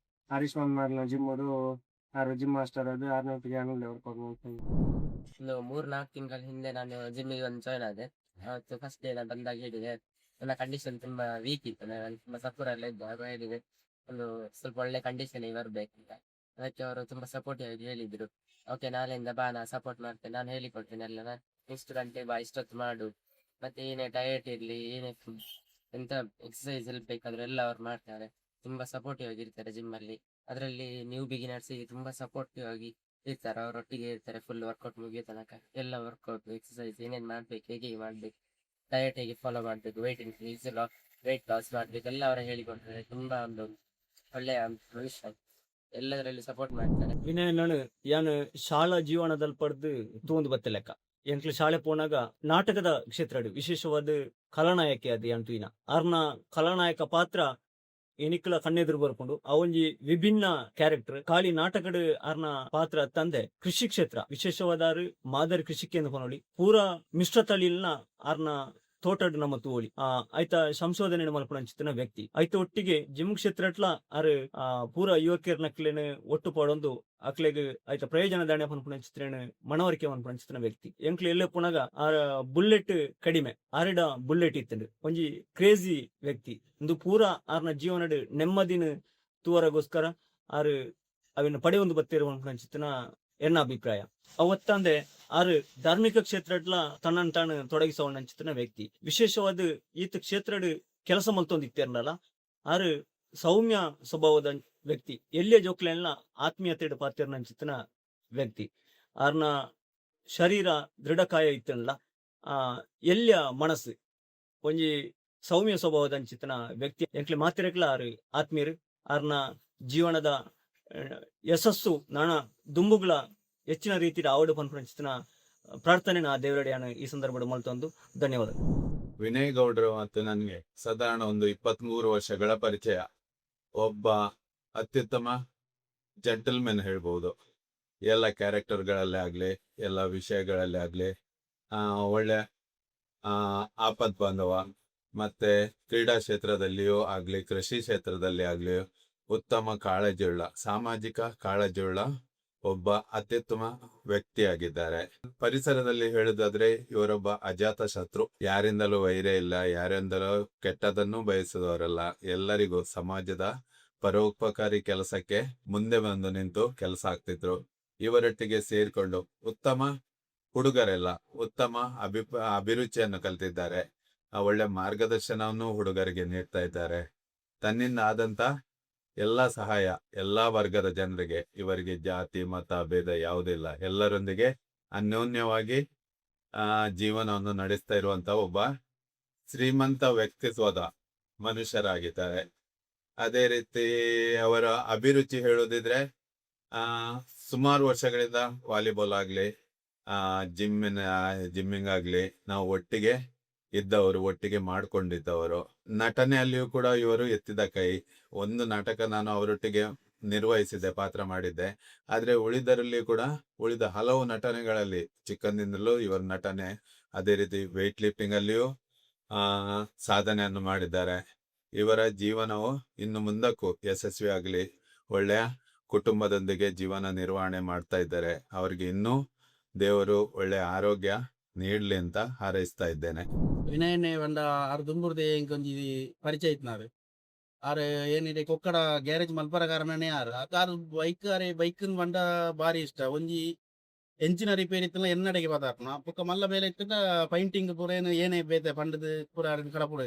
Speaker 12: ಹರೀಶ್ ಮನ್ಮಾರ್ನ ಜಿಮ್ ಆರ್ ಜಿಮ್ ಮಾಸ್ಟರ್ ಆದ್ ಆರ್ನೊಟ್ಟಿಗೆ ಯಾನ್ ಉಲ್ಲೆ ವರ್ಕೌಟ್ ಮಲ್ತೊಂದು.
Speaker 13: ಒಂದು 3-4 ತಿಂಗಳ ಹಿಂದೆ ನಾನು ಜಿಮ್ಮಿಗೆ ಒಂದು ಜಾಯ್ನ್ ಆದೆ. ಅವತ್ತು ಫಸ್ಟ್ ಡೇ ನಾನು ಬಂದಾಗ ಹೇಳಿದೆ, ನನ್ನ ಕಂಡೀಷನ್ ತುಂಬಾ ವೀಕ್ ಇತ್ತು, ನಾನು ತುಂಬಾ ಸಫರ್ ಎಲ್ಲ ಇದ್ದೆ. ಆಗ ಹೇಳಿದೆ, ಒಂದು ಸ್ವಲ್ಪ ಒಳ್ಳೆ ಕಂಡೀಷನ್ ಬರ್ಬೇಕಂತ. ಅದಕ್ಕೆ ಅವರು ತುಂಬಾ ಸಪೋರ್ಟಿವ್ ಆಗಿ ಹೇಳಿದ್ರು, ಓಕೆ, ನಾಳೆಯಿಂದ ಬಾ, ನಾ ಸಪೋರ್ಟ್ ಮಾಡ್ತೇನೆ, ನಾನು ಹೇಳಿಕೊಡ್ತೇನೆ ಎಲ್ಲ, ನಾನು ಇಷ್ಟು ಗಂಟೆ ಬಾ, ಇಷ್ಟೊತ್ತು ಮಾಡು. ಮತ್ತೆ ಏನೇ ಡಯಟ್ ಇರ್ಲಿ, ಏನೇ ಫುಡ್, ಎಂತ ಎಕ್ಸಸೈಸ್ ಎಲ್ಲ ಬೇಕಾದ್ರೂ ಎಲ್ಲ ಅವ್ರು ಮಾಡ್ತಾರೆ. ತುಂಬಾ ಸಪೋರ್ಟಿವ್ ಆಗಿರ್ತಾರೆ ಜಿಮ್ ಅಲ್ಲಿ. ಅದರಲ್ಲಿ ನ್ಯೂ ಬಿಗಿನರ್ಸ್ ತುಂಬಾ ಸಪೋರ್ಟಿವ್ ಆಗಿ. ಇರ್ತಾರೆ, ಅವರೊಟ್ಟಿಗೆ ಇರ್ತಾರೆ ಫುಲ್ ವರ್ಕೌಟ್ ಮುಗಿಯೋ ತನಕ. ಎಲ್ಲ ವರ್ಕೌಟ್, ಎಕ್ಸಸೈಸ್ ಏನೇನು ಮಾಡ್ಬೇಕು, ಹೇಗೆ ಹೇಗೆ ಮಾಡ್ಬೇಕು, ಡಯಟ್ ಹೇಗೆ ಫಾಲೋ ಮಾಡ್ಬೇಕು, ವೆಯ್ಟ್ ಇನ್ಕ್ರೀಸ್, ವೆಯ್ಟ್ ಲಾಸ್ ಮಾಡ್ಬೇಕು, ಎಲ್ಲ ಅವರೇ ಹೇಳಿಕೊಡ್ತಾರೆ. ತುಂಬಾ ಒಂದು ಒಳ್ಳೆಯ ಮನುಷ್ಯ, ಎಲ್ಲದರಲ್ಲೂ ಸಪೋರ್ಟ್ ಮಾಡ್ತಾರೆ.
Speaker 14: ವಿನಯನನು ಯಾನ್ ಶಾಲಾ ಜೀವನದಲ್ಲಿ ಪಡೆದು ತೂಂದು ಬತ್ತೆ ಲೆಕ್ಕ. ಎಂಕ್ಲು ಶಾಲೆ ಪೋನಾಗ ನಾಟಕದ ಕ್ಷೇತ್ರಡ್ ವಿಶೇಷವಾದ ಖಲನಾಯಕಿ ಅದು ಯಾನ್ ತೂಯಿನ. ಆರ್ನ ಖಲನಾಯಕ ಪಾತ್ರ ಎನಿಕ್ಲ ಕಣ್ಣೆದುರು ಬರ್ಕೊಂಡು ಆ ಒಂಜಿ ವಿಭಿನ್ನ ಕ್ಯಾರೆಕ್ಟರ್. ಖಾಲಿ ನಾಟಕಡ್ ಆರ್ನ ಪಾತ್ರ ತಂದೆ ಕೃಷಿ ಕ್ಷೇತ್ರ ವಿಶೇಷವಾದಾರು ಮಾದರಿ ಕೃಷಿ ಕೇಂದ್ರ ಪನೊಲಿ ಪೂರಾ ಮಿಶ್ರ ತಳಿಲ್ನ ಆರ್ನ ತೋಟಡ್ ನಮ್ಮ ತೂವೊಲಿ. ಆ ಐತ ಸಂಶೋಧನೆ ಮಲ್ಪುನಂಚಿತ್ತಿನ ವ್ಯಕ್ತಿ. ಐತ ಒಟ್ಟಿಗೆ ಜಿಮ್ ಕ್ಷೇತ್ರಟ್ಲ ಆರ್ ಪೂರ ಯುವಕಿಯರ್ನಕ್ಲೆನ್ ಒಟ್ಟು ಪಾಡೊಂದು ಅಕ್ಲೆಗ್ ಐತ ಪ್ರಯೋಜನ ದಾಣೆ ಪನ್ಪುನಂಚಿತ್ತಿನ ಮನವರಿಕೆ ಮನ್ಪುನಂಚಿತ್ತಿನ ವ್ಯಕ್ತಿ. ಎಂಕ್ಲು ಎಲ್ಲೆ ಪುನಗ ಆರ್ ಬುಲೆಟ್ ಕಡಿಮೆ ಆರೆಡ ಬುಲೆಟ್ ಇತ್ತುಂಡು. ಒಂಜಿ ಕ್ರೇಜಿ ವ್ಯಕ್ತಿ. ಇಂದು ಪೂರ ಆರ್ನ ಜೀವನಡ್ ನೆಮ್ಮದಿನ ತೂವರಗೋಸ್ಕರ ಆರ್ ಅವೆನ್ ಪಡೆಯೊಂದು ಬತ್ತೇರು ಪನ್ಪುನಂಚಿತ್ತಿನ ಎನ್ನ ಅಭಿಪ್ರಾಯ. ಅವತ್ತಂದೆ ಆರ್ ಧಾರ್ಮಿಕ ಕ್ಷೇತ್ರಡ್ಲ ತನ್ನನ್ ತಾನು ತೊಡಗಿಸವಣ್ಣಂಚಿತ್ತಿನ ವ್ಯಕ್ತಿ. ವಿಶೇಷವಾದ ಈತ ಕ್ಷೇತ್ರಡ್ ಕೆಲಸ ಮಲ್ತೊಂದಿತ್ತೆರ್ನಲ ಆರ್ ಸೌಮ್ಯ ಸ್ವಭಾವದ ವ್ಯಕ್ತಿ. ಎಲ್ಲಿಯ ಜೋಕ್ಲೆನ್ಲ ಆತ್ಮೀಯತೆಡ್ ಪಾತೆರ್ನಂಚಿತ್ತಿನ ವ್ಯಕ್ತಿ. ಆರ್ನ ಶರೀರ ದೃಢಕಾಯ ಇತ್ತನ್ಲ ಎಲ್ಲಿಯ ಮನಸ್ಸು ಒಂಜಿ ಸೌಮ್ಯ ಸ್ವಭಾವದ ಅಂಚಿತ್ತಿನ ವ್ಯಕ್ತಿ. ಎಂಕ್ಲೆ ಮಾತೆರೆಗ್ಲ ಆರ್ ಆತ್ಮೀಯರು. ಆರ್ನ ಜೀವನದ ಯಶಸ್ಸು ನಾನ ದುಂಬುಗ್ಲ ಹೆಚ್ಚಿನ ರೀತಿಯ ಆವಡು ಪನ್ಪುನಂಚಿತ್ತಿನ ಪ್ರಾರ್ಥನೆ ನಾ ದೇವರಡಿಯಾನ ಈ ಸಂದರ್ಭಡ್ ಮಲ್ತೊಂದು ಧನ್ಯವಾದ.
Speaker 15: ವಿನಯ್ ಗೌಡರು ಮತ್ತು ನನಗೆ ಸಾಧಾರಣ ಒಂದು 23 ವರ್ಷಗಳ ಪರಿಚಯ. ಒಬ್ಬ ಅತ್ಯುತ್ತಮ ಜೆಂಟಲ್ಮೆನ್ ಹೇಳ್ಬೋದು. ಎಲ್ಲ ಕ್ಯಾರೆಕ್ಟರ್ಗಳಲ್ಲೇ ಆಗಲಿ, ಎಲ್ಲ ವಿಷಯಗಳಲ್ಲೇ ಆಗಲಿ, ಒಳ್ಳೆ ಆಪದ್ ಬಾಂಧವ. ಮತ್ತೆ ಕ್ರೀಡಾ ಕ್ಷೇತ್ರದಲ್ಲಿಯೂ ಆಗಲಿ, ಕೃಷಿ ಕ್ಷೇತ್ರದಲ್ಲಿ ಆಗಲಿ, ಉತ್ತಮ ಕಾಳಜಿಯುಳ್ಳ, ಸಾಮಾಜಿಕ ಕಾಳಜಿಯುಳ್ಳ ಒಬ್ಬ ಅತ್ಯುತ್ತಮ ವ್ಯಕ್ತಿಯಾಗಿದ್ದಾರೆ. ಪರಿಸರದಲ್ಲಿ ಹೇಳುದಾದ್ರೆ ಇವರೊಬ್ಬ ಅಜಾತ ಶತ್ರು. ಯಾರಿಂದಲೂ ವೈರ್ಯ ಇಲ್ಲ, ಯಾರಿಂದಲೂ ಕೆಟ್ಟದನ್ನು ಬಯಸಿದವರಲ್ಲ. ಎಲ್ಲರಿಗೂ ಸಮಾಜದ ಪರೋಪಕಾರಿ ಕೆಲಸಕ್ಕೆ ಮುಂದೆ ಬಂದು ನಿಂತು ಕೆಲಸ ಆಗ್ತಿದ್ರು. ಇವರೊಟ್ಟಿಗೆ ಸೇರಿಕೊಂಡು ಉತ್ತಮ ಹುಡುಗರೆಲ್ಲ ಉತ್ತಮ ಅಭಿರುಚಿಯನ್ನು ಕಲ್ತಿದ್ದಾರೆ. ಆ ಒಳ್ಳೆ ಮಾರ್ಗದರ್ಶನವನ್ನು ಹುಡುಗರಿಗೆ ನೀಡ್ತಾ ಇದ್ದಾರೆ. ತನ್ನಿಂದ ಆದಂತ ಎಲ್ಲ ಸಹಾಯ ಎಲ್ಲಾ ವರ್ಗದ ಜನರಿಗೆ. ಇವರಿಗೆ ಜಾತಿ ಮತ ಭೇದ ಯಾವುದಿಲ್ಲ. ಎಲ್ಲರೊಂದಿಗೆ ಅನ್ಯೋನ್ಯವಾಗಿ ಜೀವನವನ್ನು ನಡೆಸ್ತಾ ಇರುವಂತ ಒಬ್ಬ ಶ್ರೀಮಂತ ವ್ಯಕ್ತಿತ್ವದ ಮನುಷ್ಯರಾಗಿದ್ದಾರೆ. ಅದೇ ರೀತಿ ಅವರ ಅಭಿರುಚಿ ಹೇಳೋದಿದ್ರೆ, ಸುಮಾರು ವರ್ಷಗಳಿಂದ ವಾಲಿಬಾಲ್ ಆಗ್ಲಿ, ಜಿಮ್ಮಿನ ಜಿಮ್ಮಿಂಗ್ ಆಗ್ಲಿ, ನಾವು ಒಟ್ಟಿಗೆ ಇದ್ದವರು, ಒಟ್ಟಿಗೆ ಮಾಡಿಕೊಂಡಿದ್ದವರು. ನಟನೆಯಲ್ಲಿಯೂ ಕೂಡ ಇವರು ಎತ್ತಿದ ಕೈ. ಒಂದು ನಾಟಕ ನಾನು ಅವರೊಟ್ಟಿಗೆ ನಿರ್ವಹಿಸಿದ್ದೆ, ಪಾತ್ರ ಮಾಡಿದ್ದೆ. ಆದ್ರೆ ಉಳಿದರಲ್ಲಿ ಕೂಡ, ಉಳಿದ ಹಲವು ನಟನೆಗಳಲ್ಲಿ ಚಿಕ್ಕಂದಿನಿಂದಲೂ ಇವರ ನಟನೆ, ಅದೇ ರೀತಿ ವೆಯ್ಟ್ ಲಿಫ್ಟಿಂಗ್ ಅಲ್ಲಿಯೂ ಸಾಧನೆಯನ್ನು ಮಾಡಿದ್ದಾರೆ. ಇವರ ಜೀವನವು ಇನ್ನು ಮುಂದಕ್ಕೂ ಯಶಸ್ವಿ ಆಗಲಿ. ಒಳ್ಳೆಯ ಕುಟುಂಬದೊಂದಿಗೆ ಜೀವನ ನಿರ್ವಹಣೆ ಮಾಡ್ತಾ ಇದ್ದಾರೆ. ಅವರಿಗೆ ಇನ್ನೂ ದೇವರು ಒಳ್ಳೆಯ ಆರೋಗ್ಯ ನೀಡಲಿ ಅಂತ ಹಾರೈಸ್ತಾ ಇದ್ದೇನೆ.
Speaker 9: ವಿನಯನೆ ಪಂಡ ಆರ್ ದುಂಬುರ್ದೆ ಎಂಕೊಂಜಿ ಪರಿಚಯ ಇತ್ನಾರ್. ಆರ್ ಏನಿದೆ ಕೊಕ್ಕಡ ಗ್ಯಾರೇಜ್ ಮಲ್ಪರ ಕಾರಣನೇ ಆರ್ ಆರ್ ಬೈಕ್ ಅರೆ ಬೈಕ್ ಪಂಡ ಬಾರಿ ಇಷ್ಟ. ಒಂಜಿ ಎಂಚಿನ ರಿಪೇರಿ ಇತ್ತಲ್ಲ ಎನ್ನಡೆಗೆ ಬದಾರ್ನ ಬೊಕ್ಕ ಮಲ್ಲ ಬೇಲೆ ಇತ್ತಂಡ ಪೈಂಟಿಂಗ್ ಪೂರ ಏನು ಏನೇ ಬೇತೆ ಪಂಡದ್ ಪೂರ ಆರ್ ಕಡಪುಡ.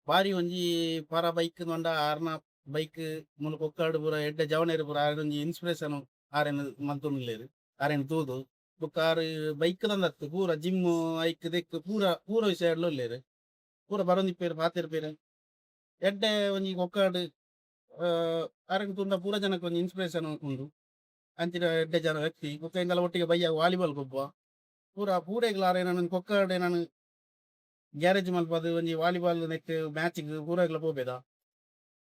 Speaker 9: ಬಾರಿ ಒಂಜಿ ಪರ ಬೈಕ್ ಪಂಡ ಆರ್ನ ಬೈಕ್ ಮುಲು ಕೊಕ್ಕಾಡು ಪೂರ ಎಡ್ಡೆ ಜವನೇರು ಪೂರ ಆರ್ ಒಂಜಿ ಇನ್ಸ್ಪಿರೇಷನ್ ಆರೆನ್ ಮಲ್ತೊಂದುಲ್ಲೆರ್ ಆರೆನ್ ತೂದು. ಬೊಕ್ಕ ಆರ್ ಬೈಕ್ ದಂದತ್ತು ಪೂರ ಜಿಮ್ ಐಕ್ ದೆಕ್ ಪೂರ ಪೂರ ವಿಷಯ ಉಲ್ಲೆರ್ ಪೂರ ಬರೊಂದಿಪ್ಪೆರ್ ಪಾತೆರ್ಪೆರ್. ಎಡ್ಡೆ ಒಂಜಿ ಕೊಕ್ಕಾಡು ಆರೆನ್ ತೂಂಡ ಪೂರ ಜನಕ್ಕೆ ಒಂಜಿ ಇನ್ಸ್ಪಿರೇಷನ್ ಉಂಡು. ಅಂಚಿನ ಎಡ್ಡೆ ಜನ ವ್ಯಕ್ತಿ. ಬೊಕ್ಕ ಎಂಕಲ್ಲ ಒಟ್ಟಿಗೆ ಬಯ್ಯ ವಾಲಿಬಾಲ್ ಗೊಬ್ಬುವ ಪೂರ ಪೂರೆಗ್ಲ. ಆರ್ ಏನನ್ ಕೊಕ್ಕಾಡ್ ಏನನ್ ಗ್ಯಾರೇಜ್ ಮಲ್ಪದು ಒಂಜಿ ವಾಲಿಬಾಲ್ ನೆಟ್ ಮ್ಯಾಚಿಗ್ ಪೂರೆಗ್ಲ ಪೋಪೆದ.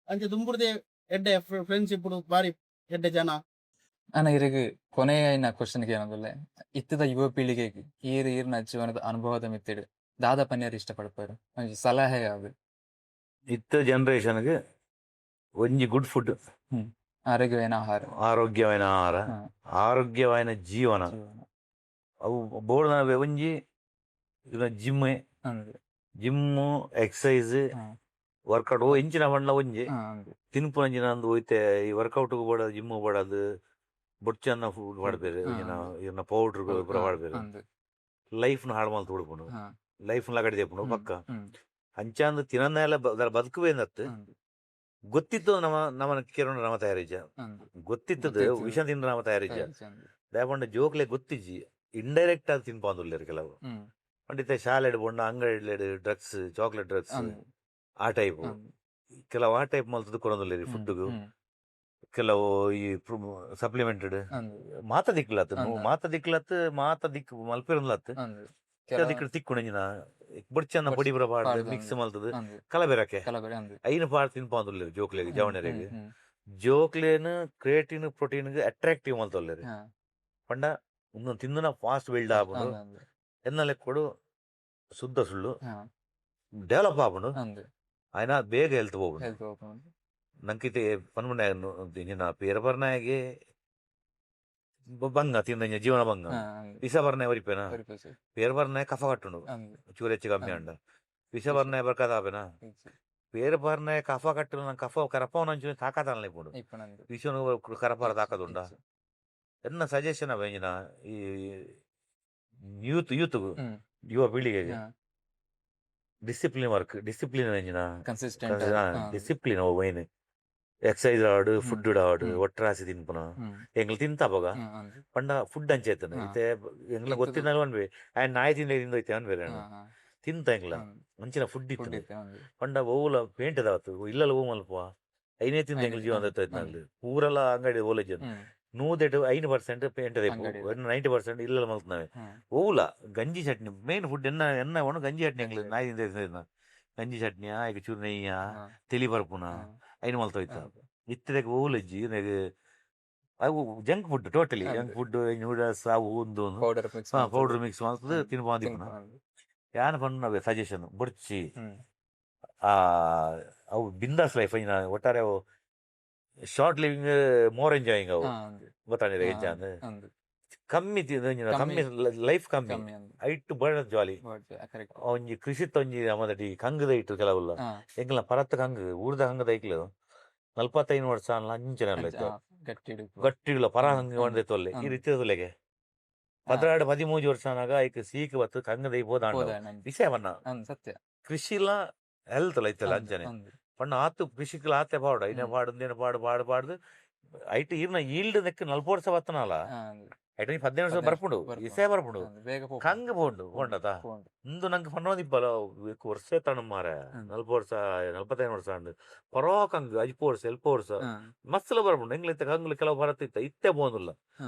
Speaker 9: ಅಂಚ ದುಂಬುರ್ದೆ ಎಡ್ಡೆ ಫ್ರೆಂಡ್ಶಿಪ್, ಬಾರಿ ಎಡ್ಡೆ ಜನ.
Speaker 2: ಅಣ್ಣ, ಇರೆಗ್ ಕೊನೆಯ ಕ್ವಶನ್ ಏನಂದ್ರೆ, ಇತ್ತದ ಯುವ ಪೀಳಿಗೆಗೆ ಈರ್ ಈರ್ನ ಜೀವನದ ಅನುಭವದ ಮಿತ್ತಿಡ್ ದಾದ ಪನ್ಯರ್ ಇಷ್ಟಪಡ್ಪಾರು, ಒಂಜಿ ಸಲಹೆ ಯಾವ್ದು?
Speaker 4: ಇತ್ತ ಜನರೇಷನ್ಗೆ ಒಂಜಿ ಗುಡ್ ಫುಡ್.
Speaker 2: ಆರೋಗ್ಯವಾದ ಆಹಾರ.
Speaker 4: ಆರೋಗ್ಯವಾದ ಆಹಾರ, ಆರೋಗ್ಯವಾದ ಜೀವನ. ಅವು ಬೋರ್ಡ್ ಒಂಜಿ ಜಿಮ್, ಜಿಮ್ಮು, ಎಕ್ಸಸೈಸ್, ವರ್ಕೌಟ್ ಎಂಚಿನ ಪಂಡ ಒಂಜಿ ತಿನ್ಪುನಂಚಿನ ಅಂದ್ ಒಯ್ತೆ. ಈ ವರ್ಕೌಟ್ ಬೋಡ ಜಿಮ್ ಬೋಡಾದ್ ಬೊಡ್ಚನ್ನ ಫುಡ್ ಮಾಡ್ಬೇರೆ, ಇರ್ನ ಪೌಡರ್ ಪೂರ ಮಾಡ್ಬೇರೆ, ಲೈಫ್ ನ ಹಾಳು ಮಲ್ತ್ ಉಡ್ಪುಂಡು, ಲೈಫ್ ನ ಲಗಡಿ ದೆಪ್ಪುಂಡು ಪಕ್ಕ. ಅಂಚಾಂದ್ ತಿನಂದೆಲ್ಲ ಬದುಕುವೇಂದತ್ತು. ಗೊತ್ತಿತ್ತು ನಮ್ಮ ನಮನ ಕೇರೊಂಡ ನಮ ತಯಾರಿಜ್ಜ. ಗೊತ್ತಿತ್ತದು
Speaker 2: ಗೊತ್ತಿತ್ತದು.
Speaker 4: ವಿಷ ತಿಂಡ ನಮ ತಯಾರಿಜ್ಜ.
Speaker 2: ತಯಾರಿಜ್ಜ ಅಂದ್.
Speaker 4: ದಾಯೆ ಪಂಡ ಜೋಕ್ಲೆ ಗೊತ್ತಿಜ್ಜಿ ಇಂಡೈರೆಕ್ಟ್ ಆದ್ ತಿನ್ಪಾವೊಂದುಲ್ಲೆರ್ ಕೆಲವು. ಪಂಡ ಇತ್ತೆ ಶಾಲೆಡ್ ಪೋಂಡ ಅಂಗಡಿಲೆಡ್ ಡ್ರಗ್ಸ್, ಚಾಕ್ಲೇಟ್ ಡ್ರಗ್ಸ್ ಆ ಟೈಪ್. ಕೆಲವು ಆ ಟೈಪ್ ಮಲ್ತುದು ಕೊರೊಂದುಲ್ಲೆರ್ ಫುಡ್ಡುಗು. ಕೆಲವು ಈ ಸಪ್ಲಿಮೆಂಟೆಡ್ ಮಾತ ದಿಕ್ಲತ್ ಮಾತ ದಿಕ್ಲತ್ ಮಾತ ದಿಕ್ ಮಲ್ಪೆರುಂದ್ಲತ್. ಕೆಲವು ದಿಕ್ಕು ತಿಕ್ಕುಂಡು ಬೊಡ್ಚನ್ನ ಪೊಡಿ ಪೂರ ಪಾಡ್ದ್
Speaker 2: ಪಾಡ್ದ್
Speaker 4: ಮಿಕ್ಸ್ ಮಲ್ತುದು ಕಲಬೆರಕೆ.
Speaker 2: ಕಲಬೆರ ಅಂದ್.
Speaker 4: ಐನ್ ಪಾಡ್ದ್ ತಿನ್ಪಾವೊಂದುಲ್ಲೆರ್ ಜೋಕ್ಲೆಗ್ ಜವನೆರೆಗ್.
Speaker 2: ಹ್ಮ್, ಹ್ಮ್.
Speaker 4: ಜೋಕ್ಲೆನ್ ಕ್ರಿಯೇಟಿನ್ ಪ್ರೋಟೀನ್ ಗ್ ಅಟ್ರಾಕ್ಟಿವ್ ಮಲ್ತೊಲ್ಲೆರ್. ಪಂಡ ಉಂದು ತಿಂದುನ ಫಾಸ್ಟ್ ಬಿಲ್ಡ್ ಆಪುಂಡು.
Speaker 2: ಅಂದ್ ಅಂದ್.
Speaker 4: ಎನ್ನ ಲೆಕ್ಕೊಡು ಶುದ್ಧ ಸುಳ್ಳು. ಡೆವಲಪ್ ಆಪುಂಡು. ಆಯ್ನ ಬೇಗ ಹೆಲ್ತ್ ಪೋಪುಂಡು.
Speaker 2: ಹೆಲ್ತ್ ಪೋಪುಂಡು.
Speaker 4: ನಂಕಿತೆ ಪನ್ಪುಂಡ ಇಂಚಿನ ಪೇರ ಪರ್ನಾಯಗೆ ಬಂಗ ತಿಂದ ಜೀವನ ಬಂಗ. ವಿಷ ಬರ್ನಾಯ ಒರಿಪೇನ.
Speaker 2: ಒರಿಪೆ.
Speaker 4: ಪೇರ್ ಬರ್ನಾಯ ಕಫ ಕಟ್ಟುಂಡು. ಚೂರು ಹೆಚ್ಚು ಕಮ್ಮಿ ಅಂಡ. ವಿಷ ಬರ್ನಾಯ ಬರ್ಕದ ಆಪೇನ. ಪೇರ್ ಬರ್ನಾಯ ಕಫ ಕಟ್ಟುನ ಕಫ ಕರಪವನ ತಾಕತ್ ಇಪ್ಪುಂಡು.
Speaker 2: ಇಪ್ಪುಂಡು.
Speaker 4: ವಿಷನು ಕರಪರ ತಾಕತ್ ಉಂಡ. ಎನ್ನ ಸಜೆಷನ್ ಅವ ಇಂಚಿನ ಈ ಯೂತ್ ಯೂತ್ ಯುವ ಪೀಳಿಗೆಗೆ ಡಿಸಿಪ್ಲಿನ್ ವರ್ಕ್ ಡಿಸಿಪ್ಲಿನ್ ಇಂಚಿನ
Speaker 2: ಕನ್ಸಿಸ್ಟೆಂಟ್.
Speaker 4: ಡಿಸಿಪ್ಲಿನ್ ಅವು ಮೈನ್. ಎಕ್ಸರ್ಸೈಸ್ ಆವಡ್ ಫುಡ್ ಆವಡ್ ಒಟ್ರಾಸಿ ತಿನ್ಪುನ. ಎಂಗ್ಲ ತಿಂತ ಅಪಗ ಪಂಡ ಫುಡ್ ಅಂಚ ಇತ್ತುಂಡು. ಇತ್ತೆ ಎಂಗ್ಲ ಗೊತ್ತಿನಲ್ ಪನ್ಪೆ ಆಯ್ ನಾಯಿ ತಿಂದೆ ತಿಂದೋಯ್ತೆ ಅನ್ಬೇರೆ ತಿಂತ ಎಂಗ್ಲ ಅಂಚಿನ ಫುಡ್
Speaker 2: ಫುಡ್
Speaker 4: ಇತ್ತು.
Speaker 2: ಇತ್ತೆ ಅಂದ್.
Speaker 4: ಪಂಡ ಒವ್ಲ ಪೇಂಟೆದ ಅವತ್ತು ಇಲ್ಲಲ ಓ ಮಲ್ಪುವ ಐನೇ ತಿಂದ ಎಂಗ್ಲ
Speaker 2: ಐನೇ
Speaker 4: ಜೀವನ ಇತ್ನಾಗ್ಲು ಪೂರಲ ಅಂಗಡಿ ಓಲೇಜ್ ನೂದೆಡ್ 5% ಪೇಂಟೆದ
Speaker 2: ಅಂಗಡಿ.
Speaker 4: 90% ಇಲ್ಲಲ ಮಲ್ತ್ನವೆ. ಒವ್ಲ ಗಂಜಿ ಚಟ್ನಿ ಮೇನ್ ಫುಡ್ ಎನ್ನ ಎನ್ನ ಒಣ ಗಂಜಿ ಚಟ್ನಿ ಎಂಗ್ಲ ನಾಯಿ ತಿಂದ ತಿಂದ ಗಂಜಿ ಚಟ್ನಿಯಾ ಐಕ್ ಚೂರು ನೆಯ್ಯ ತೆಲಿ ಬರ್ಪುನ ಐನ್ ಮಲ್ತೋಯ್ತ. ಇತ್ತದಕ್ಕೆ ಓಲಜ್ಜಿ ಅವು junk food totally junk food noodles ಅವು ಉಂದು
Speaker 2: ಪೌಡರ್ ಮಿಕ್ಸ್.
Speaker 4: ಪೌಡರ್ ಮಿಕ್ಸ್ ಮಲ್ತದು ತಿನ್ಪಾಂದಿಪ್ಪುನ. ಯಾನ್ ಪನ್ನುನವೇ ಸಜೆಷನ್ ಬೊಡ್ಚಿ. ಆ ಅವು ಬಿಂದಾಸ್ ಲೈಫ್ ಇನ್ನ ಒಟ್ಟಾರೆ ಅವು ಶಾರ್ಟ್ ಲಿವಿಂಗ್ ಮೋರ್ ಎಂಜಾಯಿಂಗ್ ಅವು. ಗೊತ್ತಾಂಡ ಎಂಚ ಅಂದ್. ಕಮ್ಮಿ ಕಮ್ಮಿ ಲೈಫ್ ಕಮ್ಮಿ ಐಟ್ ಬಡ ಜಾಲಿ.
Speaker 2: ಕರೆಕ್ಟ್.
Speaker 4: ಒಂಜಿ ಕೃಷಿತ ಒಂಜಿ ನಮ್ಮದಟಿ ಕಂಗುದ ಇಟ್ಟು ಕೆಲವುಲ್ಲ. ಎಂಕಲ್ನ ಪರತ್ತ ಕಂಗು ಊರ್ದ ಕಂಗುದ ಐಕ್ಲು 45 ವರ್ಷ ಅನ್ಲ ಅಂಚನೆ ಇತ್ತು.
Speaker 2: ಗಟ್ಟಿ.
Speaker 4: ಗಟ್ಟಿಗಳ ಪರ ಹಂಗ ತೊಲ್ಲೆ ಈ ರೀತಿ ತೊಲೆಗೆ 12 13 ವರ್ಷ ಆನಾಗ ಐಕ್ ಸೀಕ್ ಬತ್ತು ಕಂಗದ ಪೋದಾಂಡ ವಿಷಯ ಬನ್ನ.
Speaker 2: ಸತ್ಯ.
Speaker 4: ಕೃಷಿಲ ಹೆಲ್ತ್ ಲ ಇತ್ತಲ್ಲ ಅಂಚನೆ. ಪಂಡ ಆತು ಕೃಷಿಕ್ಲ ಆತೆ ಪಾಡು ಐನ ಪಾಡು ಇಂದೇನ ಪಾಡು ಪಾಡು ಪಾಡ್ದು ಐಟ್ ಈರ್ನ ಈಲ್ಡ್ ನೆಕ್ 40 ವರ್ಷ ಬತ್ತನಲ್ಲ ಐಟ್ 15 ವರ್ಷ ಬರ್ಪುಂಡು ಇಸೆ ಬರ್ಪುಂಡು ಕಂಗ್ ಪೋಂಡು ಪೋಂಡತ ಇಂದು ನಂಗೆ ಪನ್ನೋದಿಪ್ಪಲ ವರ್ಷ ತಣ ಮಾರೆ 40 ವರ್ಷ 45 ವರ್ಷ ಅಂಡ್ ಪರೋ ಕಂಗ್ ಅಜ್ಪೋ ವರ್ಷ ಎಲ್ಪ ವರ್ಷ ಮಸ್ತ್ಲ ಬರ್ಪುಂಡು. ಎಂಗ್ಲ ಇತ್ತೆ ಕಂಗ್ಲು ಕೆಲವು ಬರತ್ತಿತ್ತ ಇತ್ತೆ ಪೋಂದುಲ್ಲ.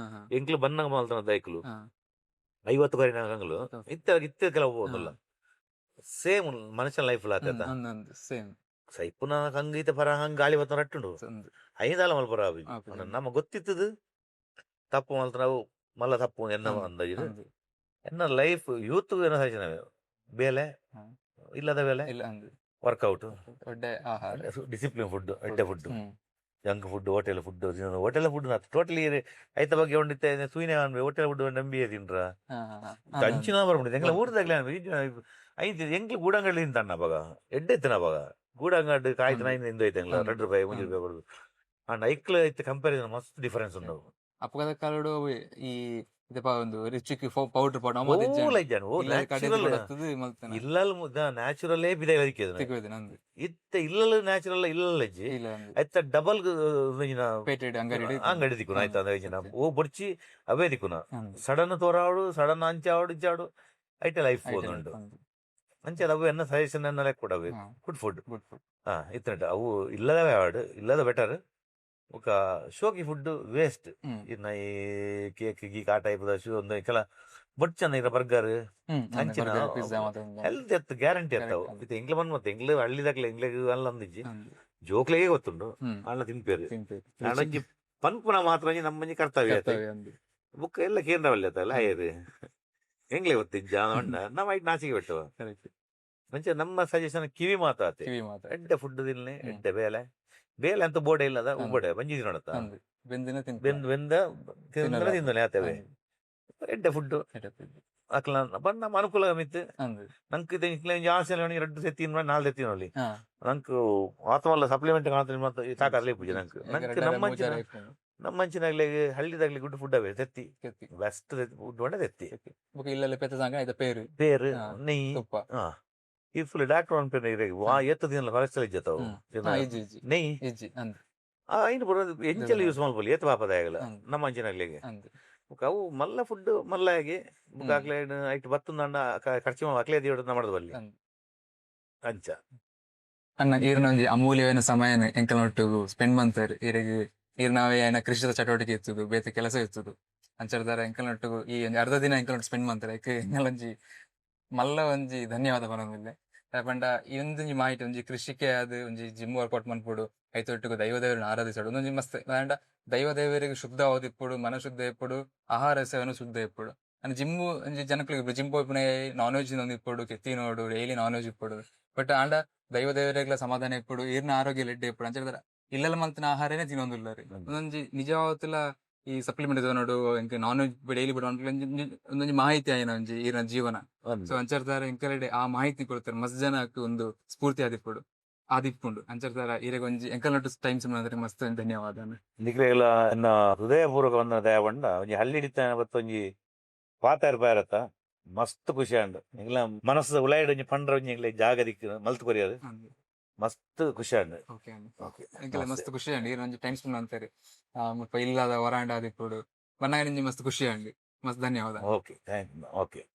Speaker 4: ಎಂಕ್ಲು ಬನ್ನಗ ಮಲ್ತನ ದೈಕ್ಲು 50 ಕರಿನ ಕಂಗ್ಲು ಇತ್ತೆ ಇತ್ತೆ ಕೆಲವು ಪೋಂದುಲ್ಲ. ಸೇಮ್ ಮನುಷ್ಯನ ಲೈಫ್ ಲಾತ
Speaker 2: ಸೇಮ್.
Speaker 4: ಸೈಪುನ ಕಂಗ್ ಇತ್ತೆ ಪರ ಹಂಗ್ ಗಾಳಿ ಬತ್ತ ರಟ್ಟುಂಡು ಐದಾಲ ಮಲ್ಪರ ನಮ್ಮ ಗೊತ್ತಿತ್ತದು ತಪ್ಪು ಮಲ್ತನವು ಮಲ್ಲ ತಪ್ಪು ಎನ್ನ ಅಂದಾಜು ಎನ್ನ ಲೈಫ್ ಯೂತ್ ಎನ್ನ ಸಜೆಷನ್ ಬೇಲೆ ಇಲ್ಲದ ಬೇಲೆ ವರ್ಕೌಟ್ ಡಿಸಿಪ್ಲಿನ್ ಫುಡ್ ಎಡ್ಡೆ food junk food hotel food hotel food totally ಐತ ಬಗ್ಗೆ ಉಂಡಿತ್ತೆ ಸೂಯಿನೇ ಹೋಟೆಲ್ ಫುಡ್ ನಂಬಿಯೇ ತಿನ್ರ ಅಂಚಿನ ಬರ್ಪುಂಡು. ಎಂಗ್ಲ ಊರ್ದಾಗ್ಲೆ ಐದು ಎಂಕ್ಲು ಗೂಡಂಗಡಿ ತಿಂತಾನ ಅವಾಗ ಎಡ್ಡೆ ಇತ್ತನ ಅವಾಗ ಗೂಡಂಗಡಿ ಕಾಯ್ತು ನೈನ್ ಇಂದೋಯ್ತು ಎಂಗ್ಲ 2 ರೂಪಾಯಿ 3 ರೂಪಾಯಿ ಕೊಡುದು. ಅಂಡ್ ಐಕ್ಲ ಇತ್ತೆ ಕಂಪ್ಯಾರಿಸನ್ ಮಸ್ತ್ ಡಿಫರೆನ್ಸ್ ಉಂಡು.
Speaker 2: ಅಪಗದ ಕಾಲಡು ಈ ಇದಪ್ಪ ಒಂದು ರುಚಿಕ್ ಪೌಡರ್ ಪಾಡ್
Speaker 4: ಓಲ ಇಜ್ಜಾನ್ ಓ ನ್ಯಾಚುರಲ್ ಇಲ್ಲಲ್ ನ್ಯಾಚುರಲ್ಲೇ ಬಿದ ಇತ್ತೆ ಇಲ್ಲಲ್ ನ್ಯಾಚುರಲ್ ಇಲ್ಲಲ್ ಇಜ್ಜಿ ಐತ ಡಬಲ್
Speaker 2: ಅಂಗಡಿ
Speaker 4: ಅಂಗಡಿ ದಿಕ್ಕುನ ಆಯ್ತು ಅಂದ್ರೆ ಓ ಬೊಡ್ಚಿ ಅವೇ ದಿಕ್ಕುನ ಸಡನ್ ತೋರಾಡು ಸಡನ್ ಅಂಚಾಡು ಇಂಚಾಡು ಐಟ ಲೈಫ್ ಉಂಡು. ಅಂಚೆ ಅವು ಎನ್ನ ಸಜೆಷನ್ ಎನ್ನ ಲೆಕ್ಕ ಕೊಡವೆ ಗುಡ್ ಫುಡ್.
Speaker 2: Good food.
Speaker 4: ಹಾ ಇತ್ತಂಟ ಅವು ಇಲ್ಲದವೇ ಆಡು ಇಲ್ಲದ ಬೆಟರ್. ఒక ಶೋಕಿ ಫುಡ್ ವೇಸ್ಟ್. ಇನ್ನ ಈ ಕೇಕ್ ಗೀಕ್ ಆ ಟೈಪ್ ಶೂ ಒಂದು ಕೆಲ ಬೊಡ್ಚನ ಇರ ಬರ್ಗರ್ ಅಂಚಿನ ಹೆಲ್ತ್ ಎತ್ತು ಗ್ಯಾರಂಟಿ ಎತ್ತವು. ಇತ್ತೆ ಎಂಗ್ಲ ಬಂದ್ ಮತ್ತೆ ಎಂಗ್ಲ ಹಳ್ಳಿದಾಗ್ಲೆ ಎಂಗ್ಲೆಗ್ ಅಲ್ಲ ಅಂದಿಜ್ಜಿ ಜೋಕ್ಲೆಗೆ ಗೊತ್ತುಂಡು ಅಣ್ಣ ತಿನ್ಪೇರು ಒಂಜಿ ಪನ್ಪುನ ಮಾತ್ರ ಒಂಜಿ ನಮ್ಮಂಜಿ ಕರ್ತವ್ಯ ಬುಕ್ ಎಲ್ಲ ಕೇಂದ್ರ ಅಲ್ಲ ಆಯರು ಎಂಗ್ಲೆ ಗೊತ್ತಿಜ್ಜ ನಮ್ಮ ಐಟ್ ನಾಚಿಗೆ ಬಿಟ್ಟು. ಮುಂಚೆ ನಮ್ಮ ಸಜೆಷನ್ ಕಿವಿ ಮಾತಾತೆ ಎಡ್ಡೆ ಫುಡ್ ತಿನ್ಲಿ ಎಡ್ಡೆ ಬೇಲೆ ಬೇಲೆ ಅಂತ ಬೋಡೆ ಇಲ್ಲದ ಉಬ್ಬಡೆ ಬಂಜಿ ನೋಡತ್ತ ಬೆಂದ ಬೆಂದ ತಿಂದ್ರೆ ತಿಂದನೆ ಆತವೆ ಎಡ್ಡೆ ಫುಡ್ ಅಕ್ಲ ನಮ್ಮ ಅನುಕೂಲ ಮಿತ್ತು. ನಂಗೆ ಜಾಸ್ತಿ ಎರಡು ಸೆತ್ತಿ ನಾಲ್ಕು ತೆತ್ತಿ ನೋಡಿ ನಂಗೆ ಆತ್ಮಲ್ಲ ಸಪ್ಲಿಮೆಂಟ್ ಕಾಣ್ತೀನಿ ತಾಕರ್ಲಿ ಪೂಜೆ ನಂಗೆ ನಂಗೆ ನಮ್ಮಂಚಿನ ನಮ್ಮಂಚಿನಾಗ್ಲಿ ಹಳ್ಳಿದಾಗ್ಲಿ ಗುಡ್ ಫುಡ್ ಅವೇ ತೆತ್ತಿ ಬೆಸ್ಟ್ ಫುಡ್ ಉಂಡೆ ತೆತ್ತಿ.
Speaker 2: ಇಲ್ಲೆಲ್ಲ ಪೇರು
Speaker 4: ಪೇರು ನೆಯ್ಯಿ. ಈ ಫುಲ್ ಡಾಕ್ಟರ್ ಅನ್ಪೇನೆ ಇರೆಗ್ ವಾ ಏತ್ ದಿನ ಕೊಲೆಸ್ಟ್ರಾಲ್ ಇಜ್ಜತ್ತ ಅವು?
Speaker 2: ಇಜ್ಜಿ ಇಜ್ಜಿ.
Speaker 4: ನೆಯ್
Speaker 2: ಇಜ್ಜಿ ಅಂದ್.
Speaker 4: ಆ ಐನ್ ಪೂರ ಎಂಚಲ ಯೂಸ್ ಮಲ್ಪೊಲಿ ಏತ್ ಪಾಪದಾಯಗಲ ನಮ್ಮ ಅಂಚಿನಕ್ಲೆಗ್. ಬೊಕ ಅವು ಮಲ್ಲ ಫುಡ್ ಮಲ್ಲ ಆಗಿ ಬೊಕ ಅಕ್ಲೆನ್ ಐಟ್ ಬತ್ತುಂದಾಂಡ ಖರ್ಚು ಅಕ್ಲೆ ದಿಯೊಡು ನಮಡ್ದ್ ಬಲ್ಲಿ. ಅಂಚ.
Speaker 2: ಅಣ್ಣ ಈರ್ನ ಒಂಜಿ ಅಮೂಲ್ಯವಾಯಿನ ಸಮಯನ್ ಎಂಕಲ್ನೊಟ್ಟುಗು ಸ್ಪೆಂಡ್ ಮಂತರ್ ಈರೆಗ್ ಈರ್ನವೇ ಆಯಿನ ಕೃಷಿದ ಚಟುವಟಿಕೆ ಇತ್ತುದು ಬೇತೆ ಕೆಲಸ ಇತ್ತುದು ಅಂಚರ್ದಾರ ಎಂಕಲ್ನೊಟ್ಟುಗು ಈ ಒಂಜಿ ಅರ್ಧ ದಿನ ಎಂಕಲ್ನೊಟ್ಟು ಸ್ಪೆಂಡ್ ಮಂತರ್ ಐಕ್ ಎಂಕಲೊಂಜಿ ಮಲ್ಲ ಒಂಜಿ ಧನ್ಯವಾದ ಪನೊಂದುಲ್ಲೆ. ದಾಯೆ ಪಂಡ ಈ ಒಂದೊಂಜಿ ಮಾಹಿತಿ ಒಂಜಿ ಕೃಷಿಕೆ ಆದ್ ಒಂಜಿ ಜಿಮ್ ವರ್ಕೌಟ್ ಮನ್ಪೊಡು ಐತೊಟ್ಟುಗು ದೈವ ದೇವೆರೆನ್ ಆರಾಧಿಸೊಡು ಉಂದೊಂಜಿ ಮಸ್ತ್ ಪಂಡ ದೈವ ದೇವೆರೆಗ್ ಶುದ್ಧ ಆವೊದಿಪ್ಪೊಡು ಮನ ಶುದ್ಧ ಇಪ್ಪೊಡು ಆಹಾರ ಸೇವನೆ ಶುದ್ಧ ಇಪ್ಪೊಡು. ಅಂಡ್ ಜಿಮ್ ಒಂಜಿ ಜನಕ್ಲೆಗ್ ಜಿಮ್ ಪೋಪಿನ ನಾನ್ ವೆಜ್ ತಿನೊಂದು ಇಪ್ಪೊಡು ತಿನೊಡು ಡೈಲಿ ನಾನ್ ವೆಜ್ ಇಪ್ಪೊಡು. ಬಟ್ ಆಂಡ ದೈವ ದೇವೆರೆಗ್ಲ ಸಮಾಧಾನ ಇಪ್ಪೊಡು ಈರ್ನ ಆರೋಗ್ಯ ಎಡ್ಡೆ ಇಪ್ಪೊಡು ಅಂಚ ಇಲ್ಲಲ್ ಮಲ್ತಿನ ಆಹಾರನೇ ತಿನೊಂದುಲ್ಲೆರ್. ಉಂದೊಂಜಿ ನಿಜವಾದ್ಲ ಈ ಸಪ್ಲಿಮೆಂಟ್ ತಿನೊಡು ಎಂಕ್ ನಾನ್ ವೆಜ್ ಡೈಲಿ ಬೋಡು ಉಂದೊಂಜಿ ಮಾಹಿತಿ ಆಯಿನ ಒಂಜಿ ಈರ್ನ ಜೀವನ. ಸೊ ಅಂಚರ್ದಾರ ಎಂಕಲೆಡೆ ಆ ಮಾಹಿತಿ ಕೊಡ್ತಾರೆ ಮಸ್ತ್ ಜನಕ್ ಒಂದು ಸ್ಫೂರ್ತಿ ಆದಿಪ್ಪೊಡು ಆದಿಪ್ಪುಂಡು. ಅಂಚರ್ದಾರ ಈರೆಗ್ ಒಂಜಿ ಎಂಕಲ್ನೊಟ್ಟು ಟೈಮ್ ಸ್ಪೆಂಡ್ ಮಸ್ತ್ ಧನ್ಯವಾದ.
Speaker 4: ನಿಕ್ಲೆಗ್ಲ ಎನ್ನ ಹೃದಯಪೂರ್ವಕ ವಂದನೆ ದಯ ಪಂಡ ಒಂಜಿ ಹಳ್ಳಿಡಿತ್ತ ಬತ್ತ ಒಂಜಿ ಪಾತೆರ ಪಾರತ್ತ ಮಸ್ತ್ ಖುಷಿ ಆಂಡ್. ಎಂಕ್ಲ ಮನಸ್ಸು ಉಲಾಯಿಡ್ ಒಂಜಿ ಪಂಡ್ರ ಒಂಜಿ ಎಂಕ್ಲೆ ಜಾಗ ದಿಕ್ ಮಲ್ತ್ ಕೊರಿಯರ್ ಮಸ್ತ್ ಖುಷಿ ಆಂಡ್.
Speaker 2: ಓಕೆ ಎಂಕಲ ಮಸ್ತ್ ಖುಷಿ ಆಂಡ್. ಈರ್ ಒಂಜಿ ಟೈಮ್ ಸ್ಪೆಂಡ್ ಮಂತೆರ್ ಮುಲ್ಪ ಇಲ್ಲದ ವರಾಂಡ ಆದಿಪ್ಪೊಡು ಬನ್ನಗ ಒಂಜಿ ಮಸ್ತ್ ಖುಷಿ ಆಂಡ್. ಮಸ್ತ್ ಧನ್ಯವಾದ.
Speaker 4: Okay thank okay.